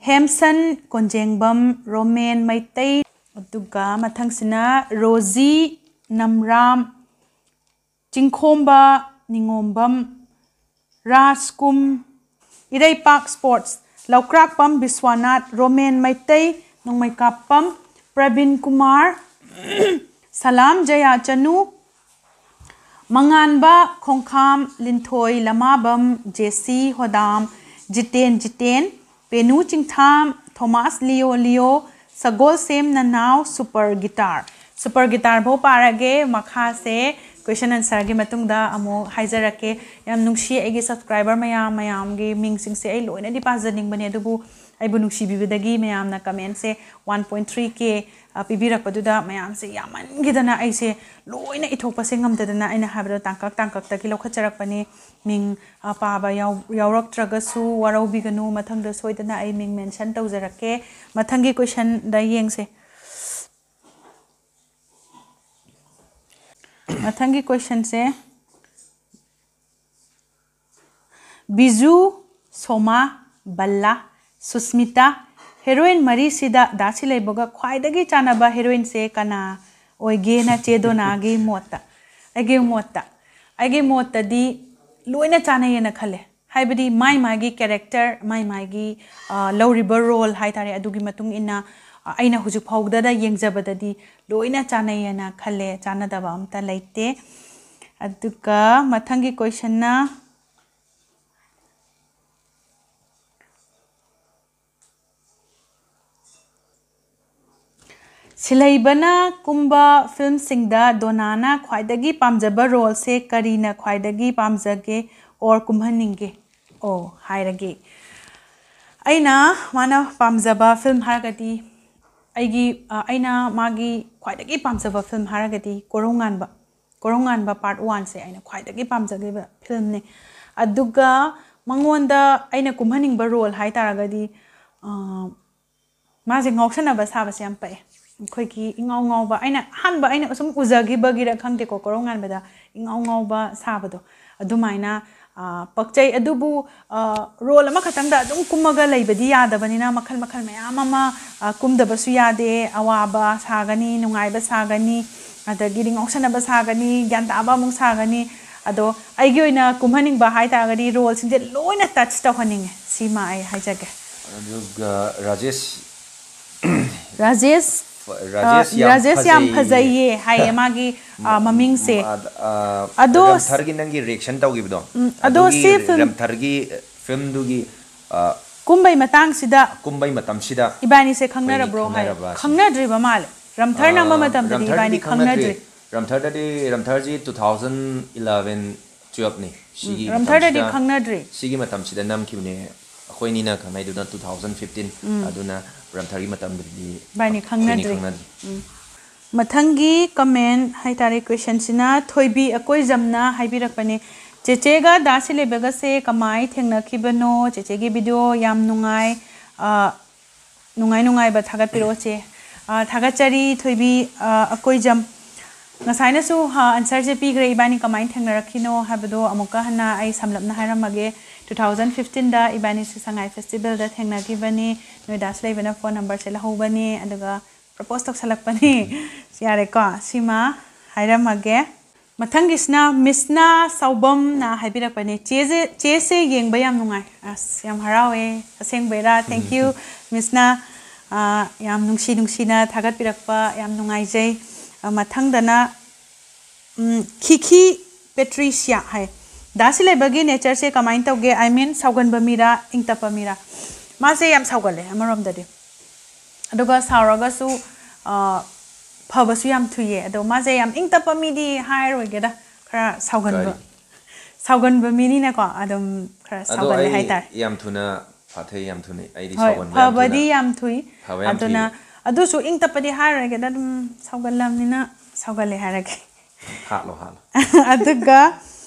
ꯍꯦꯝꯁꯟ ꯀꯣꯟꯖꯦꯡꯕꯝ ꯔꯣꯃꯦꯟ ꯃꯩꯇꯩ, ꯑꯗꯨꯒ ꯃꯊꯪꯁꯤꯅ Rosy Namram, Chingkhomba Ningombam, Rajkum, Ireipak sports Loukrakpam Biswanath Romen Meitei, Nongmeikapam Prabin Kumar, Salam Jayachanu, Manganba Khongkham Linthoi Lamabam Jessy Hodam Jiten Jiten, Penu Chingtham, Thomas Leo Leo, Sagolsem Nanao, super guitar. Super guitar ꯐꯥꯎ ꯄꯥꯔꯒꯦ, ꯃꯈꯥꯁꯦ ꯀꯣꯏꯁꯟ ꯑꯟꯁꯔꯒꯤ ꯃꯇꯨꯡꯗ ꯑꯃꯨꯛ ꯍꯥꯏꯖꯔꯛꯀꯦ꯫ ꯌꯥꯝ ꯅꯨꯡꯁꯤ ꯑꯩꯒꯤ ꯁꯕꯁꯀ꯭ꯔꯥꯏꯕꯔ ꯃꯌꯥꯝ, ꯃꯌꯥꯝꯒꯤ ꯃꯤꯡꯁꯤꯡꯁꯦ ꯑꯩ ꯂꯣꯏꯅꯗꯤ ꯄꯥꯖꯅꯤꯡꯕꯅꯦ, ꯑꯗꯨꯕꯨ ꯑꯩꯕꯨ ꯅꯨꯡꯁꯤꯕꯤꯕꯗꯒꯤ ꯃꯌꯥꯝꯅ ꯀꯃꯦꯟꯁꯦ ꯋꯥꯟ ꯄꯣꯏꯟ ꯊ꯭ꯔꯤ ꯀꯦ ꯄꯤꯕꯤꯔꯛꯄꯗꯨꯗ ꯃꯌꯥꯝꯁꯦ ꯌꯥꯝꯃꯟꯈꯤꯗꯅ ꯑꯩꯁꯦ ꯂꯣꯏꯅ ꯏꯊꯣꯛꯄꯁꯦ ꯉꯝꯗꯗꯅ ꯑꯩꯅ ꯍꯥꯏꯕꯗꯣ ꯇꯥꯡꯀꯛ ꯇꯥꯡꯀꯛꯇꯒꯤ ꯂꯧꯈꯠꯆꯔꯛꯄꯅꯤ꯫ ꯃꯤꯡ, ꯑ, ꯄꯥꯕ ꯌꯥꯎ-, ꯌꯥꯎꯔꯛꯇ꯭ꯔꯒꯁꯨ ꯋꯥꯔꯧꯕꯤꯒꯅꯨ, ꯃꯊꯪꯗ ꯁꯣꯏꯗꯅ ꯑꯩ ꯃꯤꯡ ꯃꯦꯟꯁꯟ ꯇꯧꯖꯔꯛꯀꯦ꯫ ꯃꯊꯪꯒꯤ ꯀꯣꯏꯁꯟꯗ ꯌꯦꯡꯁꯦ꯫ ꯃꯊꯪꯒꯤ ꯀꯣꯏꯁꯟꯁꯦ, ꯕꯤꯖꯨ, ꯁꯣꯃꯥ, ꯕꯜꯂꯥ, ꯁꯨꯁꯃꯤꯇꯥ, ꯍꯦꯔꯣꯏꯟ ꯃꯔꯤꯁꯤꯗ ꯗꯥ ꯁꯤꯂꯩꯕꯒ ꯈ꯭ꯋꯥꯏꯗꯒꯤ ꯆꯥꯟꯅꯕ ꯍꯦꯔꯣꯏꯟꯁꯦ ꯀꯅꯥ ꯑꯣꯏꯒꯦꯅ ꯆꯦ ꯗꯣꯅꯥꯒꯤ ꯃꯣꯠꯇ? ꯑꯩꯒꯤ ꯃꯣꯠꯇ, ꯑꯩꯒꯤ ꯃꯣꯠꯇꯗꯤ ꯂꯣꯏꯅ ꯆꯥꯟꯅꯩꯌꯦꯅ ꯈꯜꯂꯦ꯫ ꯍꯥꯏꯕꯗꯤ ꯃꯥꯏ ꯃꯥꯒꯤ ꯀꯦꯔꯦꯛꯇꯔ, ꯃꯥꯏ ꯃꯥꯒꯤ, ꯑ, ꯂꯧꯔꯤꯕ ꯔꯣꯜ ꯍꯥꯏ ꯇꯥꯔꯦ, ꯑꯗꯨꯒꯤ ꯃꯇꯨꯡ ꯏꯟꯅ, ꯑ, ꯑꯩꯅ ꯍꯧꯖꯤꯛ ꯐꯥꯎꯗꯗ ꯌꯦꯡꯖꯕꯗꯗꯤ ꯂꯣꯏꯅ ꯆꯥꯟꯅꯩꯌꯦꯅ ꯈꯜꯂꯦ, ꯆꯥꯟꯅꯗꯕ ꯑꯝꯇ ꯂꯩꯇꯦ꯫ ꯑꯗꯨꯒ ꯃꯊꯪꯒꯤ ꯀꯣꯏꯁꯟꯅ, ꯁꯤꯂꯩꯕꯅ ꯀꯨꯝꯕ ꯐꯤꯜꯝꯁꯤꯡꯗ ꯗꯣꯅꯥꯅ ꯈ꯭ꯋꯥꯏꯗꯒꯤ ꯄꯥꯝꯖꯕ ꯔꯣꯜꯁꯦ ꯀꯔꯤꯅ ꯈ꯭ꯋꯥꯏꯗꯒꯤ ꯄꯥꯝꯖꯒꯦ or ꯀꯨꯝꯍꯟꯅꯤꯡꯒꯦ? ꯑꯣ, ꯍꯥꯏꯔꯒꯦ꯫ ꯑꯩꯅ ꯃꯥꯅ ꯄꯥꯝꯖꯕ ꯐꯤꯜꯝ ꯍꯥꯏꯔꯒꯗꯤ, ꯑꯩꯒꯤ, ꯑ, ꯑꯩꯅ ꯃꯥꯒꯤ ꯈ꯭ꯋꯥꯏꯗꯒꯤ ꯄꯥꯝꯖꯕ ꯐꯤꯜꯝ ꯍꯥꯏꯔꯒꯗꯤ ꯀꯣꯔꯧꯉꯥꯟꯕ, ꯀꯣꯔꯧꯉꯥꯟꯕ ꯄꯥꯔꯠ ꯋꯥꯟꯁꯦ ꯑꯩꯅ ꯈ꯭ꯋꯥꯏꯗꯒꯤ ꯄꯥꯝꯖꯈꯤꯕ ꯐꯤꯜꯝꯅꯦ꯫ ꯑꯗꯨꯒ ꯃꯉꯣꯟꯗ ꯑꯩꯅ ꯀꯨꯝꯍꯟꯅꯤꯡꯕ ꯔꯣꯜ ꯍꯥꯏ ꯇꯥꯔꯒꯗꯤ, ꯑ, ꯃꯥꯁꯦ ꯉꯥꯎꯁꯟꯅꯕ ꯁꯥꯕꯁꯦ ꯌꯥꯝ ꯄꯛꯑꯦ꯫ ꯑꯩꯈꯣꯏꯒꯤ ꯏꯉꯥꯎ ꯉꯥꯎꯕ, ꯑꯩꯅ ꯑꯍꯥꯟꯕ ꯑꯩꯅ ꯁꯨꯝ ꯎꯖꯈꯤꯕꯒꯤꯔ ꯈꯪꯗꯦꯀꯣ, ꯀꯣꯔꯧꯉꯥꯟꯕꯗ ꯏꯉꯥꯎ ꯉꯥꯎꯕ ꯁꯥꯕꯗꯣ, ꯑꯗꯨꯃꯥꯏꯅ ꯄꯛꯆꯩ꯫ ꯑꯗꯨꯕꯨ ꯔꯣꯜ ꯑꯃꯈꯛꯇꯪꯗ ꯑꯗꯨꯝ ꯀꯨꯝꯃꯒ ꯂꯩꯕꯗꯤ ꯌꯥꯗꯕꯅꯤꯅ, ꯃꯈꯜ ꯃꯈꯜ ꯃꯌꯥꯝ ꯑꯃ ꯀꯨꯝꯗꯕꯁꯨ ꯌꯥꯗꯦ꯫ ꯑꯋꯥꯕ ꯁꯥꯒꯅꯤ, ꯅꯨꯡꯉꯥꯏꯕ ꯁꯥꯒꯅꯤ, ꯑꯗꯒꯤꯗꯤ ꯉꯥꯎꯁꯟꯅꯕ ꯁꯥꯒꯅꯤ, ꯒ꯭ꯌꯥꯟ ꯇꯥꯕ ꯑꯃꯨꯛ ꯁꯥꯒꯅꯤ꯫ ꯑꯗꯣ ꯑꯩꯒꯤ ꯑꯣꯏꯅ ꯀꯨꯝꯍꯟꯅꯤꯡꯕ ꯍꯥꯏ ꯇꯥꯔꯒꯗꯤ ꯔꯣꯜꯁꯤꯡꯁꯦ ꯂꯣꯏꯅ ꯇꯆ ꯇꯧꯍꯟꯅꯤꯡꯉꯦ, ꯁꯤꯃ ꯑꯩ ꯍꯥꯏꯖꯒꯦ꯫ ꯑꯗꯨꯒ ꯔꯥꯖꯦꯁ ꯔꯥꯖꯦꯁ ꯔꯥꯖꯦꯁ ꯌꯥꯝ ꯔꯥꯖꯦꯁ ꯌꯥꯝ ꯐꯖꯩꯌꯦ꯫ ꯐꯖꯩꯌꯦ ꯍꯥꯏꯌꯦ ꯃꯥꯒꯤ ꯑ, ꯃꯃꯤꯡꯁꯦ꯫ ꯑꯗꯣ ꯑꯗꯣ ꯔꯝꯊꯔꯒꯤ ꯅꯪꯒꯤ ꯔꯤꯌꯦꯛꯁꯟ ꯇꯧꯈꯤꯕꯗꯣ, ꯎꯝ, ꯑꯗꯣ ꯑꯗꯨꯒꯤ ꯁꯤ ꯐꯤꯂꯝ ꯔꯝꯊꯔꯒꯤ ꯐꯤꯂꯝꯗꯨꯒꯤ ꯑ, ꯀꯨꯝꯕꯩ ꯃꯇꯥꯡꯁꯤꯗ ꯀꯨꯝꯕꯩ ꯃꯇꯝꯁꯤꯗ ꯏꯕꯥꯅꯤꯁꯦ ꯑꯩꯈꯣꯏꯅꯤ ꯈꯪꯅꯔꯕ꯭ꯔꯣ ꯍꯥꯏ꯫ ꯈꯪꯅꯔꯕ꯭ꯔꯥ ꯁꯤꯅꯤ꯫ ꯈꯪꯅꯗ꯭ꯔꯤꯕ ꯃꯥꯜꯂꯦ꯫ ꯔꯝꯊꯔ ꯅꯝꯕ ꯑ, ꯃꯇꯝꯗꯗꯤ ꯔꯝꯊꯔꯗꯗꯤ ꯏꯕꯥꯅꯤ ꯈꯪꯅꯗ꯭ꯔꯤ꯫ ꯔꯝꯊꯔꯗꯗꯤ ꯔꯝꯊꯔꯁꯤ ꯇꯨ ꯊꯥꯎꯖꯟ ꯏꯂꯚꯦꯟ ꯇꯨꯌꯦꯜꯞꯅꯤ꯫ ꯁꯤꯒꯤ ꯔꯝꯊꯔꯗꯗꯤ ꯃꯇꯝꯁꯤꯗ ꯈꯪꯅꯗ꯭ꯔꯤ꯫ ꯁꯤꯒꯤ ꯃꯇꯝꯁꯤꯗ ꯅꯝꯈꯤꯕꯅꯦ꯫ ꯑꯩꯈꯣꯏꯅꯤꯅ ꯈꯪꯅꯩꯗꯨꯅ ꯇꯨ ꯊꯥꯎꯖꯟ ꯐꯤꯐꯇꯤꯟ꯫ ꯑꯗꯨꯅ ꯔꯝꯊꯔꯒꯤ ꯃꯇꯝꯗꯗꯤ ꯏꯕꯥꯅꯤ ꯑꯩꯈꯣꯏꯅꯤ ꯈꯪꯅꯗ꯭ꯔꯤ꯫ ꯈꯪꯅꯗ꯭ꯔꯤ꯫ ꯎꯝ꯫ ꯃꯊꯪꯒꯤ ꯀꯃꯦꯟ ꯍꯥꯏꯇꯥꯔꯦ, ꯀꯣꯏꯁꯟꯁꯤꯅ ꯊꯣꯏꯕꯤ ꯑꯀꯣꯏꯖꯝꯅ ꯍꯥꯏꯕꯤꯔꯛꯄꯅꯦ, "ꯆꯦꯆꯦꯒ ꯗꯥ ꯁꯤꯂꯩꯕꯒꯁꯦ ꯀꯃꯥꯏ ꯊꯦꯡꯅꯈꯤꯕꯅꯣ? ꯆꯦꯆꯦꯒꯤ ꯚꯤꯗꯤꯑꯣ ꯌꯥꯝ ꯅꯨꯡꯉꯥꯏ, ꯑ, ꯅꯨꯡꯉꯥꯏ ꯅꯨꯡꯉꯥꯏꯕ ꯊꯥꯒꯠꯄꯤꯔꯛꯑꯣ ꯆꯦ꯫" ꯑ, ꯊꯥꯒꯠꯆꯔꯤ ꯊꯣꯏꯕꯤ, ꯑ, ꯑꯀꯣꯏꯖꯝ꯫ ꯉꯁꯥꯏꯅꯁꯨ, ꯑ, ꯑꯟꯁꯔꯁꯦ ꯄꯤꯈ꯭ꯔꯦ, ꯏꯕꯥꯅꯤ ꯀꯃꯥꯏꯅ ꯊꯦꯡꯅꯔꯛꯈꯤꯅꯣ ꯍꯥꯏꯕꯗꯣ ꯑꯃꯨꯛꯀ ꯍꯟꯅ ꯑꯩ ꯁꯝꯂꯞꯅ ꯍꯥꯏꯔꯝꯃꯒꯦ꯫ ꯇꯨ ꯊꯥꯎꯖꯟ ꯐꯤꯐꯇꯤꯟꯗ ꯏꯕꯥꯅꯤꯁꯦ ꯁꯉꯥꯏ ꯐꯦꯁꯇꯤꯚꯦꯜꯗ ꯊꯦꯡꯅꯈꯤꯕꯅꯤ꯫ ꯅꯣꯏ ꯗꯥ ꯁꯤꯂꯩꯕꯅ ꯐꯣꯟ ꯅꯝꯕꯔꯁꯦ ꯂꯧꯍꯧꯕꯅꯤ, ꯑꯗꯨꯒ ꯄ꯭ꯔꯄꯣꯁ ꯇꯧꯁꯜꯂꯛꯄꯅꯤ꯫ ꯌꯥꯔꯦꯀꯣ, ꯁꯤꯃ ꯍꯥꯏꯔꯝꯃꯒꯦ꯫ ꯃꯊꯪꯒꯤꯁꯤꯅ ꯃꯤꯁꯅꯥ ꯁꯥꯎꯕꯝꯅ ꯍꯥꯏꯕꯤꯔꯛꯄꯅꯦ, "ꯆꯦꯁꯦ, ꯆꯦꯁꯦ ꯌꯦꯡꯕ ꯌꯥꯝ ꯅꯨꯡꯉꯥꯏ꯫" ꯑꯁ, ꯌꯥꯝ ꯍꯔꯥꯎꯋꯦ꯫ ꯑꯁꯦꯡꯕꯩꯔꯥ? Thank you, ꯃꯤꯁꯅꯥ꯫ ꯑ, ꯌꯥꯝ ꯅꯨꯡꯁꯤ ꯅꯨꯡꯁꯤꯅ ꯊꯥꯒꯠꯄꯤꯔꯛꯄ ꯌꯥꯝ ꯅꯨꯡꯉꯥꯏꯖꯩ꯫ ꯑ, ꯃꯊꯪꯗꯅ ꯎꯝ, ꯈꯤꯈꯤ ꯄꯦꯇ꯭ꯔꯤꯁꯤꯌꯥ ꯍꯥꯏ, "ꯗꯥ ꯁꯤꯂꯩꯕꯒꯤ ꯅꯦꯆꯔꯁꯦ ꯀꯃꯥꯏꯅ ꯇꯧꯒꯦ? ꯑꯥꯏ ꯃꯤꯟ, ꯁꯥꯎꯒꯟꯕ ꯃꯤꯔꯥ, ꯏꯪ ꯇꯞꯄ ꯃꯤꯔꯥ?" ꯃꯥꯁꯦ ꯌꯥꯝ ꯁꯥꯎꯒꯜꯂꯦ ꯑꯃꯔꯣꯝꯗꯗꯤ, ꯑꯗꯨꯒ ꯁꯥꯎꯔꯒꯁꯨ, ꯑ, ꯐꯕꯁꯨ ꯌꯥꯝ ꯊꯨꯏꯌꯦ꯫ ꯑꯗꯣ ꯃꯥꯁꯦ ꯌꯥꯝ ꯏꯪ ꯇꯞꯄ ꯃꯤꯗꯤ ꯍꯥꯏꯔꯣꯏꯒꯦꯗ, ꯈꯔ ꯁꯥꯎꯒꯟꯕ, ꯀꯔꯤ? ꯁꯥꯎꯒꯟꯕ ꯃꯤꯅꯤꯅꯀꯣ, ꯑꯗꯨꯝ ꯈꯔ ꯑꯗꯣ ꯁꯥꯎꯒꯜꯂꯦ ꯑꯩ ꯍꯥꯏꯇꯥꯔꯦ꯫ ꯌꯥꯝ ꯊꯨꯅ ꯐꯥꯊꯩ, ꯌꯥꯝ ꯊꯨꯅ꯫ ꯑꯩꯗꯤ ꯍꯣꯏ, ꯁꯥꯎꯒꯟꯕ ꯌꯥꯝ ꯐꯕꯗꯤ ꯊꯨꯅ ꯌꯥꯝ ꯊꯨꯏ꯫ ꯐꯕ ꯌꯥꯝ ꯑꯗꯨꯅ ꯊꯨꯏ꯫ ꯑꯗꯨꯁꯨ ꯏꯪ ꯇꯞꯄꯗꯤ ꯍꯥꯏꯔꯣꯏꯒꯦꯗ, ꯑꯗꯨꯝ ꯁꯥꯎꯒꯜꯂꯝꯅꯤꯅ ꯁꯥꯎꯒꯜꯂꯦ ꯍꯥꯏꯔꯒꯦ꯫ ꯍꯥꯠꯂꯣ, ꯍꯥꯠꯂꯣ꯫ ꯑꯗꯨꯒ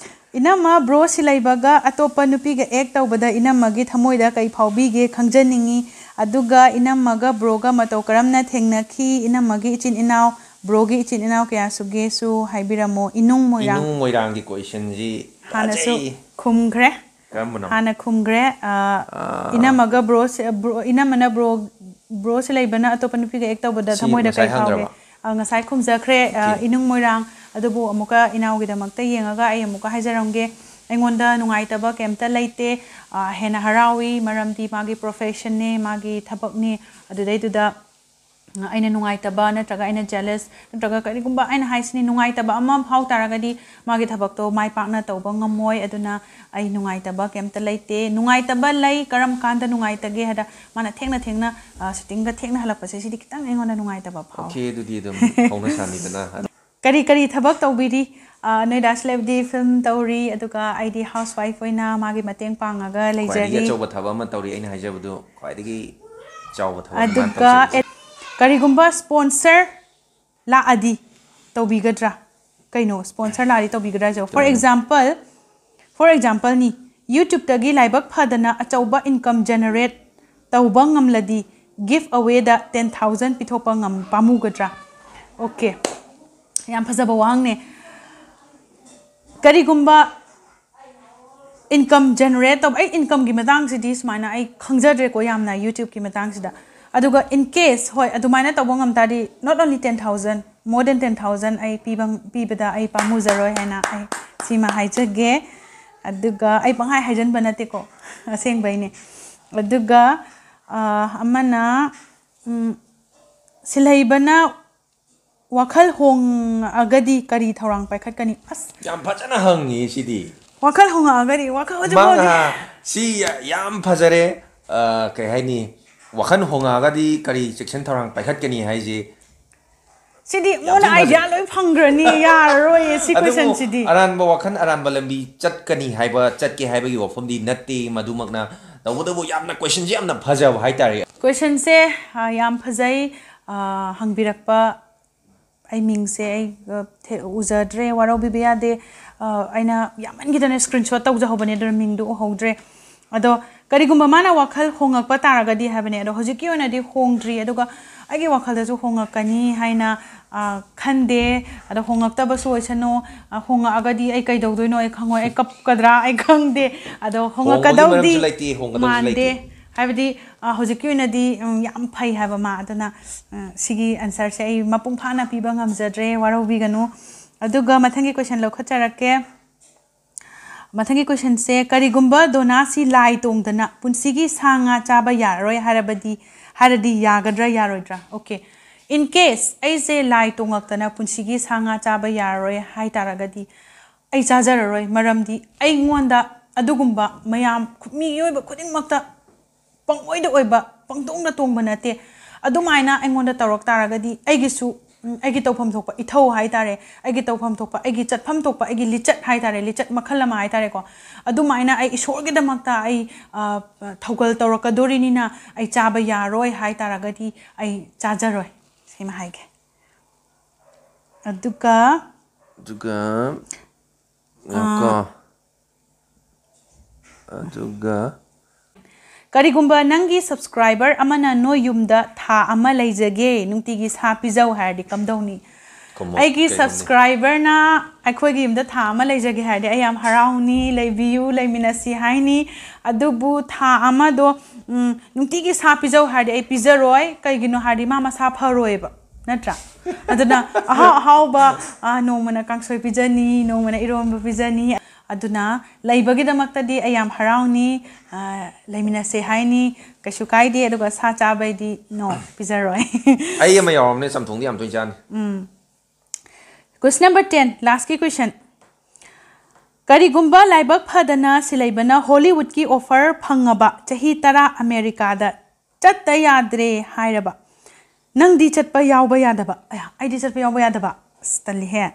ꯏꯅꯝꯃ, ꯕ꯭ꯔꯣ ꯁꯤꯂꯩꯕꯒ ꯑꯇꯣꯞꯄ ꯅꯨꯄꯤꯒ ꯑꯦꯛ ꯇꯧꯕꯗ ꯏꯅꯝꯃꯒꯤ ꯊꯃꯣꯏꯗ ꯀꯩ ꯐꯥꯎꯕꯤꯒꯦ ꯈꯪꯖꯅꯤꯡꯉꯤ꯫ ꯑꯗꯨꯒ ꯏꯅꯝꯃꯒ ꯕ꯭ꯔꯣꯒ ꯃꯇꯧ ꯀꯔꯝꯅ ꯊꯦꯡꯅꯈꯤ? ꯏꯅꯝꯃꯒꯤ ꯏꯆꯤꯟ ꯏꯅꯥꯎ, ꯕ꯭ꯔꯣꯒꯤ ꯏꯆꯤꯟ ꯏꯅꯥꯎ ꯀꯌꯥ ꯁꯨꯒꯦꯁꯨ ꯍꯥꯏꯕꯤꯔꯝꯃꯣ꯫ ꯏꯅꯨꯡ ꯃꯣꯏꯔꯥꯡ꯫ ꯏꯅꯨꯡ ꯃꯣꯏꯔꯥꯡꯒꯤ ꯀꯣꯏꯁꯟꯁꯤ ꯍꯥꯟꯅꯁꯨ ꯈꯨꯝꯈ꯭ꯔꯦ꯫ ꯀꯔꯝꯕꯅꯣ? ꯍꯥꯟꯅ ꯈꯨꯝꯈ꯭ꯔꯦ꯫ ꯑ, ꯏꯅꯝꯃꯒ ꯕ꯭ꯔꯣꯁꯦ, ꯕ꯭ꯔꯣ, ꯏꯅꯝꯃꯅ ꯕ꯭ꯔꯣ, ꯕ꯭ꯔꯣꯁꯦ ꯂꯩꯕꯅ ꯑꯇꯣꯞꯄ ꯅꯨꯄꯤꯒ ꯑꯦꯛ ꯇꯧꯕꯗ ꯁꯤ ꯊꯃꯣꯏꯗ ꯉꯁꯥꯏ ꯀꯩ ꯐꯥꯎꯒꯦ? ꯍꯪꯈ꯭ꯔꯕ? ꯑ, ꯉꯁꯥꯏ ꯈꯨꯝꯖꯈ꯭ꯔꯦ, ꯑ, ꯑꯣꯀꯦ꯫ ꯏꯅꯨꯡ ꯃꯣꯏꯔꯥꯡ꯫ ꯑꯗꯨꯕꯨ ꯑꯃꯨꯛꯀ ꯏꯅꯥꯎꯒꯤꯗꯃꯛꯇ ꯌꯦꯡꯉꯒ ꯑꯩ ꯑꯃꯨꯛꯀ ꯍꯥꯏꯖꯔꯝꯒꯦ꯫ ꯑꯩꯉꯣꯟꯗ ꯅꯨꯡꯉꯥꯏꯇꯕ ꯀꯩꯝꯇ ꯂꯩꯇꯦ꯫ ꯑ, ꯍꯦꯟꯅ ꯍꯔꯥꯎꯏ, ꯃꯔꯝꯗꯤ ꯃꯥꯒꯤ professionꯅꯦ, ꯃꯥꯒꯤ ꯊꯕꯛꯅꯤ꯫ ꯑꯗꯨꯗꯩꯗꯨꯗ ꯑꯩꯅ ꯅꯨꯡꯉꯥꯏꯇꯕ ꯅꯠꯇ꯭ꯔꯒ ꯑꯩꯅ jealous ꯅꯠꯇ꯭ꯔꯒ ꯀꯔꯤꯒꯨꯝꯕ ꯑꯩꯅ ꯍꯥꯏꯁꯤꯅꯤ ꯅꯨꯡꯉꯥꯏꯇꯕ ꯑꯃ ꯐꯥꯎ ꯇꯥꯔꯒꯗꯤ ꯃꯥꯒꯤ ꯊꯕꯛꯇꯣ ꯃꯥꯏ ꯄꯥꯛꯅ ꯇꯧꯕ ꯉꯝꯃꯣꯏ꯫ ꯑꯗꯨꯅ ꯑꯩ ꯅꯨꯡꯉꯥꯏꯇꯕ ꯀꯩꯝꯇ ꯂꯩꯇꯦ꯫ ꯅꯨꯡꯉꯥꯏꯇꯕ ꯂꯩ, ꯀꯔꯝ ꯀꯥꯟꯗ ꯅꯨꯡꯉꯥꯏꯇꯒꯦ ꯍꯥꯏꯗ ꯃꯥꯅ ꯊꯦꯡꯅ ꯊꯦꯡꯅ, ꯑ, shootingꯒ ꯊꯦꯡꯅ ꯍꯜꯂꯛꯄꯁꯦ ꯁꯤꯗꯤ ꯈꯤꯇꯪ ꯑꯩꯉꯣꯟꯗ ꯅꯨꯡꯉꯥꯏꯇꯕ ꯐꯥꯎꯋꯦ꯫ ꯑꯣꯀꯦ, ꯑꯗꯨꯗꯤ ꯑꯗꯨꯝ ꯍꯧꯅ ꯁꯥꯅꯤꯗꯅ꯫ ꯀꯔꯤ ꯀꯔꯤ ꯊꯕꯛ ꯇꯧꯕꯤꯔꯤ? ꯑ, ꯅꯣꯏꯗꯥ ꯁꯦꯂꯦꯕꯗꯤ ꯐꯤꯂꯝ ꯇꯧꯔꯤ, ꯑꯗꯨꯒ ꯑꯩꯗꯤ housewife ꯑꯣꯏꯅ ꯃꯥꯒꯤ ꯃꯇꯦꯡ ꯄꯥꯡꯉꯒ ꯈ꯭ꯋꯥꯏꯗꯒꯤ ꯂꯩꯖꯔꯤ꯫ ꯑꯆꯧꯕ ꯊꯕꯛ ꯑꯃ ꯇꯧꯔꯤ ꯑꯩꯅ ꯍꯥꯏꯖꯕꯗꯨ, ꯈ꯭ꯋꯥꯏꯗꯒꯤ ꯆꯥꯎꯕ ꯊꯕꯛ ꯑꯗꯨꯒ ꯀꯔꯤꯒꯨꯝꯕ sponsor ꯂꯥꯛꯑꯗꯤ ꯇꯧꯕꯤꯒꯗ꯭ꯔꯥ? ꯀꯩꯅꯣ, sponsor ꯂꯥꯛꯑꯗꯤ ꯇꯧꯕꯤꯒꯗ꯭ꯔꯥ ꯍꯥꯏꯁꯦ? For example, for exampleꯅꯤ, YouTubeꯇꯒꯤ ꯂꯥꯏꯕꯛ ꯐꯗꯅ ꯑꯆꯧꯕ income generate ꯇꯧꯕ ꯉꯝꯂꯗꯤ give awayꯗ ten thousand ꯄꯤꯊꯣꯛꯄ ꯉꯝ-, ꯄꯥꯝꯃꯨꯒꯗ꯭ꯔꯥ? ꯑꯣꯀꯦ, ꯌꯥꯝ ꯐꯖꯕ ꯋꯥꯍꯪꯅꯦ꯫ ꯀꯔꯤꯒꯨꯝꯕ income generate ꯇꯧꯕ, ꯑꯩ incomeꯒꯤ ꯃꯇꯥꯡꯁꯤꯗꯤ ꯁꯨꯃꯥꯏꯅ ꯑꯩ ꯈꯪꯖꯗ꯭ꯔꯦꯀꯣ ꯌꯥꯝꯅ YouTubeꯀꯤ ꯃꯇꯥꯡꯁꯤꯗ꯫ ꯑꯗꯨꯒ in case, ꯍꯣꯏ, ꯑꯗꯨꯃꯥꯏꯅ ꯇꯧꯕ ꯉꯝ ꯇꯥꯔꯗꯤ, not only ten thousand, more than ten thousand ꯑꯩ ꯄꯤꯕ, ꯄꯤꯕꯗ ꯑꯩ ꯄꯥꯝꯃꯨꯖꯔꯣꯏ ꯍꯥꯏꯅ ꯑꯩ ꯁꯤꯃ ꯍꯥꯏꯖꯒꯦ꯫ ꯑꯗꯨꯒ ꯑꯩ ꯄꯪꯍꯥꯏ ꯍꯥꯏꯖꯟꯕ ꯅꯠꯇꯦꯀꯣ, ꯑꯁꯦꯡꯕꯩꯅꯦ꯫ ꯑꯗꯨꯒ, ꯑ, ꯑꯃꯅ, ꯎꯝ, ꯁꯤꯜꯍꯩꯕꯅ ꯋꯥꯈꯜ ꯍꯣꯡꯉꯛꯑꯒꯗꯤ ꯀꯔꯤ ꯊꯧꯔꯥꯡ ꯄꯥꯏꯈꯠꯀꯅꯤ? ꯑꯁ꯫ ꯌꯥꯝ ꯐꯖꯅ ꯍꯪꯉꯤ ꯁꯤꯗꯤ꯫ ꯋꯥꯈꯜ ꯍꯣꯡꯉꯛꯑꯒꯗꯤ, ꯋꯥꯈꯜ ꯍꯧꯖꯤꯛ ꯃꯥ ꯍꯣꯡꯉꯦ꯫ ꯉꯍꯥ-, ꯁꯤ ꯌꯥ-, ꯌꯥꯝ ꯐꯖꯔꯦ꯫ ꯑ, ꯀꯩ ꯍꯥꯏꯅꯤ? ꯋꯥꯈꯜ ꯍꯣꯡꯉꯛꯑꯒꯗꯤ ꯀꯔꯤ ꯆꯦꯛꯁꯤꯟ ꯊꯧꯔꯥꯡ ꯄꯥꯏꯈꯠꯀꯅꯤ ꯍꯥꯏꯁꯦ? ꯁꯤꯗꯤ ꯌꯥꯝ ꯃꯉꯣꯟꯗ ꯊꯤ ꯐꯖꯩ꯫ Idea ꯂꯣꯏ ꯐꯪꯈ꯭ꯔꯅꯤ, ꯌꯥꯔꯔꯣꯏꯌꯦ ꯁꯤ ꯑꯗꯨꯕꯨ questionꯁꯤꯗꯤ꯫ ꯑꯔꯥꯟꯕ ꯋꯥꯈꯜ ꯑꯔꯥꯟꯕ ꯂꯝꯕꯤ ꯆꯠꯀꯅꯤ ꯍꯥꯏꯕ, ꯆꯠꯀꯦ ꯍꯥꯏꯕꯒꯤ ꯋꯥꯐꯝꯗꯤ ꯅꯠꯇꯦ꯫ ꯃꯗꯨꯃꯛꯅ ꯇꯧꯕꯇꯕꯨ ꯌꯥꯝꯅ questionꯁꯦ ꯌꯥꯝꯅ ꯐꯖꯕ ꯍꯥꯏꯇꯥꯔꯦ꯫ Questionꯁꯦ, ꯑ, ꯌꯥꯝ ꯐꯖꯩ꯫ ꯑ, ꯍꯪꯕꯤꯔꯛꯄ ꯑꯩ ꯃꯤꯡꯁꯦ ꯑꯩ, ꯑ, ꯊꯦ-, ꯎꯖꯗ꯭ꯔꯦ, ꯋꯥꯔꯧꯕꯤꯕ ꯌꯥꯗꯦ꯫ ꯑ, ꯑꯩꯅ ꯌꯥꯝꯃꯟꯈꯤꯗꯅ screenshot ꯇꯧꯖꯍꯧꯕꯅꯦ, ꯑꯗꯨꯅ ꯃꯤꯡꯗꯣ ꯎꯍꯧꯗ꯭ꯔꯦ꯫ ꯑꯗꯣ ꯀꯔꯤꯒꯨꯝꯕ ꯃꯥꯅ ꯋꯥꯈꯜ ꯍꯣꯡꯉꯛꯄ ꯇꯥꯔꯒꯗꯤ ꯍꯥꯏꯕꯅꯦ, ꯑꯗꯣ ꯍꯧꯖꯤꯛꯀꯤ ꯑꯣꯏꯅꯗꯤ ꯍꯣꯡꯗ꯭ꯔꯤ, ꯑꯗꯨꯒ ꯑꯩꯒꯤ ꯋꯥꯈꯜꯗꯁꯨ ꯍꯣꯡꯉꯛꯀꯅꯤ ꯍꯥꯏꯅ, ꯑ, ꯈꯟꯗꯦ꯫ ꯑꯗꯣ ꯍꯣꯡꯉꯛꯇꯕꯁꯨ ꯑꯣꯏꯁꯅꯨ꯫ ꯑ, ꯍꯣꯡꯉꯛꯑꯒꯗꯤ ꯑꯩ ꯀꯩꯗꯧꯗꯣꯏꯅꯣ ꯑꯩ ꯈꯪꯉꯣꯏ, ꯑꯩ ꯀꯞꯀꯗ꯭ꯔꯥ ꯑꯩ ꯈꯪꯗꯦ꯫ ꯑꯗꯣ ꯍꯣꯡꯉꯛꯀꯗꯧꯗꯤ ꯃꯔꯝꯁꯨ ꯂꯩꯇꯦ, ꯍꯣꯡꯒꯗꯕꯁꯨ ꯃꯥꯟꯗꯦ꯫ ꯂꯩꯇꯦ꯫ ꯍꯥꯏꯕꯗꯤ, ꯑ, ꯍꯧꯖꯤꯛꯀꯤ ꯑꯣꯏꯅꯗꯤ, ꯎꯝ, ꯌꯥꯝ ꯐꯩ ꯍꯥꯏꯕ ꯃꯥ꯫ ꯑꯗꯨꯅ, ꯑ, ꯁꯤꯒꯤ answerꯁꯦ ꯑꯩ ꯃꯄꯨꯡ ꯐꯥꯅ ꯄꯤꯕ ꯉꯝꯖꯗ꯭ꯔꯦ, ꯋꯥꯔꯧꯕꯤꯒꯅꯨ꯫ ꯑꯗꯨꯒ ꯃꯊꯪꯒꯤ question ꯂꯧꯈꯠꯆꯔꯛꯀꯦ꯫ ꯃꯊꯪꯒꯤ questionꯁꯦ, ꯀꯔꯤꯒꯨꯝꯕ ꯗꯣꯅꯥꯁꯤ ꯂꯥꯏ ꯇꯣꯡꯗꯅ ꯄꯨꯟꯁꯤꯒꯤ ꯁꯥ ꯉꯥ ꯆꯥꯕ ꯌꯥꯔꯔꯣꯏ ꯍꯥꯏꯔꯕꯗꯤ, ꯍꯥꯏꯔꯗꯤ ꯌꯥꯒꯗ꯭ꯔꯥ ꯌꯥꯔꯣꯏꯗ꯭ꯔꯥ? Okay, in case ꯑꯩꯁꯦ ꯂꯥꯏ ꯇꯣꯡꯉꯛꯇꯅ ꯄꯨꯟꯁꯤꯒꯤ ꯁꯥ ꯉꯥ ꯆꯥꯕ ꯌꯥꯔꯔꯣꯏ ꯍꯥꯏ ꯇꯥꯔꯒꯗꯤ ꯑꯩ ꯆꯥꯖꯔꯔꯣꯏ, ꯃꯔꯝꯗꯤ ꯑꯩꯉꯣꯟꯗ ꯑꯗꯨꯒꯨꯝꯕ ꯃꯌꯥꯝ, ꯃꯤꯑꯣꯏꯕ ꯈꯨꯗꯤꯡꯃꯛꯇ ꯄꯪꯑꯣꯏꯗ ꯑꯣꯏꯕ, ꯄꯪꯇꯣꯡꯗ ꯇꯣꯡꯕ ꯅꯠꯇꯦ꯫ ꯑꯗꯨꯃꯥꯏꯅ ꯑꯩꯉꯣꯟꯗ ꯇꯧꯔꯛ ꯇꯥꯔꯒꯗꯤ ꯑꯩꯒꯤꯁꯨ, ꯎꯝ, ꯑꯩꯒꯤ ꯇꯧꯐꯝ ꯊꯣꯛꯄ ꯏꯊꯧ ꯍꯥꯏ ꯇꯥꯔꯦ, ꯑꯩꯒꯤ ꯇꯧꯐꯝ ꯊꯣꯛꯄ, ꯑꯩꯒꯤ ꯆꯠꯐꯝ ꯊꯣꯛꯄ, ꯑꯩꯒꯤ ꯂꯤꯆꯠ ꯍꯥꯏ ꯇꯥꯔꯦ, ꯂꯤꯆꯠ ꯃꯈꯜ ꯑꯃ ꯍꯥꯏ ꯇꯥꯔꯦꯀꯣ꯫ ꯑꯗꯨꯃꯥꯏꯅ ꯑꯩ ꯏꯁꯣꯔꯒꯤꯗꯃꯛꯇ ꯑꯩ, ꯑ, ꯊꯧꯒꯜ ꯇꯧꯔꯛꯀꯗꯣꯔꯤꯅꯤꯅ ꯑꯩ ꯆꯥꯕ ꯌꯥꯔꯣꯏ ꯍꯥꯏ ꯇꯥꯔꯒꯗꯤ ꯑꯩ ꯆꯥꯖꯔꯣꯏ꯫ ꯁꯤꯃ ꯍꯥꯏꯒꯦ꯫ ꯑꯗꯨꯒ ꯑꯗꯨꯒ, ꯉꯥꯏꯈꯣ꯫ ꯑꯗꯨꯒ ꯀꯔꯤꯒꯨꯝꯕ ꯅꯪꯒꯤ subscriber ꯑꯃꯅ ꯅꯣꯏ ꯌꯨꯝꯗ ꯊꯥ ꯑꯃ ꯂꯩꯖꯒꯦ, ꯅꯨꯡꯇꯤꯒꯤ ꯁꯥ ꯄꯤꯖꯧ ꯍꯥꯏꯔꯗꯤ ꯀꯝꯗꯧꯅꯤ? ꯀꯃ-, ꯑꯩꯒꯤ ꯀꯩꯒꯨꯝꯕ subscriberꯅ ꯑꯩꯈꯣꯏꯒꯤ ꯌꯨꯝꯗ ꯊꯥ ꯑꯃ ꯂꯩꯖꯒꯦ ꯍꯥꯏꯔꯗꯤ ꯑꯩ ꯌꯥꯝ ꯍꯔꯥꯎꯅꯤ, ꯂꯩꯕꯤꯌꯨ, ꯂꯩꯃꯤꯟꯅꯁꯤ ꯍꯥꯏꯅꯤ꯫ ꯑꯗꯨꯕꯨ ꯊꯥ ꯑꯃꯗꯣ, ꯎꯝ, ꯅꯨꯡꯇꯤꯒꯤ ꯁꯥ ꯄꯤꯖꯧ ꯍꯥꯏꯔꯗꯤ ꯑꯩ ꯄꯤꯖꯔꯣꯏ꯫ ꯀꯩꯒꯤꯅꯣ ꯍꯥꯏꯔꯗꯤ ꯃꯥ ꯃꯁꯥ ꯐꯔꯣꯏꯕ, ꯅꯠꯇ꯭ꯔꯥ? ꯑꯗꯨꯅ ꯑꯍꯥꯎ ꯑꯍꯥꯎꯕ, ꯑ, ꯅꯣꯡꯃꯅ ꯀꯥꯡꯁꯣꯏ ꯄꯤꯖꯅꯤ, ꯅꯣꯡꯃꯅ ꯏꯔꯣꯟꯕ ꯄꯤꯖꯅꯤ꯫ ꯑꯗꯨꯅ ꯂꯩꯕꯒꯤꯗꯃꯛꯇꯗꯤ ꯑꯩ ꯌꯥꯝ ꯍꯔꯥꯎꯅꯤ, ꯑ, ꯂꯩꯃꯤꯟꯅꯁꯦ ꯍꯥꯏꯅꯤ, ꯀꯩꯁꯨ ꯀꯥꯏꯗꯦ꯫ ꯑꯗꯨꯒ ꯁꯥ ꯆꯥꯕꯩꯗꯤ no, ꯄꯤꯖꯔꯣꯏ꯫ ꯑꯩ ꯑꯃ ꯌꯥꯎꯔꯝꯅꯦ, ꯆꯝꯊꯣꯡꯗꯤ ꯌꯥꯝ ꯇꯣꯏꯅ ꯆꯥꯅꯤ꯫ ꯎꯝ꯫ Question number ten, lastꯀꯤ question꯫ ꯀꯔꯤꯒꯨꯝꯕ ꯂꯥꯏꯕꯛ ꯐꯗꯅ ꯁꯤꯂꯩꯕꯅ ꯍꯣꯂꯤꯋꯨꯗꯀꯤ offer ꯐꯪꯉꯕ, ꯆꯍꯤ ꯇꯔꯥ ꯑꯃꯦꯔꯤꯀꯥꯗ ꯆꯠꯇ ꯌꯥꯗ꯭ꯔꯦ ꯍꯥꯏꯔꯕ, ꯅꯪꯗꯤ ꯆꯠꯄ ꯌꯥꯎꯕ ꯌꯥꯗꯕ? ꯑꯌꯥ, ꯑꯩꯗꯤ ꯆꯠꯄ ꯌꯥꯎꯕ ꯌꯥꯗꯕ꯫ ꯑꯁ, ꯇꯜꯂꯤꯍꯦ꯫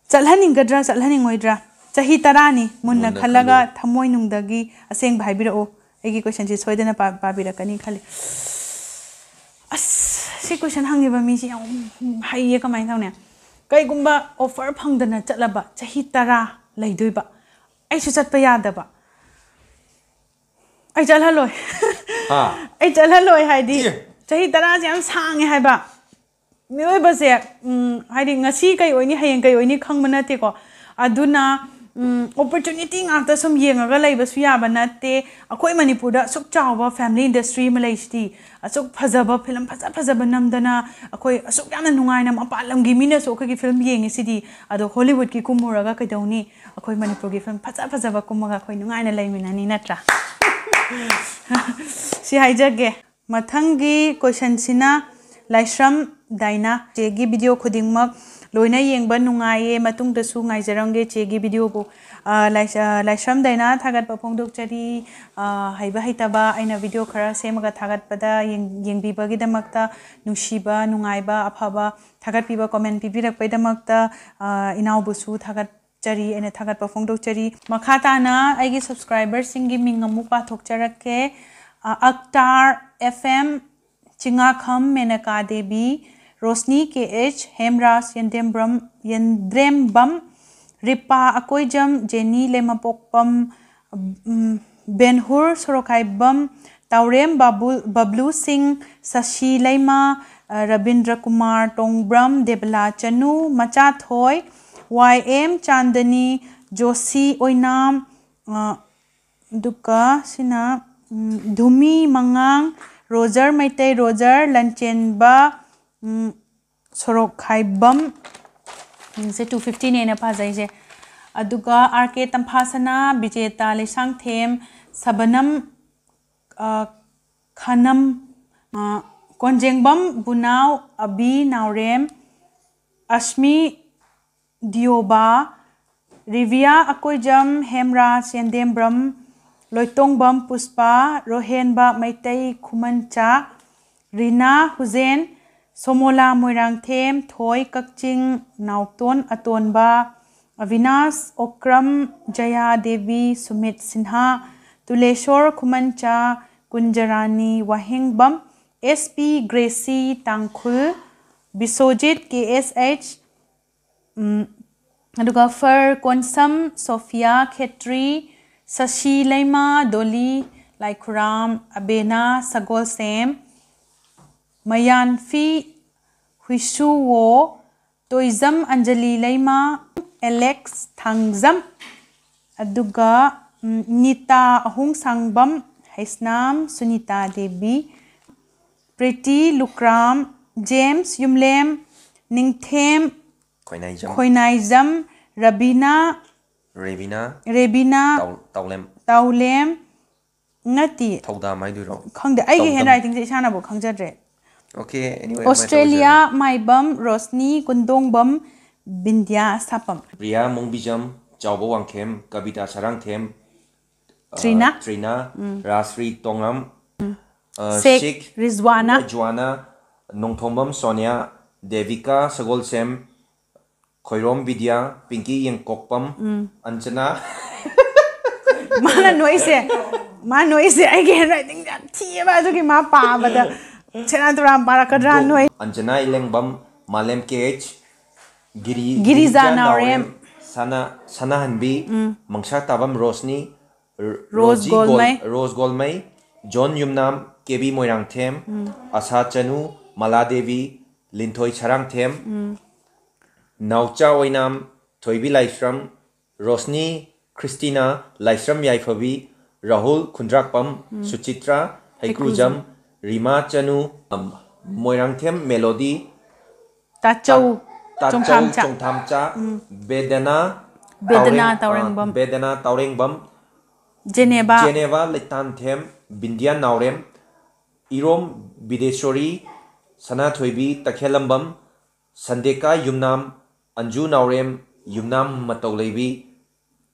ꯆꯠꯍꯟꯅꯤꯡꯒꯗ꯭ꯔꯥ, ꯆꯠꯍꯟꯅꯤꯡꯉꯣꯏꯗ꯭ꯔꯥ? ꯆꯍꯤ ꯇꯔꯥꯅꯤ ꯃꯨꯟꯅ ꯃꯨꯟꯅ ꯈꯜꯂꯒ ꯈꯜꯂꯨ꯫ ꯊꯃꯣꯏꯅꯨꯡꯗꯒꯤ ꯑꯁꯦꯡꯕ ꯍꯥꯏꯕꯤꯔꯛꯎ꯫ ꯑꯩꯒꯤ questionꯁꯤ ꯁꯣꯏꯗꯅ ꯄꯥ-, ꯄꯥꯕꯤꯔꯛꯀꯅꯤ ꯈꯜꯂꯤ꯫ ꯑꯁ, ꯁꯤ question ꯍꯪꯉꯤꯕ ꯃꯤꯁꯤ ꯌꯥꯝ ꯍꯩꯌꯦ꯫ ꯀꯃꯥꯏꯅ ꯇꯧꯅꯤ? ꯀꯩꯒꯨꯝꯕ offer ꯐꯪꯗꯅ ꯆꯠꯂꯕ, ꯆꯍꯤ ꯇꯔꯥ ꯂꯩꯗꯣꯏꯕ, ꯑꯩꯁꯨ ꯆꯠꯄ ꯌꯥꯗꯕ, ꯑꯩ ꯆꯠꯍꯜꯂꯣꯏ꯫ ꯍꯥ? ꯑꯩ ꯆꯠꯍꯜꯂꯣꯏ ꯍꯥꯏꯗꯤ, ꯑꯦ꯫ ꯆꯍꯤ ꯇꯔꯥꯁꯦ ꯌꯥꯝ ꯁꯥꯡꯉꯦ ꯍꯥꯏꯕ꯫ ꯃꯤꯑꯣꯏꯕꯁꯦ, ꯎꯝ, ꯍꯥꯏꯗꯤ ꯉꯁꯤ ꯀꯩ ꯑꯣꯏꯅꯤ, ꯍꯌꯦꯡ ꯀꯩ ꯑꯣꯏꯅꯤ ꯈꯪꯕ ꯅꯠꯇꯦꯀꯣ꯫ ꯑꯗꯨꯅ, ꯎꯝ, opportunity ꯉꯥꯛꯇ ꯁꯨꯝ ꯌꯦꯡꯉꯒ ꯂꯩꯕꯁꯨ ꯌꯥꯕ ꯅꯠꯇꯦ꯫ ꯑꯩꯈꯣꯏ ꯃꯅꯤꯄꯨꯔꯗ ꯑꯁꯨꯛ ꯆꯥꯎꯕ family industry ꯑꯃ ꯂꯩꯁꯤꯗꯤ, ꯑꯁꯨꯛ ꯐꯖꯕ film ꯐꯖ ꯐꯖꯕ ꯅꯝꯗꯅ, ꯑꯩꯈꯣꯏ ꯑꯁꯨꯛ ꯌꯥꯝꯅ ꯅꯨꯡꯉꯥꯏꯅ ꯃꯄꯥꯟ ꯂꯝꯒꯤ ꯃꯤꯅꯁꯨ ꯑꯩꯈꯣꯏꯒꯤ film ꯌꯦꯡꯉꯤꯁꯤꯗꯤ, ꯑꯗꯣ Hollywoodꯀꯤ ꯀꯨꯝꯃꯨꯔꯒ ꯀꯩꯗꯧꯅꯤ? ꯑꯩꯈꯣꯏ ꯃꯅꯤꯄꯨꯔꯒꯤ film ꯐꯖ ꯐꯖꯕ ꯀꯨꯝꯃꯒ ꯑꯩꯈꯣꯏ ꯅꯨꯡꯉꯥꯏꯅ ꯂꯩꯃꯤꯟꯅꯅꯤ, ꯅꯠꯇ꯭ꯔꯥ? ꯁꯤ ꯍꯥꯏꯖꯒꯦ꯫ ꯃꯊꯪꯒꯤ questionꯁꯤꯅ ꯂꯥꯏꯁ꯭ꯔꯝ ꯗꯥꯏꯅꯥ꯫ ꯆꯦꯒꯤ video ꯈꯨꯗꯤꯡꯃꯛ ꯂꯣꯏꯅ ꯌꯦꯡꯕ ꯅꯨꯡꯉꯥꯏꯌꯦ, ꯃꯇꯨꯡꯗꯁꯨ ꯉꯥꯏꯖꯔꯝꯒꯦ ꯆꯦꯒꯤ videoꯕꯨ꯫ ꯑ, ꯂꯥꯏꯁ-, ꯑ, ꯂꯥꯏꯁ꯭ꯔꯝ ꯗꯥꯏꯅꯥ ꯊꯥꯒꯠꯄ ꯐꯣꯡꯗꯣꯛꯆꯔꯤ꯫ ꯑ, ꯍꯩꯕ ꯍꯩꯇꯕ ꯑꯩꯅ video ꯈꯔ ꯁꯦꯝꯃꯒ ꯊꯥꯒꯠꯄꯗ ꯌꯦꯡ-, ꯌꯦꯡꯕꯤꯕꯒꯤꯗꯃꯛꯇ, ꯅꯨꯡꯁꯤꯕ, ꯅꯨꯡꯉꯥꯏꯕ, ꯑꯐꯕ ꯊꯥꯒꯠꯄꯤꯕ comment ꯄꯤꯕꯤꯔꯛꯄꯒꯤꯗꯃꯛꯇ, ꯑ, ꯏꯅꯥꯎꯕꯨꯁꯨ ꯊꯥꯒꯠ-, ꯆꯔꯤ, ꯑꯩꯅ ꯊꯥꯒꯠꯄ ꯐꯣꯡꯗꯣꯛꯆꯔꯤ꯫ ꯃꯈꯥ ꯇꯥꯅ ꯑꯩꯒꯤ subscriberꯁꯤꯡꯒꯤ ꯃꯤꯡ ꯑꯃꯨꯛ ꯄꯥꯊꯣꯛꯆꯔꯛꯀꯦ꯫ ꯑ, Akhtar F M, Chingakham Menaka Devi, Roshni K H, Hemraj Yendembram-, Yendrembam, Ripa Akoijam, Jeni Leimapokpam, ꯎꯝ, ꯕꯦꯟꯍꯨꯔ ꯁꯣꯔꯣꯛꯈꯥꯏꯕꯝ, ꯇꯥꯎꯔꯦꯝ ꯕꯥꯕꯨ-, ꯕꯕ꯭ꯂꯨ ꯁꯤꯡ, ꯁꯁꯤ ꯂꯩꯃ, ꯑ, ꯔꯕꯤꯟꯗ꯭ꯔ ꯀꯨꯃꯥꯔ ꯇꯣꯡꯕ꯭ꯔꯝ, ꯗꯦꯕꯂꯥ ꯆꯅꯨ, ꯃꯆꯥꯊꯣꯏ, Y M ꯆꯥꯟꯗꯅꯤ, ꯖꯣꯁꯤ ꯑꯣꯏꯅꯥꯝ, ꯑ, ꯑꯗꯨꯒ ꯁꯤꯅ, ꯎꯝ, ꯙꯨꯃꯤ ꯃꯉꯥꯡ, ꯔꯣꯖꯔ ꯃꯩꯇꯩ, ꯔꯣꯖꯔ ꯂꯟꯆꯦꯟꯕ, ꯎꯝ, ꯁꯣꯔꯣꯛꯈꯥꯏꯕꯝ, ꯃꯤꯡꯁꯦ two fiftyꯅꯦ ꯑꯩꯅ ꯄꯥꯖꯩꯁꯦ꯫ ꯑꯗꯨꯒ R K ꯇꯝꯐꯥꯁꯅꯥ, ꯕꯤꯖꯦꯇꯥ ꯂꯩꯁꯥꯡꯊꯦꯝ, ꯁꯕꯅꯝ, ꯑ, ꯈꯥꯅꯝ, ꯑ, ꯀꯣꯟꯖꯦꯡꯕꯝ ꯒꯨꯅꯥꯎ, ꯑꯕꯤ ꯅꯥꯎꯔꯦꯝ, ꯑꯁꯃꯤ ꯗꯤꯌꯣꯕꯥ, ꯔꯤꯕꯤꯌꯥ ꯑꯀꯣꯏꯖꯝ, ꯍꯦꯝꯔꯥꯖ ꯌꯦꯟꯗꯦꯝꯕ꯭ꯔꯝ, ꯂꯣꯏꯇꯣꯡꯕꯝ ꯄꯨꯁꯄꯥ, ꯔꯣꯍꯦꯟꯕ ꯃꯩꯇꯩ ꯈꯨꯃꯟꯆꯥ, ꯔꯤꯅꯥ ꯍꯨꯖꯦꯟ, Somola Moirangthem, Thoi Kakching, Naoton Atonba, Abinash Okram, Jaya Devi, Sumit Sinha, Tulesor Khumancha, Kunjarani Wahengbam, S P Gracy Tangkhul, Bisojit K S H, ꯎꯝ, ꯑꯗꯨꯒ Phar Konsam, Sophia Khetri, Sashi Leima, Dolly Laikhuram, Abena Sagolsem, Mayanphi Huishuwo, Toijam Anjali Leima, Alex Thangjam, ꯑꯗꯨꯒ ꯎꯝ, ꯅꯤꯇꯥ ꯑꯍꯣꯡꯁꯥꯡꯕꯝ, ꯍꯩꯁꯅꯥꯝ ꯁꯨꯅꯤꯇꯥ ꯗꯦꯕꯤ, ꯄ꯭ꯔꯤꯇꯤ ꯂꯨꯀ꯭ꯔꯥꯝ, ꯖꯦꯝꯁ ꯌꯨꯝꯂꯦꯝ, ꯅꯤꯡꯊꯦꯝ ꯈꯣꯏꯅꯥꯏꯖꯝ, ꯈꯣꯏꯅꯥꯏꯖꯝ, ꯔꯕꯤꯅꯥ ꯔꯦꯕꯤꯅꯥ, ꯔꯦꯕꯤꯅꯥ ꯇꯥꯎ- ꯇꯥꯎꯂꯦꯝ, ꯇꯥꯎꯂꯦꯝ, ꯅꯠꯇꯦ, ꯊꯧꯗꯥꯝ ꯍꯥꯏꯗꯣꯏꯔꯣ? ꯈꯪꯗꯦ, ꯑꯩꯒꯤ ꯇꯧꯗꯝ꯫ ꯍꯦꯟ ꯔꯥꯏꯇꯤꯡꯁꯦ ꯏꯁꯥꯅꯕꯨ ꯈꯪꯖꯗ꯭ꯔꯦ꯫ ꯑꯣꯀꯦ, anyway, ꯑꯃ ꯑꯣꯁꯇ꯭ꯔꯦꯂꯤꯌꯥ ꯇꯧꯖꯔꯦ꯫ ꯃꯥꯏꯕꯝ ꯔꯣꯁꯅꯤ ꯀꯨꯟꯗꯣꯡꯕꯝ ꯕꯤꯟꯗ꯭ꯌꯥ ꯁꯥꯄꯝ꯫ ꯄ꯭ꯔꯤꯌꯥ ꯃꯣꯡꯕꯤꯖꯝ, ꯆꯥꯎꯕ ꯋꯥꯡꯈꯦꯝ, ꯀꯕꯤꯇꯥ ꯁꯔꯥꯡꯊꯦꯝ, ꯑ, ꯇ꯭ꯔꯤꯅꯥ꯫ ꯇ꯭ꯔꯤꯅꯥ, ꯎꯝ꯫ ꯔꯥꯖꯁ꯭ꯔꯤ ꯇꯣꯉꯝ, ꯎꯝ꯫ ꯑ, ꯁꯦꯛ ꯁꯤꯛ ꯔꯤꯖꯋꯥꯅꯥ꯫ ꯔꯤꯖꯋꯥꯅꯥ, ꯅꯣꯡꯊꯣꯝꯕꯝ ꯁꯣꯅꯤꯌꯥ, ꯗꯦꯕꯤꯀꯥ ꯁꯒꯣꯜꯁꯦꯝ, ꯈꯣꯏꯔꯣꯝ ꯕꯤꯗ꯭ꯌꯥ, ꯄꯤꯡꯀꯤ ꯌꯦꯡꯀꯣꯛꯄꯝ, ꯎꯝ꯫ ꯑꯟꯖꯅꯥ꯫ ꯃꯥꯅ ꯅꯣꯏꯁꯦ, ꯃꯥ ꯅꯣꯏꯁꯦ ꯑꯩꯒꯤ ꯍꯦꯟ ꯔꯥꯏꯇꯤꯡ ꯌꯥꯝ ꯊꯤꯑꯕ, ꯑꯗꯨꯒꯤ ꯃꯥ ꯄꯥꯕꯗ ꯁꯦꯔꯥꯟ ꯇꯨꯔꯥꯟ ꯄꯥꯔꯛꯀꯗ꯭ꯔꯥ ꯗꯣ-, ꯅꯣꯏ꯫ ꯑꯟꯖꯅꯥ ꯏꯂꯦꯡꯕꯝ, ꯃꯥꯂꯦꯝ ꯀꯦ ꯑꯩꯆ, ꯒꯤꯔꯤ-, ꯒꯤꯔꯤꯖꯥ ꯒꯤꯔꯤꯖꯥ ꯅꯥꯎꯔꯦꯝ꯫ ꯅꯥꯎꯔꯦꯝ, ꯁꯅꯥ-, ꯁꯅꯥꯍꯟꯕꯤ, ꯎꯝ꯫ ꯃꯪꯁꯥ ꯇꯥꯕꯝ ꯔꯣꯁꯅꯤ, ꯔ-, ꯔꯣꯁ ꯔꯣꯖꯤ ꯒꯣꯜ-, ꯒꯣꯜꯃꯩ꯫ ꯔꯣꯁ ꯒꯣꯜꯃꯩ, ꯖꯣꯟ ꯌꯨꯝꯅꯥꯝ, ꯀꯦ ꯕꯤ ꯃꯣꯏꯔꯥꯡꯊꯦꯝ, ꯎꯝ꯫ ꯑꯁꯥ ꯆꯅꯨ, ꯃꯂꯥ ꯗꯦꯕꯤ, ꯂꯤꯟꯊꯣꯏ ꯁꯔꯥꯡꯊꯦꯝ, ꯎꯝ꯫ ꯅꯥꯎꯆꯥ ꯑꯣꯏꯅꯥꯝ, ꯊꯣꯏꯕꯤ ꯂꯥꯏꯁ꯭ꯔꯝ, ꯔꯣꯁꯅꯤ ꯈ꯭ꯔꯤꯁꯇꯤꯅꯥ, ꯂꯥꯏꯁ꯭ꯔꯝ ꯌꯥꯏꯐꯕꯤ, ꯔꯥꯍꯨꯜ ꯈꯨꯟꯗ꯭ꯔꯥꯛꯄꯝ, ꯎꯝ꯫ ꯁꯨꯆꯤꯇ꯭ꯔꯥ ꯍꯩꯀ꯭ꯔꯨꯖꯝ, ꯍꯩꯀ꯭ꯔꯨꯖꯝ꯫ ꯔꯤꯃꯥ ꯆꯅꯨ, ꯃꯣꯏꯔꯥꯡꯊꯦꯝ ꯃꯦꯂꯣꯗꯤ, ꯇꯥꯆꯧ ꯇꯥ-, ꯇꯥꯆꯧ ꯆꯣꯡꯊꯥꯝꯆꯥ꯫ ꯆꯣꯡꯊꯥꯝꯆꯥ, ꯎꯝ꯫ ꯕꯦꯗꯅꯥ ꯕꯦꯗꯅꯥ ꯇꯥꯎꯔꯦꯡ-, ꯇꯥꯎꯔꯦꯡꯕꯝ꯫ ꯑ, ꯕꯦꯗꯅꯥ ꯇꯥꯎꯔꯦꯡꯕꯝ, ꯖꯦꯅꯦꯕꯥ꯫ ꯖꯦꯅꯦꯕꯥ ꯂꯩꯇꯥꯟꯊꯦꯝ, ꯕꯤꯟꯗꯤꯌꯥ ꯅꯥꯎꯔꯦꯝ, ꯏꯔꯣꯝ ꯕꯤꯗꯦꯁꯣꯔꯤ, ꯁꯅꯥꯊꯣꯏꯕꯤ ꯇꯈꯦꯜꯂꯝꯕꯝ, ꯁꯟꯗꯦꯀꯥ ꯌꯨꯝꯅꯥꯝ, ꯑꯟꯖꯨ ꯅꯥꯎꯔꯦꯝ, ꯌꯨꯝꯅꯥꯝ ꯃꯇꯧꯂꯩꯕꯤ,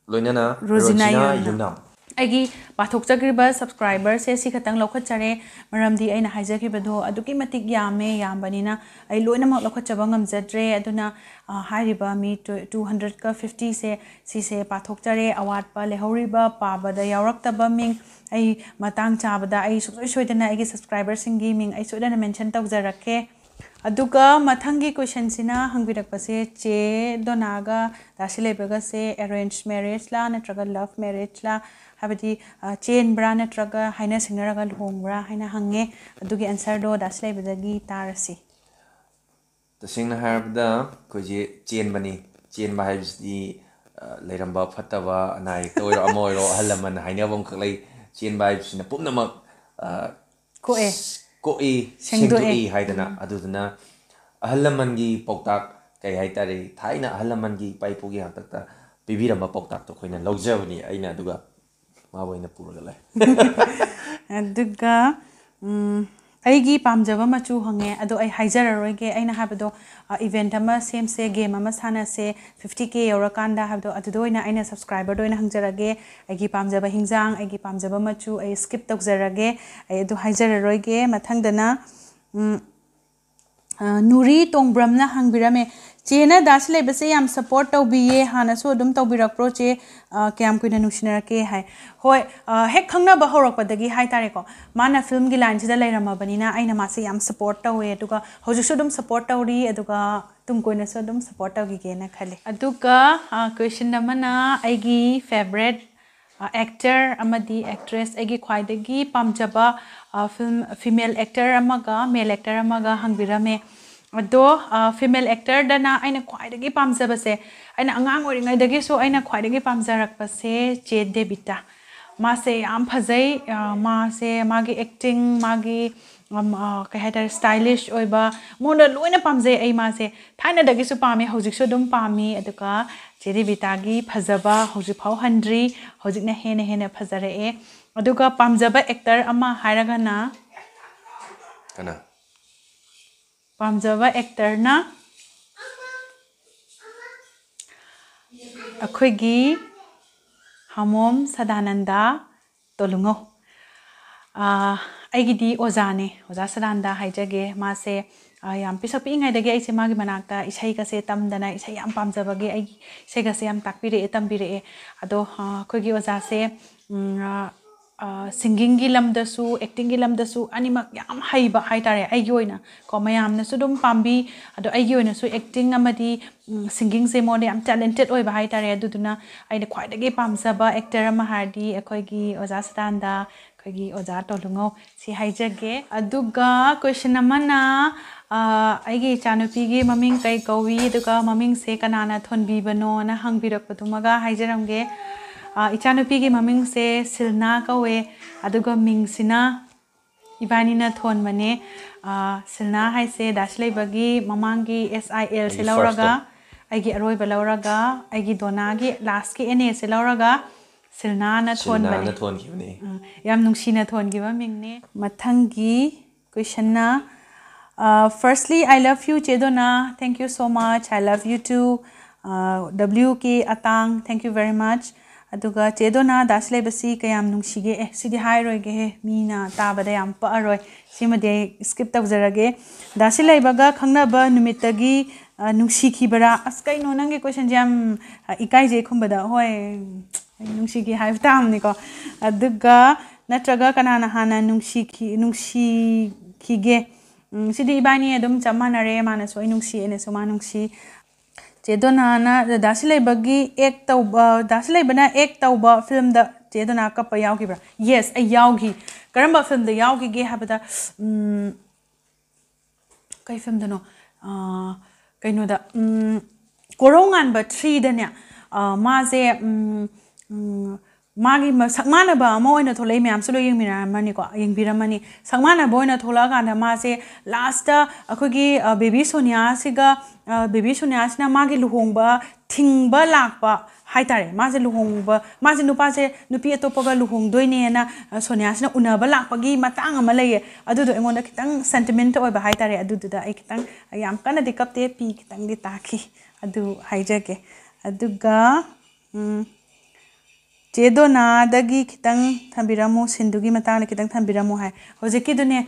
ꯂꯣꯏꯅꯅ ꯔꯣꯖꯤꯅꯥ ꯔꯣꯖꯤꯅꯥ ꯌꯨꯝꯅꯥꯝ꯫ ꯌꯨꯝꯅꯥꯝ꯫ ꯑꯩꯒꯤ ꯄꯥꯊꯣꯛꯆꯈ꯭ꯔꯤꯕ subscriberꯁꯦ ꯁꯤ ꯈꯛꯇꯪ ꯂꯧꯈꯠꯆꯔꯦ, ꯃꯔꯝꯗꯤ ꯑꯩꯅ ꯍꯥꯏꯖꯈꯤꯕꯗꯣ ꯑꯗꯨꯛꯀꯤ ꯃꯇꯤꯛ ꯌꯥꯝꯃꯦ, ꯌꯥꯝꯕꯅꯤꯅ ꯑꯩ ꯂꯣꯏꯅꯃꯛ ꯂꯧꯈꯠꯆꯕ ꯉꯝꯖꯗ꯭ꯔꯦ꯫ ꯑꯗꯨꯅ, ꯑ, ꯍꯥꯏꯔꯤꯕ ꯃꯤ two hundredꯀ fiftyꯁꯦ, ꯁꯤꯁꯦ ꯄꯥꯊꯣꯛꯆꯔꯦ꯫ ꯑꯋꯥꯠꯄ ꯂꯩꯍꯧꯔꯤꯕ, ꯄꯥꯕꯗ ꯌꯥꯎꯔꯛꯇꯕ ꯃꯤꯡ ꯑꯩ ꯃꯇꯥꯡ ꯆꯥꯕꯗ ꯑꯩ ꯁꯨꯡꯁꯣꯏ ꯁꯣꯏꯗꯅ ꯑꯩꯒꯤ subscriberꯁꯤꯡꯒꯤ ꯃꯤꯡ ꯑꯩ ꯁꯣꯏꯗꯅ mention ꯇꯧꯖꯔꯛꯀꯦ꯫ ꯑꯗꯨꯒ ꯃꯊꯪꯒꯤ questionꯁꯤꯅ ꯍꯪꯕꯤꯔꯛꯄꯁꯦ, ꯆꯦ ꯗꯣꯅꯥꯒ ꯗꯥ ꯁꯤꯂꯩꯕꯒꯁꯦ arrange marriageꯂꯥ ꯅꯠꯇ꯭ꯔꯒ love marriageꯂꯥ, ꯍꯥꯏꯕꯗꯤ, ꯑ, ꯆꯦꯟꯕ꯭ꯔꯥ ꯅꯠꯇ꯭ꯔꯒ ꯍꯥꯏꯅ ꯁꯤꯡꯅꯔꯒ ꯂꯨꯍꯣꯡꯕ꯭ꯔꯥ ꯍꯥꯏꯅ ꯍꯪꯉꯦ꯫ ꯑꯗꯨꯒꯤ answerꯗꯣ ꯗꯥ ꯁꯤꯂꯩꯕꯗꯒꯤ ꯇꯥꯔꯁꯤ꯫ ꯇꯁꯦꯡꯅ ꯍꯥꯏꯔꯕꯗ ꯑꯩꯈꯣꯏꯁꯦ ꯆꯦꯟꯕꯅꯤ꯫ ꯆꯦꯟꯕ ꯍꯥꯏꯕꯁꯤꯗꯤ, ꯑ, ꯂꯩꯔꯝꯕ ꯐꯠꯇꯕ, ꯑꯅꯥ ꯑꯌꯦꯛꯇ ꯑꯣꯏꯔꯣ, ꯑꯃ ꯑꯣꯏꯔꯣ, ꯑꯍꯜ ꯂꯃꯟ ꯍꯥꯏꯅꯕ ꯑꯃꯈꯛ ꯂꯩ꯫ ꯆꯦꯟꯕ ꯍꯥꯏꯕꯁꯤꯅ ꯄꯨꯝꯅꯃꯛ, ꯑ, ꯀꯣꯛꯑꯦ꯫ ꯀꯣꯛꯏ, ꯁꯦꯡꯗꯣꯛꯑꯦ꯫ ꯁꯦꯡꯗꯣꯛꯏ ꯍꯥꯏꯗꯅ꯫ ꯎꯝ꯫ ꯑꯗꯨꯗꯨꯅ ꯑꯍꯜ ꯂꯃꯟꯒꯤ ꯄꯥꯎꯇꯥꯛ, ꯀꯩ ꯍꯥꯏꯇꯥꯔꯦ, ꯊꯥꯏꯅ ꯑꯍꯜ ꯂꯃꯟꯒꯤ ꯏꯄꯥ ꯏꯄꯨꯒꯤ ꯍꯥꯛꯇꯛꯇ ꯄꯤꯕꯤꯔꯝꯕ ꯄꯥꯎꯇꯥꯛꯇꯣ ꯑꯩꯈꯣꯏꯅ ꯂꯧꯖꯕꯅꯤ ꯑꯩꯅ, ꯑꯗꯨꯒ ꯃꯥꯕꯨ ꯑꯩꯅ ꯄꯨꯔꯒ ꯂꯥꯛꯑꯦ꯫ ꯑꯗꯨꯒ, ꯎꯝ, ꯑꯩꯒꯤ ꯄꯥꯝꯖꯕ ꯃꯆꯨ ꯍꯪꯉꯦ, ꯑꯗꯣ ꯑꯩ ꯍꯥꯏꯖꯔꯔꯣꯏꯒꯦ꯫ ꯑꯩꯅ ꯍꯥꯏꯕꯗꯣ, ꯑ, event ꯑꯃ ꯁꯦꯝꯁꯦ, game ꯑꯃ ꯁꯥꯟꯅꯁꯦ, fifty K ꯌꯧꯔꯀꯥꯟꯗ ꯍꯥꯏꯕꯗꯣ, ꯑꯗꯨꯗ ꯑꯣꯏꯅ ꯑꯩꯅ subscriberꯗ ꯑꯣꯏꯅ ꯍꯪꯖꯔꯒꯦ꯫ ꯑꯩꯒꯤ ꯄꯥꯝꯖꯕ ꯍꯤꯟꯖꯥꯡ, ꯑꯩꯒꯤ ꯄꯥꯝꯖꯕ ꯃꯆꯨ ꯑꯩ skip ꯇꯧꯖꯔꯒꯦ꯫ ꯑꯩ ꯑꯗꯨ ꯍꯥꯏꯖꯔꯔꯣꯏꯒꯦ꯫ ꯃꯊꯪꯗꯅ, ꯎꯝ, ꯑ, ꯅꯨꯔꯤ ꯇꯣꯡꯕ꯭ꯔꯝꯅ ꯍꯪꯕꯤꯔꯝꯃꯦ, "ꯆꯦꯅ ꯗꯥ ꯁꯤꯂꯩꯕꯁꯦ ꯌꯥꯝ support ꯇꯧꯕꯤꯌꯦ, ꯍꯥꯟꯅꯁꯨ ꯑꯗꯨꯝ ꯇꯧꯕꯤꯔꯛꯄ꯭ꯔꯣ ꯆꯦ? ꯑ, ꯀꯌꯥꯝ ꯀꯨꯏꯅ ꯅꯨꯡꯁꯤꯅꯔꯛꯀꯦ?" ꯍꯥꯏ꯫ ꯍꯣꯏ, ꯑ, ꯍꯦꯛ ꯈꯪꯅꯕ ꯍꯧꯔꯛꯄꯗꯒꯤ ꯍꯥꯏꯇꯥꯔꯦꯀꯣ, ꯃꯥꯅ filmꯒꯤ lineꯁꯤꯗ ꯂꯩꯔꯝꯃꯕꯅꯤꯅ ꯑꯩꯅ ꯃꯥꯁꯦ ꯌꯥꯝ support ꯇꯧꯋꯦ, ꯑꯗꯨꯒ ꯍꯧꯖꯤꯛꯁꯨ ꯑꯗꯨꯝ support ꯇꯧꯔꯤ, ꯑꯗꯨꯒ ꯇꯨꯡ ꯀꯣꯏꯅꯁꯨ ꯑꯗꯨꯝ support ꯇꯧꯈꯤꯒꯦꯅ ꯈꯜꯂꯤ꯫ ꯑꯗꯨꯒ, ꯑ, question ꯑꯃꯅ ꯑꯩꯒꯤ favourite ꯑ, actor ꯑꯃꯗꯤ actress, ꯑꯩꯒꯤ ꯈ꯭ꯋꯥꯏꯗꯒꯤ ꯄꯥꯝꯖꯕ, ꯑ, film, female actor ꯑꯃꯒ male actor ꯑꯃꯒ ꯍꯪꯕꯤꯔꯝꯃꯦ꯫ ꯑꯗꯣ, ꯑ, female actorꯗꯅ ꯑꯩꯅ ꯈ꯭ꯋꯥꯏꯗꯒꯤ ꯄꯥꯝꯖꯕꯁꯦ, ꯑꯩꯅ ꯑꯉꯥꯡ ꯑꯣꯏꯔꯤꯉꯩꯗꯒꯤꯁꯨ ꯑꯩꯅ ꯈ꯭ꯋꯥꯏꯗꯒꯤ ꯄꯥꯝꯖꯔꯛꯄꯁꯦ ꯆꯦ ꯗꯦꯕꯤꯇꯥ꯫ ꯃꯥꯁꯦ ꯌꯥꯝ ꯐꯖꯩ꯫ ꯑ, ꯃꯥꯁꯦ, ꯃꯥꯒꯤ acting, ꯃꯥꯒꯤ, ꯑꯝ, ꯑ, ꯀꯩ ꯍꯥꯏꯇꯥꯔꯦ, stylish ꯑꯣꯏꯕ, ꯃꯉꯣꯟꯗ ꯂꯣꯏꯅ ꯄꯥꯝꯖꯩ ꯑꯩ ꯃꯥꯁꯦ꯫ ꯊꯥꯏꯅꯗꯒꯤꯁꯨ ꯄꯥꯝꯃꯤ, ꯍꯧꯖꯤꯛꯁꯨ ꯑꯗꯨꯝ ꯄꯥꯝꯃꯤ꯫ ꯑꯗꯨꯒ ꯆꯦ ꯗꯦꯕꯤꯇꯥꯒꯤ ꯐꯖꯕ ꯍꯧꯖꯤꯛꯐꯥꯎ ꯍꯟꯗ꯭ꯔꯤ, ꯍꯧꯖꯤꯛꯅ ꯍꯦꯟꯅ ꯍꯦꯟꯅ ꯐꯖꯔꯛꯑꯦ꯫ ꯑꯗꯨꯒ ꯄꯥꯝꯖꯕ actor ꯑꯃ ꯍꯥꯏꯔꯒꯅ, ꯀꯅꯥ? ꯄꯥꯝꯖꯕ actorꯅ ꯑꯩꯈꯣꯏꯒꯤ ꯍꯥꯃꯣꯝ ꯁꯗꯥꯅꯟꯗ ꯇꯣꯂꯨꯉꯧ꯫ ꯑꯥ, ꯑꯩꯒꯤꯗꯤ ꯑꯣꯖꯥꯅꯦ, ꯑꯣꯖꯥ ꯁꯗꯥꯅꯟꯗ ꯍꯥꯏꯖꯒꯦ꯫ ꯃꯥꯁꯦ, ꯑꯥ, ꯌꯥꯝ ꯄꯤꯁꯛ ꯄꯤꯛꯏꯉꯩꯗꯒꯤ ꯑꯩꯁꯦ ꯃꯥꯒꯤ ꯃꯅꯥꯛꯇ ꯏꯁꯩꯒꯁꯦ ꯇꯝꯗꯅ, ꯏꯁꯩ ꯌꯥꯝ ꯄꯥꯝꯖꯕꯒꯤ ꯑꯩ ꯏꯁꯩꯒꯁꯦ ꯌꯥꯝ ꯇꯥꯛꯄꯤꯔꯛꯑꯦ, ꯇꯝꯕꯤꯔꯛꯑꯦ꯫ ꯑꯗꯣ, ꯑꯥ, ꯑꯩꯈꯣꯏꯒꯤ ꯑꯣꯖꯥꯁꯦ, ꯎꯝ, ꯑꯥ, ꯁꯤꯡꯒꯤꯡꯒꯤ ꯂꯝꯗꯁꯨ ꯑꯦꯛꯇꯤꯡꯒꯤ ꯂꯝꯗꯁꯨ ꯑꯅꯤꯃꯛ ꯌꯥꯝ ꯍꯩꯕ ꯍꯥꯏꯇꯥꯔꯦ꯫ ꯑꯩꯒꯤ ꯑꯣꯏꯅ ꯀꯣ, ꯃꯌꯥꯝꯅꯁꯨ ꯑꯗꯨꯝ ꯄꯥꯝꯕꯤ꯫ ꯑꯗꯣ ꯑꯩꯒꯤ ꯑꯣꯏꯅꯁꯨ ꯑꯦꯛꯇꯤꯡ ꯑꯃꯗꯤ ꯁꯤꯡꯒꯤꯡꯁꯦ ꯃꯉꯣꯟꯗ ꯌꯥꯝ ꯇꯦꯂꯦꯟꯇꯦꯠ ꯑꯣꯏꯕ ꯍꯥꯏꯇꯥꯔꯦ꯫ ꯑꯗꯨꯗꯨꯅ ꯑꯩꯅ ꯈ꯭ꯋꯥꯏꯗꯒꯤ ꯄꯥꯝꯖꯕ ꯑꯦꯛꯇꯔ ꯑꯃ ꯍꯥꯏꯔꯗꯤ ꯑꯩꯈꯣꯏꯒꯤ ꯑꯣꯖꯥ ꯁꯗꯥꯅꯟꯗ, ꯑꯩꯈꯣꯏꯒꯤ ꯑꯣꯖꯥ ꯇꯣꯂꯨꯉꯧ, ꯁꯤ ꯍꯥꯏꯖꯒꯦ꯫ ꯑꯗꯨꯒ ꯀꯣꯏꯁꯟ ꯑꯃꯅ, ꯑꯩꯒꯤ ꯏꯆꯥꯅꯨꯄꯤꯒꯤ ꯃꯃꯤꯡ ꯀꯩ ꯀꯧꯏ, ꯑꯗꯨꯒ ꯃꯃꯤꯡꯁꯦ ꯀꯅꯥꯅ ꯊꯣꯟꯕꯤꯕꯅꯣꯅ ꯍꯪꯕꯤꯔꯛꯄꯗꯨꯃꯒ ꯍꯥꯏꯖꯔꯝꯒꯦ꯫ ꯏꯆꯥꯅꯨꯄꯤꯒꯤ ꯃꯃꯤꯡꯁꯦ ꯁꯤꯜꯅꯥ ꯀꯧꯋꯦ꯫ ꯑꯗꯨꯒ ꯃꯤꯡꯁꯤꯅ ꯏꯕꯥꯅꯤꯅ ꯊꯣꯟꯕꯅꯦ꯫ ꯁꯤꯜꯅꯥ ꯍꯥꯏꯁꯦ ꯗꯥꯁꯤꯂꯩꯕꯒꯤ ꯃꯃꯥꯡꯒꯤ ꯑꯦꯁ ꯑꯥꯏ ꯑꯦꯜꯁꯦ ꯂꯧꯔꯒ, ꯑꯩꯒꯤ ꯑꯔꯣꯏꯕ ꯂꯧꯔꯒ, ꯑꯩꯒꯤ ꯗꯣꯅꯥꯒꯤ ꯂꯥꯁꯀꯤ ꯑꯦꯟ ꯑꯦꯁꯦ ꯂꯧꯔꯒ ꯁꯤꯜꯅꯥꯅ ꯊꯣꯟꯕꯅꯦ꯫ ꯁꯤꯜꯅꯥꯅ ꯊꯣꯟꯈꯤꯕꯅꯦ꯫ ꯌꯥꯝ ꯅꯨꯡꯁꯤꯅ ꯊꯣꯟꯈꯤꯕ ꯃꯤꯡꯅꯦ꯫ ꯃꯊꯪꯒꯤ ꯀꯣꯏꯁꯟꯅ, firstly, I love you, ꯆꯦ ꯗꯣꯅꯥ, thank you so much, I love you too, W K ꯑꯇꯥꯡ, thank you very much꯫ ꯑꯗꯨꯒ ꯆꯦ ꯗꯣꯅꯥ, ꯗꯥꯁꯤꯂꯩꯕꯁꯤ ꯀꯌꯥꯝ ꯅꯨꯡꯁꯤꯒꯦ? ꯑꯦ, ꯁꯤꯗꯤ ꯍꯥꯏꯔꯣꯏꯒꯦꯍꯦ, ꯃꯤꯅ ꯇꯥꯕꯗ ꯌꯥꯝ ꯄꯛꯑꯔꯣꯏ꯫ ꯁꯤꯃꯗꯤ ꯑꯩ skip ꯇꯧꯖꯔꯒꯦ꯫ ꯗꯥꯁꯤꯂꯩꯕꯒ ꯈꯪꯅꯕ ꯅꯨꯃꯤꯠꯇꯒꯤ ꯅꯨꯡꯁꯤꯈꯤꯕꯔꯥ? ꯑꯁ, ꯀꯩꯅꯣ, ꯅꯪꯒꯤ ꯀꯣꯏꯁꯟꯁꯦ ꯌꯥꯝ ꯏꯀꯥꯏꯖꯩ ꯈꯨꯝꯕꯗ꯫ ꯍꯣꯏ, ꯅꯨꯡꯁꯤꯈꯤ ꯍꯥꯏꯕ ꯇꯥꯕꯅꯤꯀꯣ꯫ ꯑꯗꯨꯒ ꯅꯠꯇ꯭ꯔꯒ ꯀꯅꯥꯅ ꯍꯥꯟꯅ ꯅꯨꯡꯁꯤꯈꯤ, ꯅꯨꯡꯁꯤꯈꯤꯒꯦ? ꯁꯤꯗꯤ ꯏꯕꯥꯅꯤ ꯑꯗꯨꯝ ꯆꯞ ꯃꯥꯟꯅꯔꯦ꯫ ꯃꯥꯅꯁꯨ ꯑꯩ ꯅꯨꯡꯁꯤ, ꯑꯩꯅꯁꯨ ꯃꯥ ꯅꯨꯡꯁꯤ꯫ ꯆꯦ ꯗꯣꯅꯥꯅ ꯗꯥꯁꯤꯂꯩꯕꯒꯤ act ꯇꯧꯕ, ꯗꯥꯁꯤꯂꯩꯕꯅ act ꯇꯧꯕ filmꯗ ꯆꯦ ꯗꯣꯅꯥ ꯀꯞꯄ ꯌꯥꯎꯈꯤꯕ꯭ꯔꯥ? Yes, ꯑꯩ ꯌꯥꯎꯈꯤ꯫ ꯀꯔꯝꯕ filmꯗ ꯌꯥꯎꯈꯤꯒꯦ ꯍꯥꯏꯕꯗ, ꯀꯩ filmꯗꯅꯣ? ꯀꯩꯅꯣꯗ, ꯀꯣꯔꯧꯉꯥꯟꯕ threeꯗꯅꯦ, ꯃꯥꯁꯦ, ꯃꯥꯒꯤ ꯁꯛꯃꯥꯟꯅꯕ ꯑꯃ ꯑꯣꯏꯅ ꯊꯣꯛꯂꯛꯏ꯫ ꯃꯌꯥꯝꯁꯨ ꯂꯣꯏ ꯌꯦꯡꯃꯤꯟꯅꯔꯝꯃꯅꯤꯀꯣ, ꯌꯦꯡꯕꯤꯔꯝꯃꯅꯤ꯫ ꯁꯛꯃꯥꯟꯅꯕ ꯑꯣꯏꯅ ꯊꯣꯛꯂꯛꯑꯀꯥꯟꯗ ꯃꯥꯁꯦ lastꯇ ꯑꯩꯈꯣꯏꯒꯤ baby ꯁꯣꯅꯤꯌꯥꯁꯤꯒ, baby ꯁꯣꯅꯤꯌꯥꯁꯤꯅ ꯃꯥꯒꯤ ꯂꯨꯍꯣꯡꯕ ꯊꯤꯡꯕ ꯂꯥꯛꯄ ꯍꯥꯏꯇꯥꯔꯦ꯫ ꯃꯥꯁꯦ ꯂꯨꯍꯣꯡꯕ, ꯃꯥꯁꯦ ꯅꯨꯄꯥꯁꯦ ꯅꯨꯄꯤ ꯑꯇꯣꯞꯄꯒ ꯂꯨꯍꯣꯡꯗꯣꯏꯅꯦꯅ ꯁꯣꯅꯤꯌꯥꯁꯤꯅ ꯎꯅꯕ ꯂꯥꯛꯄꯒꯤ ꯃꯇꯥꯡ ꯑꯃ ꯂꯩꯌꯦ꯫ ꯑꯗꯨꯗꯣ ꯑꯩꯉꯣꯟꯗ ꯈꯤꯇꯪ sentimental ꯑꯣꯏꯕ ꯍꯥꯏꯇꯥꯔꯦ꯫ ꯑꯗꯨꯗꯨꯗ ꯑꯩ ꯈꯤꯇꯪ, ꯌꯥꯝ ꯀꯟꯅꯗꯤ ꯀꯞꯇꯦ, ꯄꯤ ꯈꯤꯇꯪꯗꯤ ꯇꯥꯈꯤ꯫ ꯑꯗꯨ ꯍꯥꯏꯖꯒꯦ꯫ ꯑꯗꯨꯒ ꯆꯦ ꯗꯣꯅꯥꯗꯒꯤ ꯈꯤꯇꯪ ꯊꯝꯕꯤꯔꯝꯃꯨ, ꯁꯤꯟꯗꯨꯒꯤ ꯃꯇꯥꯡꯗ ꯈꯤꯇꯪ ꯊꯝꯕꯤꯔꯝꯃꯨ ꯍꯥꯏ꯫ ꯍꯧꯖꯤꯛꯀꯤꯗꯨꯅꯦ,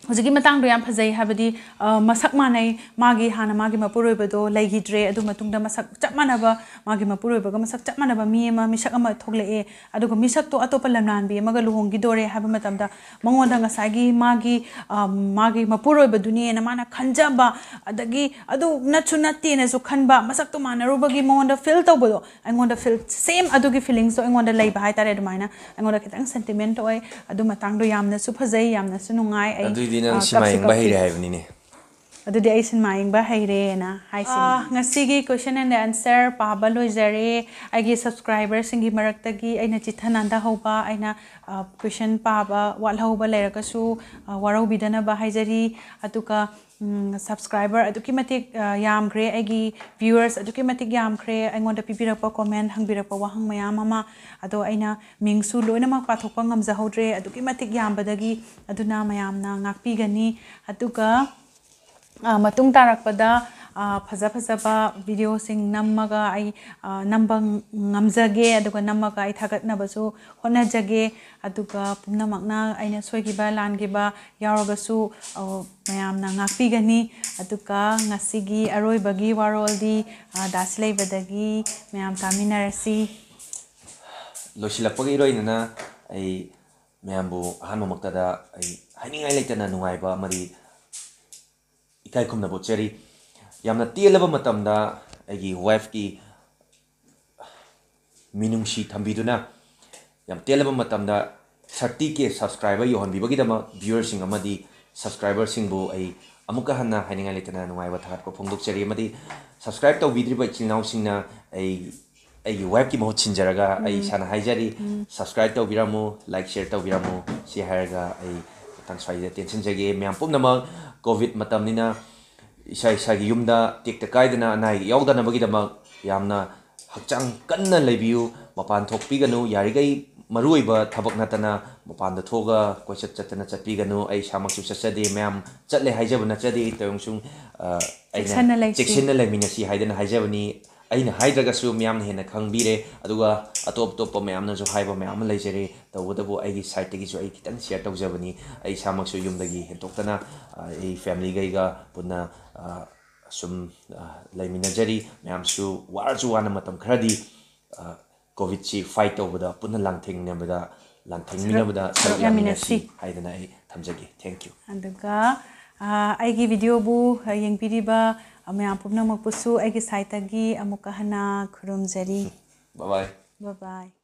ꯍꯧꯖꯤꯛꯀꯤ ꯃꯇꯥꯡꯗꯣ ꯌꯥꯝ ꯐꯖꯩ, ꯍꯥꯏꯕꯗꯤ, ꯑ, ꯃꯁꯛ ꯃꯥꯟꯅꯩ, ꯃꯥꯒꯤ ꯍꯥꯟꯅ ꯃꯥꯒꯤ ꯃꯄꯨꯔꯣꯏꯕꯗꯣ ꯂꯩꯈꯤꯗ꯭ꯔꯦ, ꯑꯗꯨ ꯃꯇꯨꯡꯗ ꯃꯁꯛ ꯆꯞ ꯃꯥꯟꯅꯕ, ꯃꯥꯒꯤ ꯃꯄꯨꯔꯣꯏꯕꯒ ꯃꯁꯛ ꯆꯞ ꯃꯥꯟꯅꯕ ꯃꯤ ꯑꯃ, ꯃꯤꯁꯛ ꯑꯃ ꯊꯣꯛꯂꯛꯑꯦ, ꯑꯗꯨꯒ ꯃꯤꯁꯛꯇꯣ ꯑꯇꯣꯞꯄ ꯂꯝꯂꯥꯟꯕꯤ ꯑꯃꯒ ꯂꯨꯍꯣꯡꯈꯤꯗꯣꯔꯦ ꯍꯥꯏꯕ ꯃꯇꯝꯗ ꯃꯉꯣꯟꯗ ꯉꯁꯥꯏꯒꯤ ꯃꯥꯒꯤ, ꯑ, ꯃꯥꯒꯤ ꯃꯄꯨꯔꯣꯏꯕꯗꯨꯅꯦꯅ ꯃꯥꯅ ꯈꯟꯖꯕ, ꯑꯗꯒꯤ ꯑꯗꯨ ꯅꯠꯁꯨ ꯅꯠꯇꯦꯅꯁꯨ ꯈꯟꯕ, ꯃꯁꯛꯇꯣ ꯃꯥꯟꯅꯔꯨꯕꯒꯤ ꯃꯉꯣꯟꯗ feel ꯇꯧꯕꯗꯣ, ꯑꯩꯉꯣꯟꯗ feel, same ꯑꯗꯨꯒꯤ feelings ꯇꯣ ꯑꯩꯉꯣꯟꯗ ꯂꯩꯕ ꯍꯥꯏꯇꯥꯔꯦ꯫ ꯑꯗꯨꯃꯥꯏꯅ ꯑꯩꯉꯣꯟꯗ ꯈꯤꯇꯪ sentiment ꯑꯣꯏ꯫ ꯑꯗꯨ ꯃꯇꯥꯡꯗꯣ ꯌꯥꯝꯅꯁꯨ ꯐꯖꯩ, ꯌꯥꯝꯅꯁꯨ ꯅꯨꯡꯉꯥꯏ꯫ ꯑꯩ, ꯑꯗꯨꯏꯗꯤ ꯅꯪ ꯑ, ꯁꯤꯃꯥ ꯀꯞꯁꯨ ꯌꯦꯡꯕ ꯀꯞꯈꯤ꯫ ꯍꯩꯔꯦ ꯍꯥꯏꯕꯅꯤꯅꯦ꯫ ꯑꯗꯨꯗꯤ ꯑꯩ ꯁꯤꯅꯦꯃꯥ ꯌꯦꯡꯕ ꯍꯩꯔꯦꯅ ꯍꯥꯏꯁꯤꯅꯤ꯫ ꯑꯥ, ꯉꯁꯤꯒꯤ question and answer ꯄꯥꯕ ꯂꯣꯏꯖꯔꯦ꯫ ꯑꯩꯒꯤ subscriber ꯁꯤꯡꯒꯤ ꯃꯔꯛꯇꯒꯤ ꯑꯩꯅ ꯆꯤꯠꯊ ꯅꯥꯟꯊꯍꯧꯕ, ꯑꯩꯅ, ꯑ, question ꯄꯥꯕ ꯋꯥꯠꯍꯧꯕ ꯂꯩꯔꯒꯁꯨ, ꯑ, ꯋꯥꯔꯧꯕꯤꯗꯅꯕ ꯍꯥꯏꯖꯔꯤ꯫ ꯑꯗꯨꯒ, ꯎꯝ, subscriber ꯑꯗꯨꯛꯀꯤ ꯃꯇꯤꯛ, ꯑ, ꯌꯥꯝꯈ꯭ꯔꯦ꯫ ꯑꯩꯒꯤ viewers ꯑꯗꯨꯛꯀꯤ ꯃꯇꯤꯛ ꯌꯥꯝꯈ꯭ꯔꯦ꯫ ꯑꯩꯉꯣꯟꯗ ꯄꯤꯕꯤꯔꯛꯄ comment, ꯍꯪꯕꯤꯔꯛꯄ ꯋꯥꯍꯪ ꯃꯌꯥꯝ ꯑꯃ, ꯑꯗꯣ ꯑꯩꯅ ꯃꯤꯡꯁꯨ ꯂꯣꯏꯅꯃꯛ ꯄꯥꯊꯣꯛꯄ ꯉꯝꯖꯍꯧꯗ꯭ꯔꯦ, ꯑꯗꯨꯛꯀꯤ ꯃꯇꯤꯛ ꯌꯥꯝꯕꯗꯒꯤ꯫ ꯑꯗꯨꯅ ꯃꯌꯥꯝꯅ ꯉꯥꯛꯄꯤꯒꯅꯤ꯫ ꯑꯗꯨꯒ, ꯑ, ꯃꯇꯨꯡ ꯇꯥꯔꯛꯄꯗ, ꯑ, ꯐꯖ ꯐꯖꯕ video ꯁꯤꯡ ꯅꯝꯃꯒ ꯑꯩ, ꯑ, ꯅꯝꯕ ꯉꯝꯖꯒꯦ, ꯑꯗꯨꯒ ꯅꯝꯃꯒ ꯑꯩ ꯊꯥꯒꯠꯅꯕꯁꯨ ꯍꯣꯠꯅꯖꯒꯦ꯫ ꯑꯗꯨꯒ ꯄꯨꯝꯅꯃꯛꯅ ꯑꯩꯅ ꯁꯣꯏꯈꯤꯕ ꯂꯥꯟꯈꯤꯕ ꯌꯥꯎꯔꯒꯁꯨ, ꯑ, ꯃꯌꯥꯝꯅ ꯉꯥꯛꯄꯤꯒꯅꯤ꯫ ꯑꯗꯨꯒ ꯉꯁꯤꯒꯤ ꯑꯔꯣꯏꯕꯒꯤ ꯋꯥꯔꯣꯜꯗꯤ, ꯑ, ꯗꯥ ꯁꯤꯂꯩꯕꯗꯒꯤ ꯃꯌꯥꯝ ꯇꯥꯃꯤꯟꯅꯔꯁꯤ꯫ ꯂꯣꯏꯁꯤꯜꯂꯛꯄꯒ ꯏꯔꯣꯏꯅꯅ ꯑꯩ ꯃꯌꯥꯝꯕꯨ ꯑꯍꯥꯟꯕꯃꯛꯇꯗ ꯑꯩ ꯍꯥꯏꯅꯤꯡꯉꯥꯏ ꯂꯩꯇꯅ ꯅꯨꯡꯉꯥꯏꯕ ꯑꯃꯗꯤ ꯏꯀꯥꯏ ꯈꯨꯝꯅꯕ ꯎꯠꯆꯔꯤ꯫ ꯌꯥꯝꯅ ꯇꯦꯜꯂꯕ ꯃꯇꯝꯗ ꯑꯩꯒꯤ wife ꯀꯤ ꯃꯤꯅꯨꯡꯁꯤ ꯊꯝꯕꯤꯗꯨꯅ ꯌꯥꯝ ꯇꯦꯜꯂꯕ ꯃꯇꯝꯗ thirty K subscriber ꯌꯧꯍꯟꯕꯤꯕꯒꯤꯗꯃꯛ viewer ꯁꯤꯡ ꯑꯃꯗꯤ subscriber ꯁꯤꯡꯕꯨ ꯑꯩ ꯑꯃꯨꯛꯀ ꯍꯟꯅ ꯍꯥꯏꯅꯤꯡꯉꯥꯏ ꯂꯩꯇꯅ ꯅꯨꯡꯉꯥꯏꯕ ꯊꯥꯒꯠꯄ ꯐꯣꯡꯗꯣꯛꯆꯔꯤ꯫ ꯑꯃꯗꯤ subscribe ꯇꯧꯕꯤꯗ꯭ꯔꯤꯕ ꯏꯆꯤꯜ ꯏꯅꯥꯎꯁꯤꯡꯅ ꯑꯩ, ꯑꯩꯒꯤ wife ꯀꯤ ꯃꯍꯨꯠ ꯁꯤꯟꯖꯔꯒ ꯑꯩ ꯎꯝ꯫ ꯏꯁꯥꯅ ꯍꯥꯏꯖꯔꯤ, ꯎꯝ꯫ Subscribe ꯇꯧꯕꯤꯔꯝꯃꯨ, like, share ꯇꯧꯕꯤꯔꯝꯃꯨ꯫ ꯁꯤ ꯍꯥꯏꯔꯒ ꯑꯩ ꯃꯇꯥꯡ ꯁ꯭ꯋꯥꯏꯗ ꯇꯦꯟꯁꯤꯟꯖꯒꯦ꯫ ꯃꯌꯥꯝ ꯄꯨꯝꯅꯃꯛ covid ꯃꯇꯝꯅꯤꯅ ꯏꯁꯥ ꯏꯁꯥꯒꯤ ꯌꯨꯝꯗ ꯇꯦꯛꯇ ꯀꯥꯏꯗꯅ ꯑꯅꯥ ꯑꯌꯦꯛ ꯌꯥꯎꯗꯅꯕꯒꯤꯗꯃꯛ ꯌꯥꯝꯅ ꯍꯛꯆꯥꯡ ꯀꯟꯅ ꯂꯩꯕꯤꯌꯨ꯫ ꯃꯄꯥꯟ ꯊꯣꯛꯄꯤꯒꯅꯨ꯫ ꯌꯥꯔꯤꯈꯩ ꯃꯔꯨꯑꯣꯏꯕ ꯊꯕꯛ ꯅꯠꯇꯅ ꯃꯄꯥꯟꯗ ꯊꯣꯛꯑꯒ ꯀꯣꯏꯆꯠ ꯆꯠꯇꯅ ꯆꯠꯄꯤꯒꯅꯨ꯫ ꯑꯩ ꯏꯁꯥꯃꯛꯁꯨ ꯆꯠꯆꯗꯦ꯫ ꯃꯌꯥꯝ ꯆꯠꯂꯦ ꯍꯥꯏꯖꯕ ꯅꯠꯆꯗꯦ꯫ ꯇꯧꯔꯤꯕꯁꯨ, ꯑ, ꯑꯩꯅ ꯆꯦꯛꯁꯤꯟꯅ ꯂꯩꯁꯤ꯫ ꯆꯦꯛꯁꯤꯟꯅ ꯂꯩꯃꯤꯟꯅꯁꯤ ꯍꯥꯏꯗꯅ ꯍꯥꯏꯖꯕꯅꯤ꯫ ꯑꯩꯅ ꯍꯥꯏꯗ꯭ꯔꯒꯁꯨ ꯃꯌꯥꯝꯅ ꯍꯦꯟꯅ ꯈꯪꯕꯤꯔꯦ꯫ ꯑꯗꯨꯒ ꯑꯇꯣꯞ ꯑꯇꯣꯞꯄ ꯃꯌꯥꯝꯅꯁꯨ ꯍꯥꯏꯕ ꯃꯌꯥꯝ ꯑꯃ ꯂꯩꯖꯔꯦ꯫ ꯇꯧꯕꯇꯕꯨ ꯑꯩꯒꯤ ꯁꯥꯏꯠꯇꯒꯤꯁꯨ ꯑꯩ ꯈꯤꯇꯪ ꯁꯤꯌꯔ ꯇꯧꯖꯕꯅꯤ꯫ ꯑꯩ ꯏꯁꯥꯃꯛꯁꯨ ꯌꯨꯝꯗꯒꯤ ꯍꯦꯟꯗꯣꯛꯇꯅ, ꯑ, ꯑꯩ ꯐꯦꯃꯤꯂꯤꯈꯩꯒ ꯄꯨꯟꯅ, ꯑ, ꯁꯨꯝ, ꯑ, ꯂꯩꯃꯤꯟꯅꯖꯔꯤ꯫ ꯃꯌꯥꯝꯁꯨ ꯋꯥꯔꯁꯨ ꯋꯥꯅ ꯃꯇꯝ ꯈꯔꯗꯤ, ꯑ, ꯀꯣꯚꯤꯗꯁꯤ ꯐꯥꯏꯠ ꯇꯧꯕꯗ ꯄꯨꯟꯅ ꯂꯥꯟꯊꯦꯡꯅꯕꯗ, ꯂꯥꯟꯊꯦꯡꯃꯤꯟꯅꯕꯗ ꯁꯔꯨꯛ ꯁꯔꯨꯛ ꯌꯥꯃꯤꯟꯅꯁꯤ ꯌꯥꯃꯤꯟꯅꯁꯤ꯫ ꯍꯥꯏꯗꯅ ꯑꯩ ꯊꯝꯖꯒꯦ꯫ Thank you꯫ ꯑꯗꯨꯒ, ꯑ, ꯑꯩꯒꯤ ꯚꯤꯗꯤꯑꯣꯕꯨ, ꯑ, ꯌꯦꯡꯕꯤꯔꯤꯕ, ꯑ, ꯃꯌꯥꯝ ꯄꯨꯝꯅꯃꯛꯄꯨꯁꯨ ꯑꯩꯒꯤ ꯁꯥꯏꯠꯇꯒꯤ ꯑꯃꯨꯛꯀ ꯍꯟꯅ ꯈꯨꯔꯨꯝꯖꯔꯤ꯫ Bye bye꯫ Bye bye꯫